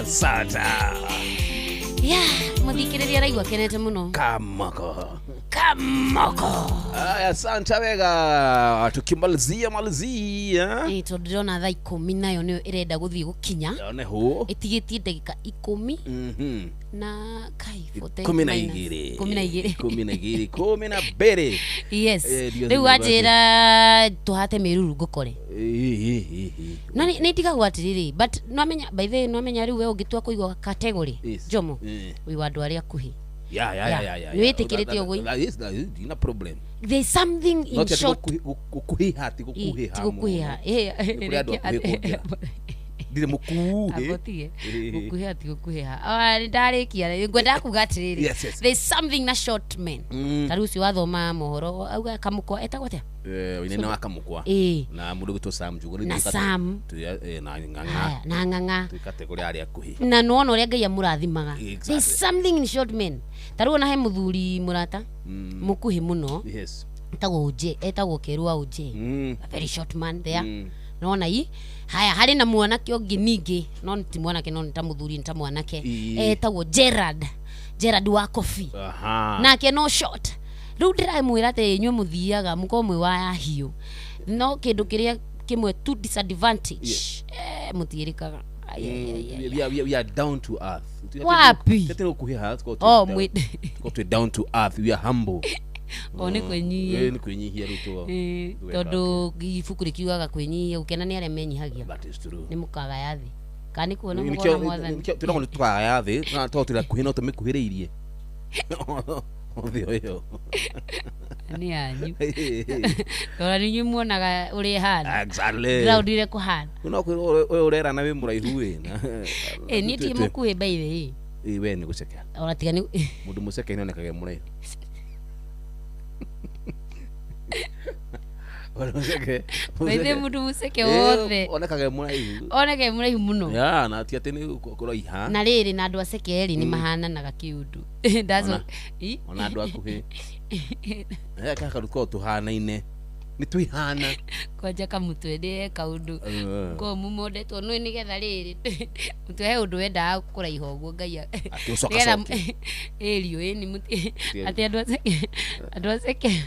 Asante. Yeah, muthikiriria araigua kenete muno. Kamoko. Kamoko. Aya, asante wega. Tukimalizia malizia. Ĩ tondũ ndĩrona thaa 10 nayo nĩyo ĩrenda gũthiĩ gũkinya. Yone hu. Ĩtigĩtie ndagĩka 10 na kai 40 12. 12. 12. 12. Yes. Ndio Rĩu zimebaki. wanjĩra tũhate mĩruru ngũkore. Ĩ. No nĩ ndigagwo atĩrĩrĩ, but nwamenya, by the way, nwamenya rĩu we ũngĩtua kũigwo category Yes. Jomo, wĩ wa andũ arĩa akuhĩ. Ya. Nĩ wĩtĩkĩrĩte ũguo? Yes, ndina problem. There's something in No ti atĩ short. gũkuhĩha, ti gũkuhĩha Ti gũkuhĩha. mũno. Nĩ kũrĩ andũ akuhĩ kũngĩra. Ndirĩ mũkuhĩ. Abotige. Gũkuhĩha ti gũkuhĩha. Ah, nĩ ndarĩkia. Ngwendaga kuga atĩrĩrĩ. Yes, yes. There's something na short men. Ta rĩu ũcio wathoma mohoro auga kamũkwa etagwo atĩa? Wainaina wa Kamũkwa. Ĩ. Na mũndũ ũgwĩtwo Sam Njugũ. Na Sam. Na Ng'ang'a. Haya, na Ng'ang'a. Twĩ category ya arĩa akuhĩ. Na nĩwona ũrĩa Ngai amũrathimaga. Exactly. There's something in short men. Ta rĩu ona he mũthuri mũrata mũkuhĩ mũno. Yes. Etagwo Uje, etagwo Kerua Uje. A very short man there. Nona i haya harĩ na mwanake ũngĩ ningĩ no ti mwanake no nĩ ta mũthuri nĩ ta mwanake etagwo Gerard Gerard wa Kofi. Aha. Nake no short. Rĩu ndĩramwĩra atĩ inyuĩ mũthiaga mũkorwo mwĩ wa hiũ, no kĩndũ kĩrĩa kĩmwe tu disadvantage, mũtiĩrĩkaga. Ai, ai, ai, ai. We are down to earth. Wapi? Tete kuhiha, Oh, tuko down to earth, we are humble. O, nĩ kwĩnyihia. Nĩ kwĩnyihia rĩu tu. Tondũ ibuku rĩkiugaga kwĩnyihia gũkena nĩ arĩa menyihagia. That is true. Nĩ mũkagaya thĩ. Kana nĩ kuona Nĩkĩo mũkona mwathani. twĩragwo nĩ tũkagaya thĩ, na tondũ twĩ hakuhĩ no tũmĩkuhĩrĩirie. Ũthĩ ũyũ. Nĩ yanyu. Tondũ nĩ inyuĩ muonaga ũrĩa ĩhana. Exactly. Ground ĩrĩa kũhana. No kwĩrwo ũyũ ũrerana wĩ mũraihu ĩ. Niĩ ti mũkuhĩ by the way. Ĩ, we nĩ gũcekea. Ona tiga nĩ Mũndũ mũceke nĩ onekaga e mũraihu. Mũndũ mũceke. By the way, mũndũ mũceke wothe. Onekaga e mũraihu. Onekaga e mũraihu mũno. Ya, na ti atĩ nĩ kũraiha. Na rĩrĩ na andũ aceke rĩ nĩ mahananaga kĩũndũ. That's what. Ona andũ akuhĩ. Kaka tũkoragwo tũhanaine. Nĩ twĩhana. Kwanja kamũtwe nĩ kaũndũ. Ko mumondetwo nĩ nĩgetha rĩrĩ mũtwe he ũndũ wendaga kũraiha ũguo Ngai Akĩũcoka nĩgetha coke. ĩrio ĩni mũti atĩ andũ aceke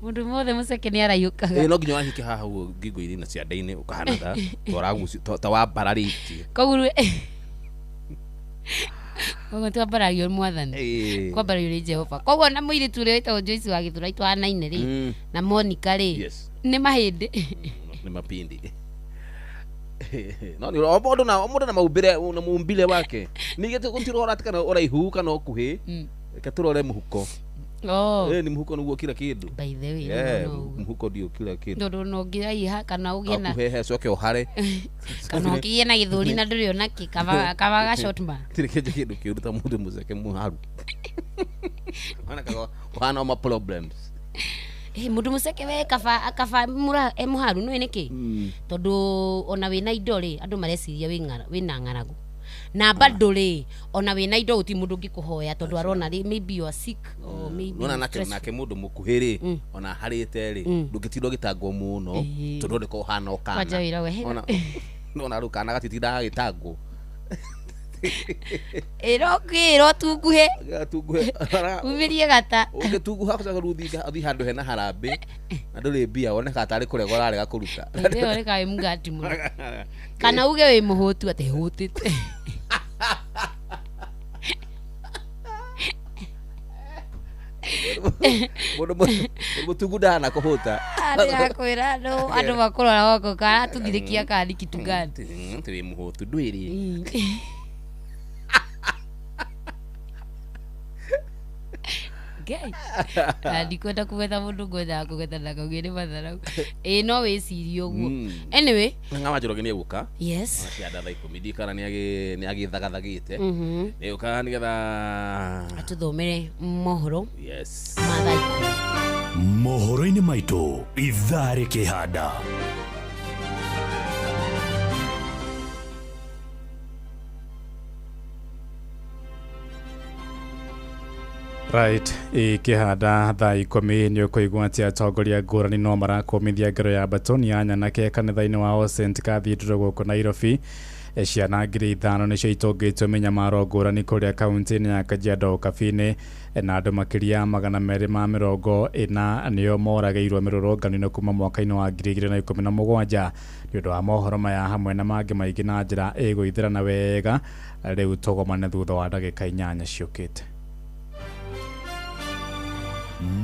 mũndũ mothe mũceke nĩ araihũkaga. Ĩ, no nginya wahike haha ũguo ngingo-inĩ na ciande-inĩ ũkahana ta wambararĩtie. Koguo rĩu koguo twambaragio nĩ mwathani. Kwambaragio nĩ Jehova. Koguo na mũirĩtu ũrĩa wĩtagwo Joyce wa Gĩthũrai twahanaine rĩ na Monica rĩ Yes. nĩ mahĩndĩ. Nĩ mapindi. No nĩ o mũndũ na o mũndũ na maumbĩre na mũmbĩre wake. Ningĩ tũtirora atĩ kana ũraihu kana ũkuhĩ. Reke tũrore mũhuko. Oh. Nĩ mũhuko nĩguo kila kĩndũ. By the way, no, no. Mũhuko ndio kila kĩndũ. Tondũ no ũngĩraiha kana ũgĩe na Akuhehe coke ũhare. kana ũkĩgĩe na gĩthũri na ndũrĩ ona kĩ kaba ga short man. Tirĩ kĩndũ kĩndũ kĩũru ta mũndũ mũceke mũharu. Onekaga ũhana o ma problems. Mũndũ mũceke we kaba e mũharu nĩũĩ nĩkĩ? Tondũ ona wĩna indo rĩ andũ mareciria wĩna ng'aragu. Na bado rĩ ona wĩna indo gũtirĩ mũndũ ũngĩkũhoya tondũ arona rĩ maybe you are sick or maybe Nona nake mũndũ mũkuhĩ rĩ ona harĩte rĩ ndũngĩtinda ũgĩtangwo mũno tondũ ndĩko ũhana o kana. Kwanja wĩra we. Ona rĩu kana gatitindaga gagĩtangwo. Ĩro kwĩrwo tunguhe. Gatunguhe. Umĩrie gata. Ũngĩtunguha ũcoke rĩu ũthiĩ handũ hena harambĩ na ndũrĩ mbia wonekaga tarĩ kũrega ũrarega kũruta. Ĩĩ wonekaga wĩ mũgati mũno. Kana uge wĩ mũhũtu atĩ hũtĩte. Mũndũ mũtungu ndahana kũhũta. Ndĩrakwĩra andũ makũrora wako kana tũthirĩkia kana nĩ kitu gani. Atĩ wĩ mũhũtu ndwĩrĩ. Ngai. Na ndikwenda kũgetha mũndũ ngwendaga kũgetha na kaugĩ nĩ matharau. Ĩĩ no wĩcirie ũguo. Anyway. Ng'ang'a wa Njoroge nĩ egũka. Yes. Cianda thaa 10 ndiũĩ kana nĩ agĩthagathagĩte. Nĩ egũka nĩgetha atũthomere mohoro. Yes. Ma thaa 10. Mohoro-inĩ maitũ ithaa rĩkĩhanda. Right, ikihanda thaa 10 nĩ ũkũigua atĩ atongoria ngũrani no marakũmithia ngero ya batoni ya nyanake kanitha-inĩ wa All Saint Cathedral gũkũ Nairobi. Ciana 5,000 nĩcio itũngĩtwo mĩnyamaro ngũrani kũrĩa kaunti-inĩ ya Kajiado Ũkabi-inĩ, na andũ makĩria 240 nĩo moragĩirwo mĩrũrũngano-inĩ kuma mwaka-inĩ wa 2017. Nĩ ũndũ wa mohoro maya hamwe na mangĩ maingĩ na njĩra ĩgũithĩrana wega, rĩu tũgomane thutha wa ndagĩka 8 ciũkĩte.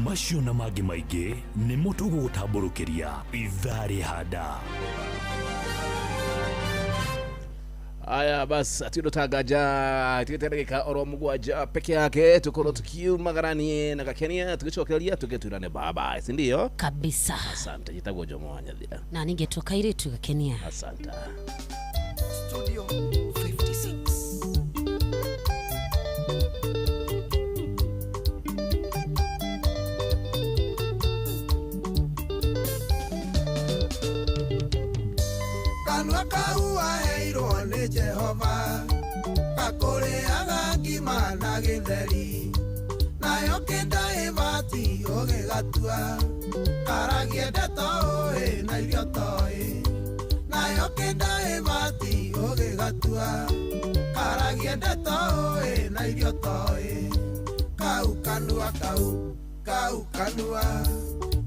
Macio na mangĩ maingĩ nĩmo tũgũgũtambũrũkĩria ithaa rĩhanda. Aya bas atindo tangaja tigite ndagĩka oro 7 peke yake tukorwo tukiumagaranie na gakenia tugicokereria tugeturane bye bye, si ndio? Kabisa. Asante. Jitagwo Jomo wa Nyathira na ningetwo kairitu gakenia. Asante. Studio 56. Kanua kau waheirwo nĩ Jehova gakũrĩaga ngima na gĩtheri, nayo kĩnda ĩbati ũgĩgatua, karagie ndeto ũĩ na irio toĩ, nayo kĩnda ĩbati ũgĩgatua, karagie ndeto ũĩ na irio toĩ, kau kanua kau kau kanua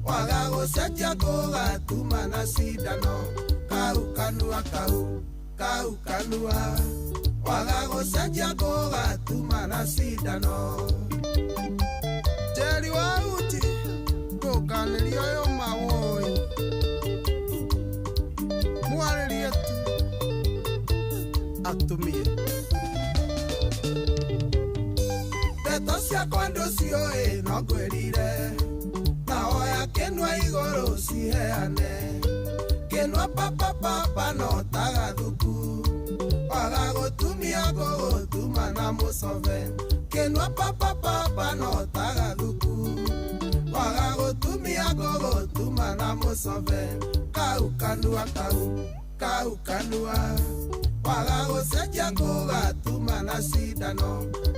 waga gũcenjia gũgatuma na cindano, kau kanua kau kau kanua waga gũcenjia gũgatuma na cindano. Njeri wa uti ndũkanĩrie ũyũ mawũi, mwarĩrie tu atumie. Ndeto ciakwa ndũciũĩ no ngwĩrire, na woya kĩnua igũrũ ciheane, kĩnua papapapa no tagathuku, waga gũtumia gũgũtuma na mũcobe, kĩnua papapapa no tagathuku, waga gũtumia gũgũtuma na mũcobe, kau kanua kau kau kanua waga gũcenjia gũgatuma na cindano,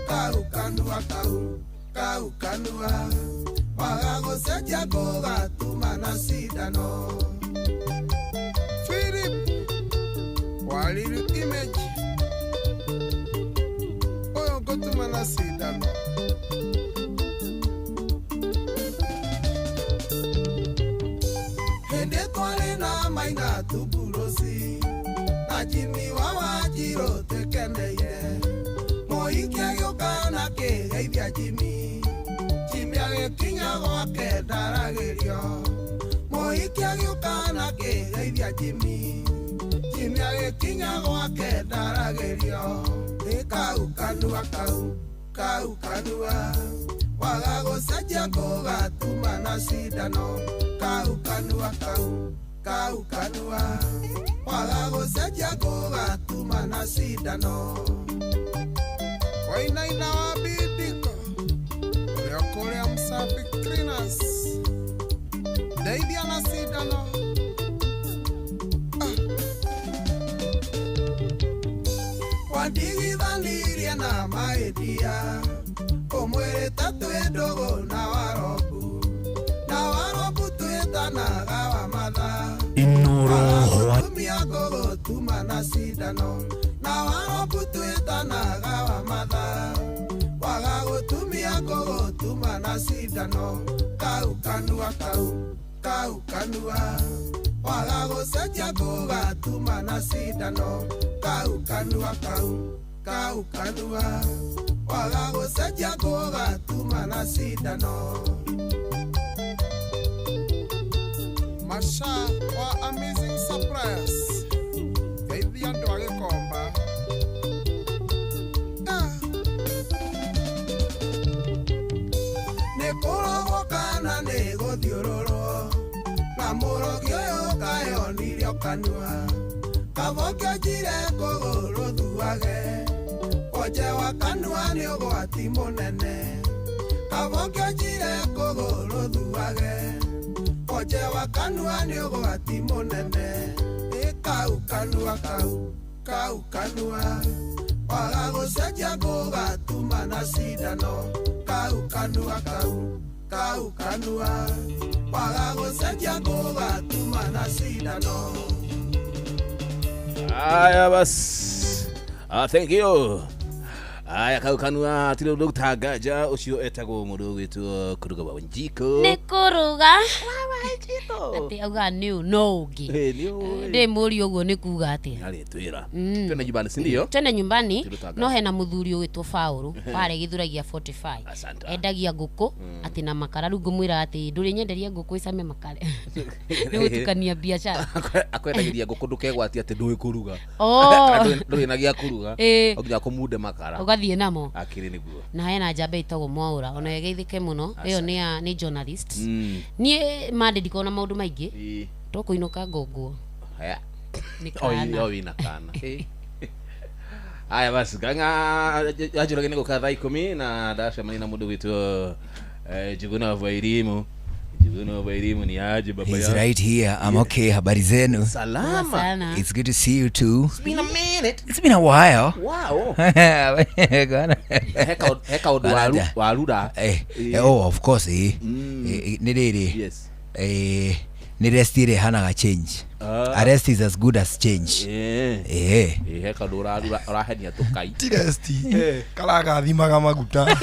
kau kanua kau kau kanua waga gũcenjia gũgatuma na cindano. Philip Waliru image oyo gũtuma na cindano. Hĩndĩ twarĩ na maina tuburosi na Jimmy wa Wanjirũ twĩkeneire, mũhiki agĩũka na akĩgeithia Jimmy, Jimmy agĩkinya gwake ndaragĩrio, mũhiki agĩũka na akĩgeithia Jimmy, Jimmy agĩkinya gwake ndaragĩrio, ĩ kau kanua kau kau kanua waga gũcenjia gũgatuma na cindano, kau kanua kau kau kanua waga gũcenjia gũgatuma na cindano. Wainaina wa bidiko ũrĩa kũrĩa Msafi Cleaners ndeithia na cindano. Wandigithanirie na mahĩtia, ũmwĩrĩte twĩ ndũgũ na warobu, na warobu twĩtanaga wa matha, Inoro gũtumia gũgũtuma na cindano, na warobu twĩtanaga wa matha, waga gũtumia gũgũtuma na cindano, kau kanua kau kau kanua waga gũcenjia gũgatuma na cindano, kau kanua kau kau kanua waga gũcenjia gũgatuma na cindano. Masha wa Amazing Surprise geithia andũ a Gĩkomba. Nĩ kũrogwo kana nĩ gũthiũrũrwo, na mũrogi ũyũ kayonirio kanua, kabokio njire kũgũrũ thuage, wonje wa kanua nĩ ũgwati mũnene, kabokio njire kũgũrũ thuage, wonje wa kanua nĩ ũgwati mũnene, ĩ kau kanua kau kau kanua waga gũcenjia gũgatuma na cindano, kau kanua kau kau kanua waga gũcenjia gũgatuma na cindano. Aya bas Ah, thank you. Aya kau kanua tiri ndũgũtangaja ũcio etagwo mũndũ ũgwĩtwo Kũruga wa Wanjikũ. Nĩ kũruga atĩ auga nĩ ũ no ũngĩ. Eh, nĩ ũĩ. Ndĩ mũri ũguo nĩ kuga atĩa? Arĩtwĩra. Mm. Twende nyumbani, si ndio? Twende nyumbani. Tũrũtangaza. No hena mũthuri ũgwĩtwo Paũlũ warĩ Gĩthuragia 45. Asante. Endagia ngũkũ atĩ na makara. Rĩu ngũmwĩra atĩ ndũrĩ nyenderia ngũkũ ĩcame makara. Nĩ gũtukania biacara. Akwendagĩria ngũkũ ndũkegwatie atĩ ndũĩ kũruga. Oh. Kana ndũrĩ na gĩa kũruga. Ĩĩ. No nginya kũmunde makara. Ũgathiĩ namo. Akĩrĩ nĩguo. Na hena njamba ĩtagwo Mwaũra ona ĩgeithĩke mũno. Ĩyo nĩ ya nĩ journalist. Mm. Niĩ mande ndikoragwo na maũndũ maingĩ. Ĩĩ. Tũkũinũka ngũngũo. Haya. Nĩ Oi, kana. oi na kana. Aya basi ganga anjũrage nĩ gũka thaa 10 na ndacemania na mũndũ gwĩtwo Njuguna wa Wairimu. Njuguna wa Wairimu ni aje baba He's yangu? right here. I'm okay. Habari zenu? Salama. Sana. It's good to see you too. It's been a minute. It's been a while. Wow. Gwana. He kaũndũ Baranja. warura. Eh, oh, of course. Eh. Eh, nĩ rĩrĩ. Yes. Eh, nĩ rest ĩrehanaga change. Ah. A rest is as good as change. Eh. Eh. Eh, he kaũndũ ũrarura ũrahenia tũkai. Ti rest karagathimaga maguta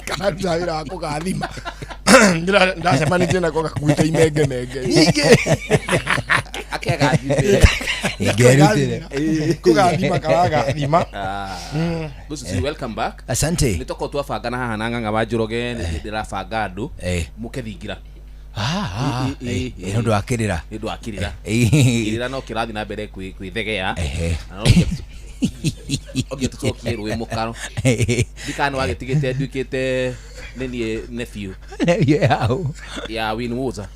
kararuta wĩra wa kũgathima. Ndacemanĩtie nako gakuĩte imengemenge nyingĩ. Akegathimĩre. Ingerutĩre. Kũgathima karagathima. Good to see you. Welcome back. Asante. Nĩ tokorwo twabanga na haha na ng'ang'a wa Njoroge nĩ ndĩrabanga andũ Eh. mũke thingira. Ah, ah, eh, eh, nĩ ũndũ wa kĩrĩra. Nĩ ũndũ wa kĩrĩra. Eh. Kĩrĩra no kĩrathiĩ na mbere kwĩthegea. Ehe. Na no nginya tũcokie rũĩ mũkaro. Ndikana nĩ wagĩtigĩte nduĩkĩte nĩ niĩ nephew Yeah. ya Win Woza.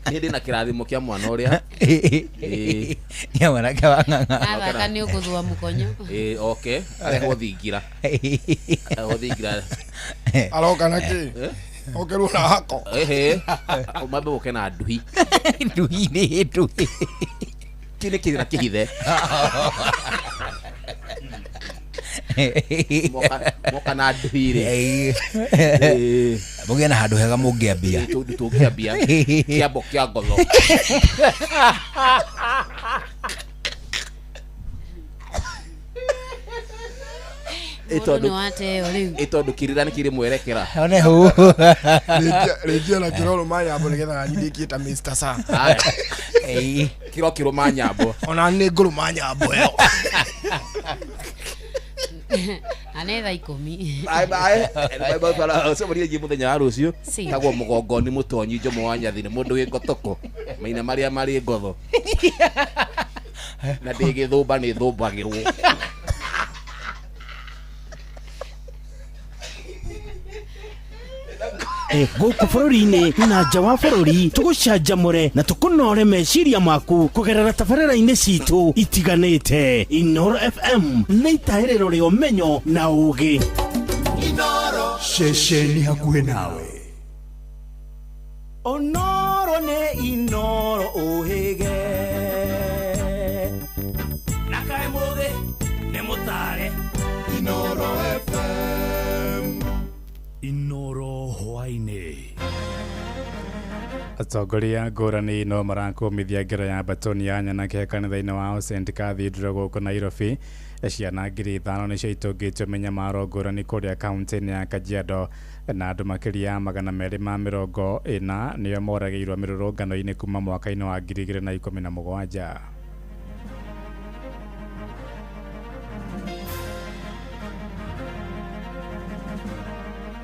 Niĩ ndĩna kĩrathimo kĩa mwana ũrĩa. Ĩĩ. Ya mwanake wa ng'ang'a. Athaka nĩ ũgũthua mũkonyo. Ĩĩ, oke arehwo thingira. Arehwo thingira. Aroka na kĩ? Okerwo na hako. Ehe. Mambe gũke na nduhi. Nduhi nĩ nduhi. Kĩ nĩ kĩrĩra kĩhithe. Moka na nduhi rĩ. Eh. Mũgĩe na handũ hega mũngĩambia. Tũngĩambia kĩambo kĩa ngotho. Ĩ Mũndũ tondũ nĩ wateo rĩu. ĩ tondũ kĩrĩra nĩ kĩrĩ mwerekera. One hũ. Rĩngĩ ona kĩrorũma nyambo nĩgetha nani ndĩkie ta Mr. Sa. Aya. Kĩro kĩrũma nyambo. Ona nĩ ngũrũma nyambo ĩyo. Na nĩ thaa 10. Bye bye. Bye bye bara ũcemanie rĩngĩ mũthenya wa rũciũ. Si. Tagwo mũgongoni mũtonyi Njomo wa Nyathi nĩ mũndũ wĩ ngotoko. Maina marĩa marĩ ngotho. Na ndĩ gĩthũmba nĩ thũmbagĩrwo. Gũkũ bũrũri-inĩ na nja wa bũrũri tũgũcanjamũre na tũkũnore meciria maku kũgerera tabarĩra-inĩ citũ itiganĩte. Inoro FM nĩ itahĩrĩro rĩa ũmenyo na ũũgĩ. Ceceni hakuhĩ nawe. Onoro nĩ Inoro ũhĩge na kaĩ mũthĩ nĩ mũtare. Inoro FM. Inoro hwaĩ-inĩ. Atongoria ngũrani no marakũmithia ngero ya batoni ya nyanake kanitha-inĩ wa St Cathedral gũkũ Nairobi. Ciana 5,000 nĩcio itũngĩtio mĩnyamaro ngũrani kũrĩa kaunti-inĩ ya Kajiado na andũ makĩria 240 nĩo moragĩirwo mĩrũrũngano-inĩ kuma mwaka-inĩ wa 2017.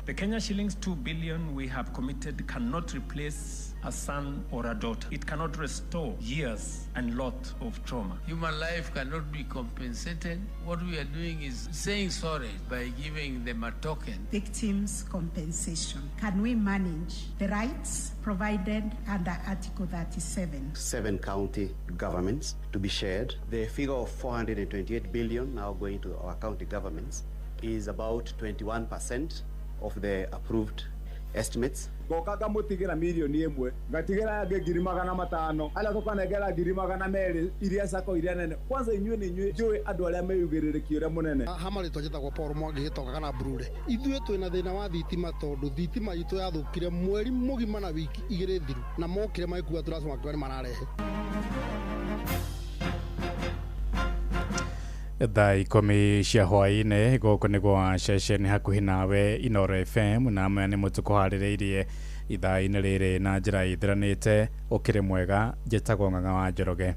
The Kenya shillings 2 billion we have committed cannot replace a son or a daughter. It cannot restore years and lot of trauma. Human life cannot be compensated. What we are doing is saying sorry by giving them a token. Victims compensation. Can we manage the rights provided under Article 37? 7 county governments to be shared. The figure of 428 billion now going to our county governments is about 21% of the approved estimates. Ngoka ngamutigĩra mirioni 1 ngatigĩra angĩ 500,000 arĩa tũkanengera 200,000 iria sako iria nene. Kwanza inyuĩ nĩ inyuĩ njũĩ andũ arĩa meyugĩrĩrĩki ũrĩa mũnene. Ha marĩtwa njĩtagwo Paul Mwangi Gĩtonga kana Brure. Ithuĩ twĩna thĩna wa thitima tondũ thitima itũ yathũkire mweri mũgima na wiki 2 thiru na mokire magĩkua transformer makiuga nĩ mararehe. Thaa 10 cia hwaĩ-inĩ gũkũ nĩ gwa ceceni hakuhĩ nawe Inoro FM na maya nĩ mũtũkũharĩrĩirie ithaa-inĩ rĩrĩ na njĩra ĩthiranĩte. Ũkĩrĩ mwega, njĩtagwo Ng'ang'a wa Njoroge.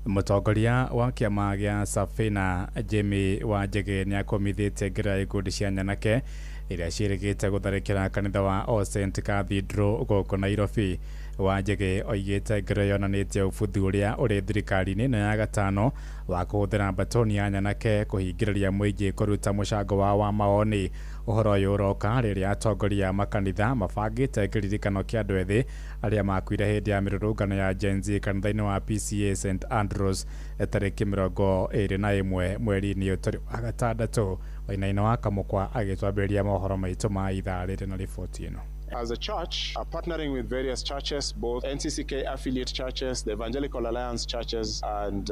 Mũtongoria wa kĩama gĩa Safina Jimmy Wanjigi nĩakomithĩtie ngero ya ikundi cia nyanake iria ciĩrĩgĩte gũtharĩkĩra kanitha wa All Saints Cathedral gũkũ Nairobi. Wanjigi oigĩte ngero yonanĩtie ũbuthu ũrĩa ũrĩ thirikari-inĩ ĩno ya gatano wa kũhũthĩra mbatoni ya nyanake kũhingĩrĩria mũingĩ kũruta mũcango wao wa mawoni. Ũhoro ũyũ ũroka rĩrĩa atongoria a makanitha mabangĩte kĩririkano kĩa andũ ethĩ arĩa makuire hĩndĩ ya mĩrũrũngano ya Gen Z kanitha-inĩ wa PCA St Andrews tarĩki 21 mweri-inĩ ũyũ wa gatandatũ. Wainaina wa Kamũkwa agĩtwambĩrĩria mohoro maitũ ma ithaa rĩrĩ na riboti ĩno. As a church, are partnering with various churches, both NCCK affiliate churches, the Evangelical Alliance churches, and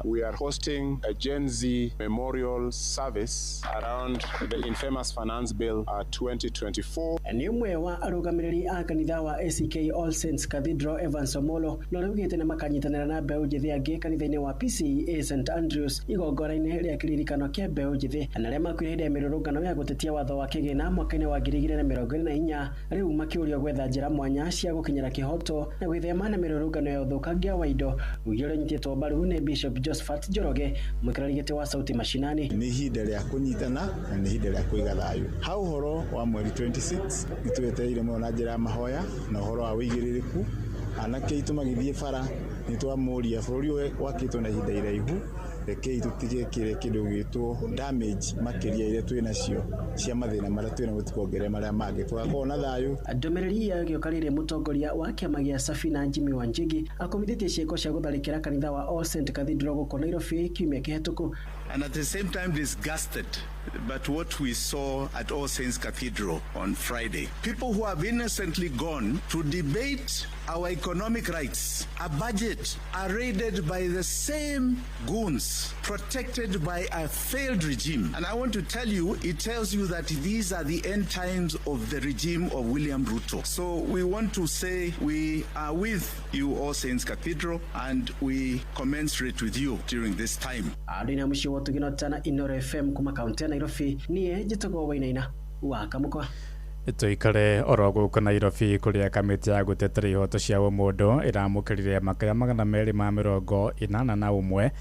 we are hosting a Gen Z memorial service around the infamous Finance Bill 2024. Nĩ ũmwe wa arũgamĩrĩri a kanitha wa ACK All Saints Cathedral Evans Omolo na ũrĩa augĩte nĩ makanyitanĩra na mbeũ njĩthĩ angĩ kanitha-inĩ wa PCEA St Andrews igongona-inĩ rĩa kĩririkano kĩa mbeũ njĩthĩ na arĩa makuire hĩndĩ ya mĩrũrũngano ya gũtetia watho wa kĩgĩna mwaka-inĩ wa 2024 rĩu makĩũrio gwetha njĩra mwanya cia gũkinyĩra kĩhoto na gwĩthema na mĩrũrũngano ya ũthũkangia wa indo. Ũira ũrĩa ũnyitĩtwo mbaru nĩ Bishop Josephat Njoroge, mũikarĩri gĩtĩ wa Sauti Mashinani. Nĩ ihinda rĩa kũnyitana na nĩ ihinda rĩa kũiga thayũ. Ha ũhoro wa mweri 26 nĩ twetereire mũno na njĩra ya mahoya na ũhoro wa wĩigĩrĩrĩku. Anake aitũ magĩthiĩ bara nĩ twamũria bũrũri ũyũ wakĩtwo na ihinda iraihu, rekei tũtigekĩre kĩndũ gĩtwo damage makĩria iria twĩ nacio cia mathĩna marĩa twĩ namo tũkongerere marĩa mangĩ, tũgakorwo na thayũ. Ndũmĩrĩri yayo ĩgĩũka rĩrĩa mũtongoria wa kĩama gĩa Safina Jimmy Wanjigi akomithĩtie ciĩko cia gũtharĩkĩra kanitha wa All Saints Cathedral gũkũ Nairobi kiumia kĩhetũku. And at the same time disgusted but what we saw at All Saints Cathedral on Friday. People who have innocently gone to debate our economic rights, a budget are raided by the same goons, protected by a failed regime. And I want to tell you, it tells you that these are the end times of the regime of William Ruto. So we want to say we are with you, All Saints Cathedral, and we commensurate with you during this time. Andũ mũciĩ wa Ũtugĩ na Inoro FM kuma kaunti ya Nairobi, niĩ njĩtagwo Wainaina wa Kamũkwa. Tuikare oro gũkũ Nairobi kũrĩa kamĩtĩ ya gũtetera ihoto cia ũmũndũ ĩramũkĩrire makaya 281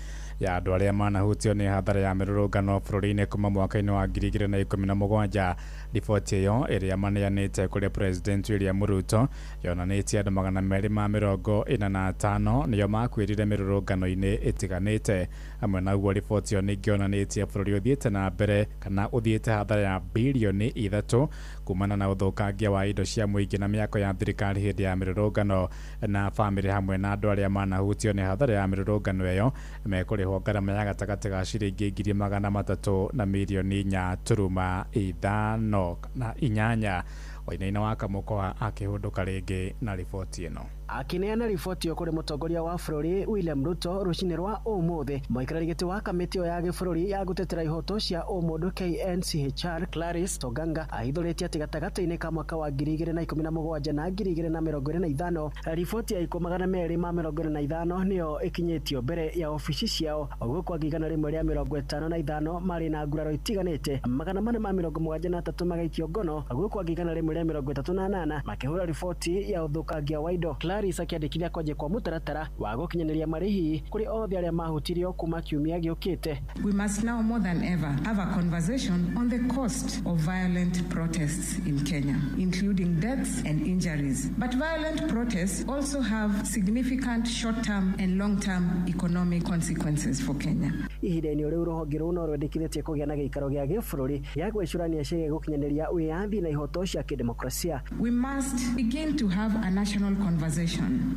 ya andũ arĩa manahutio nĩ hathara ya mĩrũrũngano bũrũri-inĩ kuma mwaka-inĩ wa 2017. Riboti ĩyo ĩrĩa maneanĩte kũrĩ President William Ruto yonanĩtie andũ 245 nĩo makuĩrire mĩrũrũngano-inĩ ĩtiganĩte. Hamwe na ũguo riboti ĩyo ningĩ yonanĩtie bũrũri ũthiĩte na mbere kana ũthiĩte hathara ya birioni 3 kumana na ũthũkangia wa indo cia mũingĩ na mĩako ya thirikari hĩndĩ ya mĩrũrũngano, na bamĩrĩ hamwe na andũ arĩa manahutio nĩ hathara ya mĩrũrũngano ĩyo mekũrĩhwo ngarama ya gatagatĩ ga ciringi 300,000 na mirioni 4.5 na 8. Wainaina wa Kamũkwa akĩhũndũka rĩngĩ na riboti ĩno. Akĩneana riboti ĩyo kũrĩ mũtongoria wa bũrũri William Ruto rũcinĩ rwa ũmũthĩ, mũikarĩri gĩtĩ wa kamĩtĩ ĩyo ya gĩbũrũri ya gũtetera ihoto cia ũmũndũ KNCHR Clarice Toganga ahithũrĩtie atĩ gatagatĩ-inĩ ka mwaka wa 2017 na 2025 riboti ya ikuũ 245 nĩyo ĩkinyĩtio mbere ya obici ciao, ũguo kwa 155 marĩ na nguraro itiganĩte, 473 magaikio ngono, ũguo kwa 138 makĩhũra riboti ya ũthũkangia wa indo. Clarice akĩandĩkithia kwanjia kwa mũtaratara wa gũkinyanĩria marĩhi kũrĩ othe arĩa mahutirio kuma kiumia gĩũkĩte. We must now more than ever have a conversation on the cost of violent protests in Kenya, including deaths and injuries. But violent protests also have significant short-term and long-term economic consequences for Kenya. Ihinda-inĩ rĩu rũhonge rũu no rwendekithĩtie kũgĩa na gĩikaro gĩa gĩbũrũri gĩa gwĩcũrania ciĩgiĩ gũkinyanĩria wĩyathi na ihoto cia kĩdemokrasia. We must begin to have a national conversation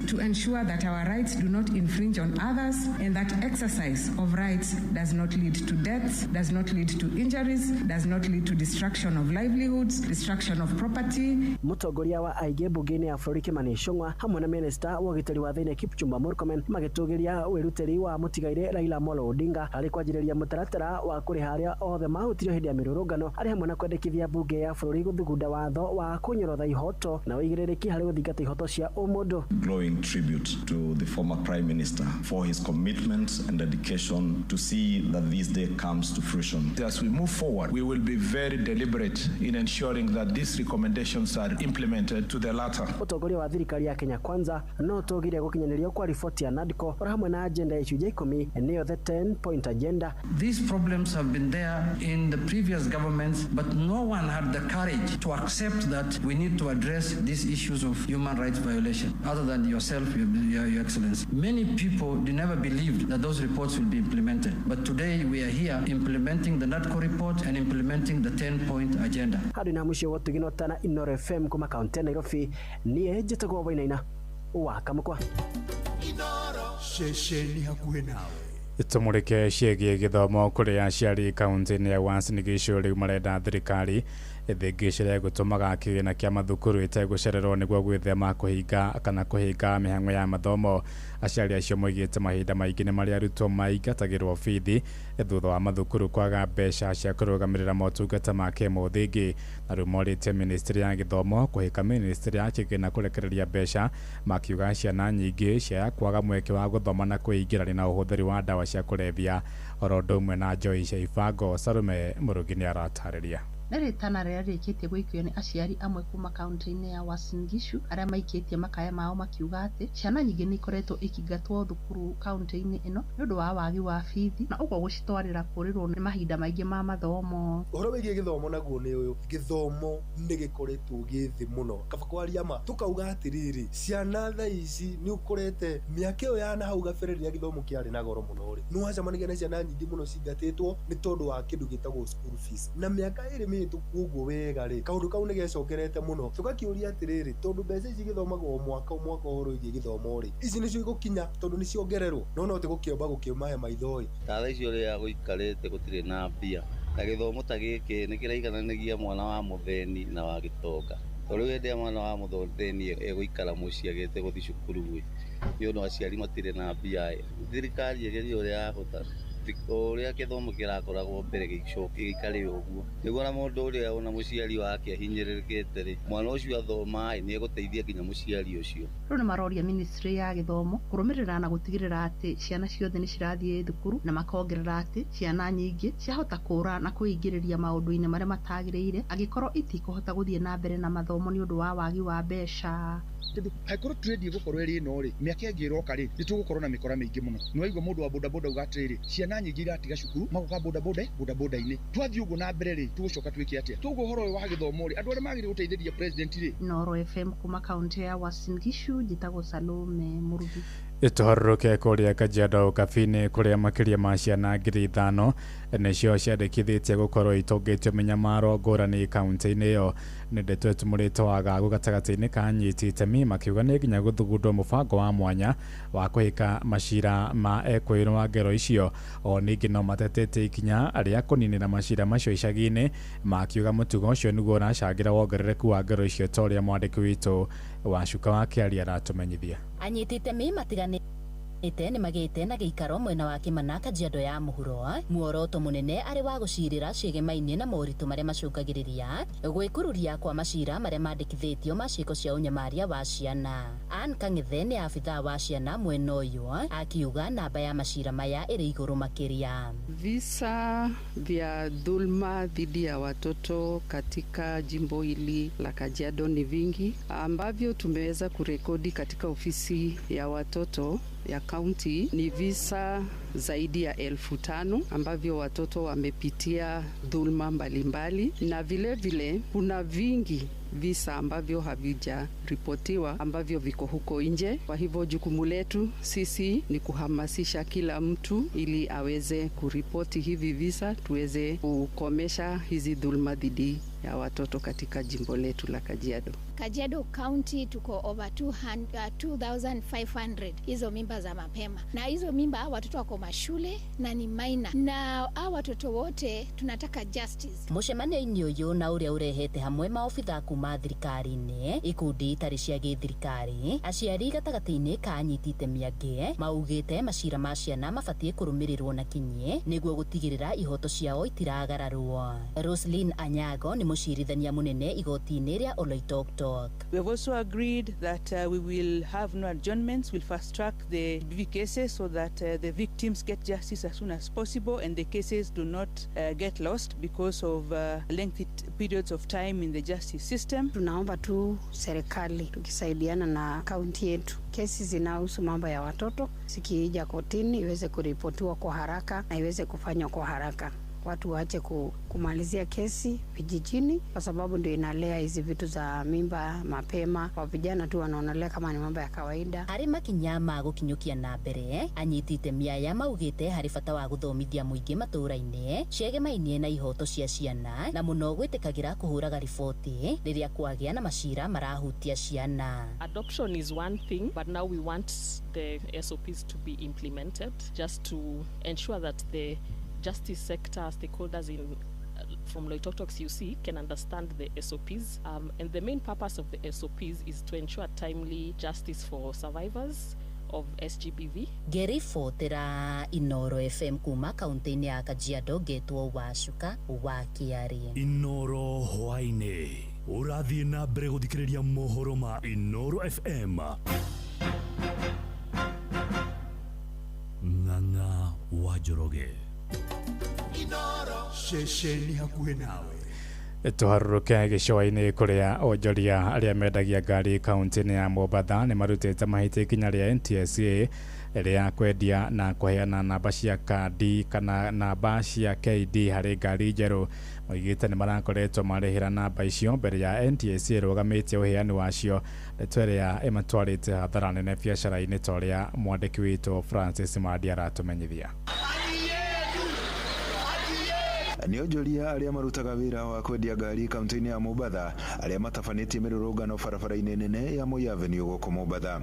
to ensure that our rights do not infringe on others and that exercise of rights does not lead to deaths, does not lead to injuries, does not lead to destruction of livelihoods, destruction of property. Mũtongoria wa aingĩ mbunge-inĩ ya bũrũri Kimani Ichung'wa hamwe na minista wa ũgitĩri wa thĩinĩ Kipchumba Murkomen magĩtũgĩria wĩrutĩri wa mũtigairĩ Raila Amolo Odinga harĩ kwanjĩrĩria mũtaratara wa kũrĩha arĩa othe mahutirio hĩndĩ ya mĩrũrũngano, arĩ hamwe na kwendekithia mbunge ya bũrũri gũthugunda watho wa wa kũnyorotha ihoto na ũigĩrĩrĩki harĩ gũthingata ihoto cia ũmũndũ. Glowing tribute to the former Prime Minister for his commitment and dedication to see that this day comes to fruition. As we move forward, we will be very deliberate in ensuring that these recommendations are implemented to the latter. Ũtongoria wa thirikari ya Kenya Kwanza no tũgire gũkinyanĩrio kwa riboti ya NADCO oro hamwe na agenda ya icunjĩ 10 nĩyo the 10 point agenda. These problems have been there in the previous governments, but no one had the courage to accept that we need to address these issues of human rights violation, other than yourself, Your Excellency. Many people they never believed that those reports will be implemented, but today we are here implementing the NADCO report and implementing the 10-point agenda. Handũ na mũciĩ gũtugino tana Inoro FM kuma kaunti ya Nairobi, niĩ njĩtagwo Wainaina wa Kamũkwa. Ceceni hakuhĩ nawe. Tũmũrĩke ciĩgiĩ gĩthomo kũrĩ aciari kaunti-inĩ ya Uasin Gishu rĩu marenda thirikari ĩthĩngĩcĩre gũtũmaga kĩgĩna kĩa mathukuru ĩtegũcererwo nĩguo gwĩthema kũhinga kana kũhinga mĩhang'o ya mathomo. Aciari acio moigĩte mahinda maingĩ nĩ marĩa arutwo maingatagĩrwo bithi thutha wa mathukuru kwaga mbeca cia kũrũgamĩrĩra motungata ma kĩmũthingi, na rĩu morĩtie ministry ya gĩthomo kũhĩka ministry ya kĩgĩna kũrekereria mbeca, makiuga ciana nyingĩ cia kwaga mweke wa gũthoma na kwĩingĩrania na ũhũthĩri wa ndawa cia kũrebia oro ũndũ ũmwe na njohi cia ibango. Sarume Mũrũgi nĩ aratarĩria. Nĩ rĩtana rĩrĩa rĩrĩkĩtie gũikio nĩ aciari amwe kuma kaunti-inĩ ya Uasin Gishu arĩa maikĩtie makaya mao makiuga atĩ ciana nyingĩ nĩ ikoretwo ikĩingatwo thukuru kaunti-inĩ ĩno nĩ ũndũ wa wagi wa bithi na ũguo gũcitwarĩra kũrĩrwo nĩ mahinda maingĩ ma mathomo. Ũhoro wĩgiĩ gĩthomo naguo nĩ ũyũ, gĩthomo nĩ gĩkoretwo gĩ thĩ mũno. Kaba kwaria ma tũkauga atĩrĩrĩ, ciana thaa ici nĩ ũkorete mĩaka ĩyo ya nahau gabere rĩrĩa gĩthomo kĩarĩ na goro mũno rĩ, nĩ wacemanagia na ciana nyingĩ mũno cingatĩtwo nĩ tondũ wa kĩndũ gĩtagwo school fees, na mĩaka ĩrĩ mĩhĩtũku ũguo wega rĩ, kaũndũ kau nĩ gecokerete mũno. Tũgakĩũria atĩrĩrĩ, tondũ mbeca ici gĩthomagwo o mwaka o mwaka ũhoro wĩgiĩ gĩthomo rĩ, ici nĩcio igũkinya tondũ nĩ ciongererwo, no ti gũkĩomba gũkĩmahe maitho ĩ. Ta thaa ici ũrĩa gũikarĩte gũtirĩ na mbia, na gĩthomo ta gĩkĩ nĩ kĩraigananagia mwana wa mũthĩni na wa gĩtonga. Tondũ rĩu hĩndĩ ĩrĩa mwana wa mũthĩni egũikara mũciĩ agĩte gũthiĩ cukuru ĩ, nĩ ũndũ aciari matirĩ na mbia ĩ, thirikari ĩgerie ũrĩa yahota ũrĩa gĩthomo kĩrakoragwo mbere gĩcoke gĩikare ũguo, nĩguo ona mũndũ ũrĩa ona mũciari wake ahinyĩrĩrĩkĩte rĩ, mwana ũcio athoma ĩ, nĩ egũteithia nginya mũciari ũcio. Rĩu nĩ maroria ministry ya gĩthomo kũrũmĩrĩra na gũtigĩrĩra atĩ ciana ciothe nĩ cirathiĩ thukuru, na makongerera atĩ ciana nyingĩ ciahota kũra na kwĩingĩrĩria maũndũ-inĩ marĩa matagĩrĩire angĩkorwo itikũhota gũthiĩ na mbere na mathomo nĩ ũndũ wa wagi wa mbeca. Tondu angĩkorwo trade ĩgũkorwo ĩrĩ ĩno rĩ, mĩaka ĩngĩ ĩroka rĩ, nĩ tũgũkorwo na mĩkora mĩingĩ mũno. Nĩ waigua mũndũ wa bodaboda auga atĩrĩrĩ, ciana nyingĩ iratiga cukuru magoka bodaboda-inĩ. Twathiĩ ũguo na mbere rĩ, tũgũcoka twĩke atĩa? Toguo ũhoro ũyũ wa gĩthomo rĩ, andũ arĩa magĩrĩire gũteithĩrĩria president rĩ. Inooro FM kuma kaunti ya Uasin Gishu, njĩtagwo Salome Mũrugi. Tũharũrũke kũrĩa Kajiado Kabini kũrĩa makĩria ma ciana 5,000 nĩcio ciandĩkithĩtie gũkorwo itũngĩtio mĩnyamaro ngũrani kaunti-inĩ ĩyo. Nĩ ndeto ĩtumũrĩte wagagu gatagatĩ-inĩ ka anyiti itemi makiuga nĩ nginya gũthugundwo mũbango wa mwanya wa kũhĩka macira ma ekũĩrwo wa ngero icio. O ningĩ no matetete ikinya rĩa kũninĩra macira macio icagi-inĩ, makiuga mũtugo ũcio nĩguo ũracangĩra wongerereku wa ngero icio, ta ũrĩa mwandĩki witũ Wacuka wa Kĩaria aratũmenyithia. Anyiti itemi matiganĩte nĩ magĩte na gĩikaro mwena wa Kĩmana Kajiado ya mũhuro, muoroto mũnene arĩ wa gũcirĩra ciĩgemainie na moritũ marĩa macũngagĩrĩria gwĩkururia kwa macira marĩa mandĩkithĩtio ma ciĩko cia ũnyamaria wa ciana. Ann Kang'ethe nĩ abithaa wa ciana mwena ũyũ akiuga namba ya macira maya ĩrĩ igũrũ makĩria. Visa vya dhulma dhidi ya watoto katika jimbo hili la Kajiado ni vingi ambavyo tumeweza kurekodi katika ofisi ya watoto ya kaunti. Ni visa zaidi ya 5,000 ambavyo watoto wamepitia dhulma mbalimbali, na vile vile kuna vingi visa ambavyo havijaripotiwa ambavyo viko huko nje. Kwa hivyo jukumu letu sisi ni kuhamasisha kila mtu ili aweze kuripoti hivi visa, tuweze kukomesha hizi dhulma dhidi ya watoto katika jimbo letu la Kajiado. Kajiado County tuko over 2,500 hizo mimba za mapema, na hizo mimba watoto wako mashule na ni minor, na hao watoto wote tunataka justice. Mũcemanio-inĩ ũyũ na ũrĩa ũrehete hamwe maobitha kuma kuma thirikari-inĩ, ikundi itarĩ cia gĩthirikari, aciari gatagatĩ-inĩ ka anyiti itemi angĩ maugĩte macira ma ciana mabatiĩ kũrũmĩrĩrwo na kinyi nĩguo gũtigĩrĩra ihoto ciao itiragararwo. Roslyn Anyago nĩ mũcirithania mũnene igoti-inĩ rĩa Oloitoktok. We have also agreed that we will have no adjournments. We'll fast track the BV cases so that the victims get justice as soon as possible and the cases do not get lost because of lengthy periods of time in the justice system. Tunaomba tu serikali tukisaidiana na kaunti yetu, kesi zinahusu mambo ya watoto zikiija kotini iweze kuripotiwa kwa haraka na iweze kufanywa kwa haraka. Watu waache kumalizia kesi vijijini, kwa sababu ndio inalea hizi vitu za mimba mapema. Kwa vijana tu wanaonelea kama ni mambo ya kawaida. Harĩ makinya ma gũkinyũkia na mbere, anyiti itemi aya maugĩte harĩ bata wa gũthomithia mũingĩ matũũra-inĩ ciegemainie na ihoto cia ciana na mũno gwĩtĩkagĩra kũhũraga riboti rĩrĩa kwagĩa na macira marahutia ciana. Adoption is one thing, but now we want the SOPs to be implemented just to ensure that the justice sector stakeholders in from Loitoktok CUC can understand the SOPs. And the main purpose of the SOPs is to ensure timely justice for survivors of SGBV. Ngĩribotera Inoro FM kuma kaunti-inĩ ya Kajiado, ngetwo Wacuka wa Kĩarĩ. Inoro hwaĩ-inĩ ũrathiĩ na mbere gũthikĩrĩria mohoro ma Inoro FM. Ng'ang'a wa Njoroge. Ceceni hakuhĩ nawe. Tũharũrũke gĩcũa-inĩ kũrĩa onjoria arĩa mendagia ngari kaunti-inĩ ya Mombatha nĩ marutĩte mahĩtia ikinya rĩa NTSA rĩa kwendia na kũheana namba cia kandi kana namba cia KD harĩ ngari njerũ. Moigĩte nĩ marakoretwo marĩhĩra namba icio mbere ya NTSA ĩrũgamĩtie ũheani wacio, ndeto ĩrĩa ĩmatwarĩte hathara nene biacara-inĩ ta ũrĩa mwandĩki witũ Francis Mandi aratũmenyithia. Nĩ onjoria arĩa marutaga wĩra wa kwendia ngari kaunti-inĩ ya Mombatha arĩa matabanĩtie mĩrũrũngano barabara-inĩ nene ya Moi Avenue gũkũ Mombatha.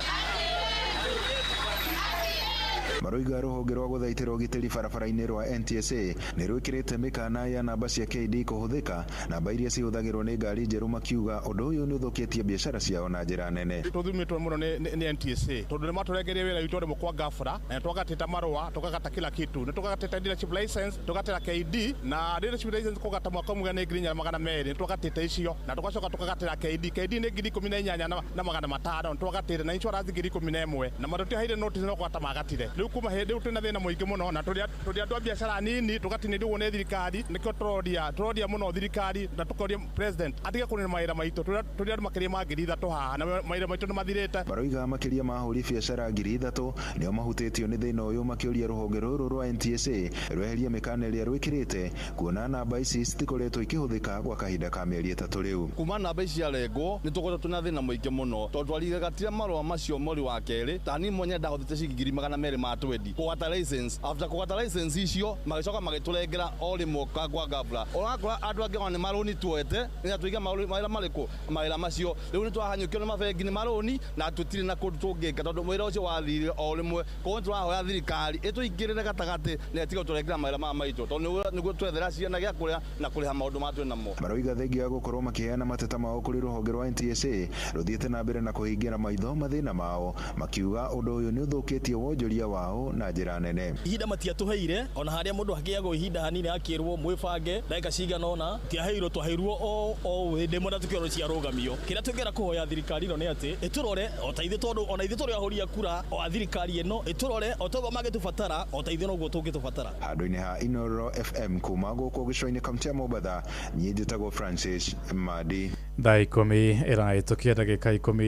Maroiga rũhonge rwa gũthaitĩra ũgitĩri barabara-inĩ rwa NTSA nĩ rwĩkĩrĩte mĩkana ya namba cia KD kũhũthĩka, namba iria cihũthagĩrwo nĩ ngari njerũ, makiuga ũndũ ũyũ nĩ ũthũkĩtie biacara ciao na njĩra nene. Tũthumĩtwo mũno nĩ NTSA tondũ nĩ matũrengerie wĩra witũ rĩmwe kwa ghafla, na twagatĩta marũa, tũkagata kila kitu, nĩ tũkagatĩta dealership license, tũgatĩra KD, na dealership license kũgata mwaka ũmwe nĩ 4,200, nĩ twagatĩte icio, na tũgacoka tũkagatĩra KD. KD nĩ 18,500, nĩ twagatĩre na insurance 11,000, na matũtiheire notice no kũgata magatire. Rĩu kuma hĩndĩ ĩyo twĩna thĩna mũingĩ mũno, na tũrĩ andũ a biacara nini tũgatinĩrio ũguo nĩ thirikari. Nĩkĩo tũroria mũno thirikari na tũkoria president atige kũnina mawĩra maitũ. Tũrĩ andũ makĩria ma 3,000 haha na mawĩra maitũ nĩ mathirĩte. Maroiga makĩria ma ahũri biacara 3,000 nĩo mahutĩtio nĩ thĩna ũyũ, makĩũria rũhonge rũrũ rwa NTSA rweherie mĩkana ĩrĩa rwĩkĩrĩte kuona namba ici citikoretwo ikĩhũthĩka gwa kahinda ka mĩeri 3 rĩu. Kuma namba ici ciarengwo nĩ tũkoretwo twĩna thĩna mũingĩ mũno tondũ twarigatire marũa macio mweri wa kerĩ, ta niĩ mwenye ndahũthĩte ciringi 200,000 ma twendi kũgata license. After kũgata license icio magĩcoka magĩtũrengera o rĩmwe kwa ghafla. Ũrakora andũ angĩ ona nĩ marũni tuoete nĩgetha tũige mawĩra marĩkũ mawĩra macio. Rĩu nĩ twahanyũkio nĩ mabengi nĩ marũni na tũtirĩ na kũndũ tũngĩka tondũ wĩra ũcio wathirire o rĩmwe. Koguo nĩ tũrahoya thirikari ĩtũingĩrĩre gatagatĩ na ĩtige gũtũrengera mawĩra maya maitũ tondũ nĩguo twethera ciana gĩa kũrĩa na kũrĩha maũndũ marĩa twĩ namo. Maroiga thengia ya gũkorwo makĩheana mateta mao kũrĩ rũhonge rwa NTSA rũthiĩte na mbere na kũhingĩra maitho mathĩna mao, makiuga ũndũ ũyũ nĩ ũthũkĩtie wonjoria wao na njĩra nene. Ihinda matiatũheire ona harĩa mũndũ akĩagwo ihinda hanini akĩrwo mwĩbange ndagĩka cigana ũna, tiaheirwo, twaheirwo o hĩndĩ ĩmwe na tũkĩorwo ciarũgamio. Kĩrĩa tũngĩenda kũhoya thirikari ĩno nĩ atĩ ĩtũrore o ta ithuĩ, tondũ ona ithuĩ tũrĩ ahũri a kura o a thirikari ĩno, ĩtũrore o ta ũguo mangĩtũbatara o ta ithuĩ noguo tũngĩtũbatara. Handũ-inĩ ha Inoro FM kuma gũkũ gĩcũa-inĩ kaunti ya Mombatha, niĩ njĩtagwo Francis Madi. Thaa 10 ĩrahĩtũkia ndagĩka 10.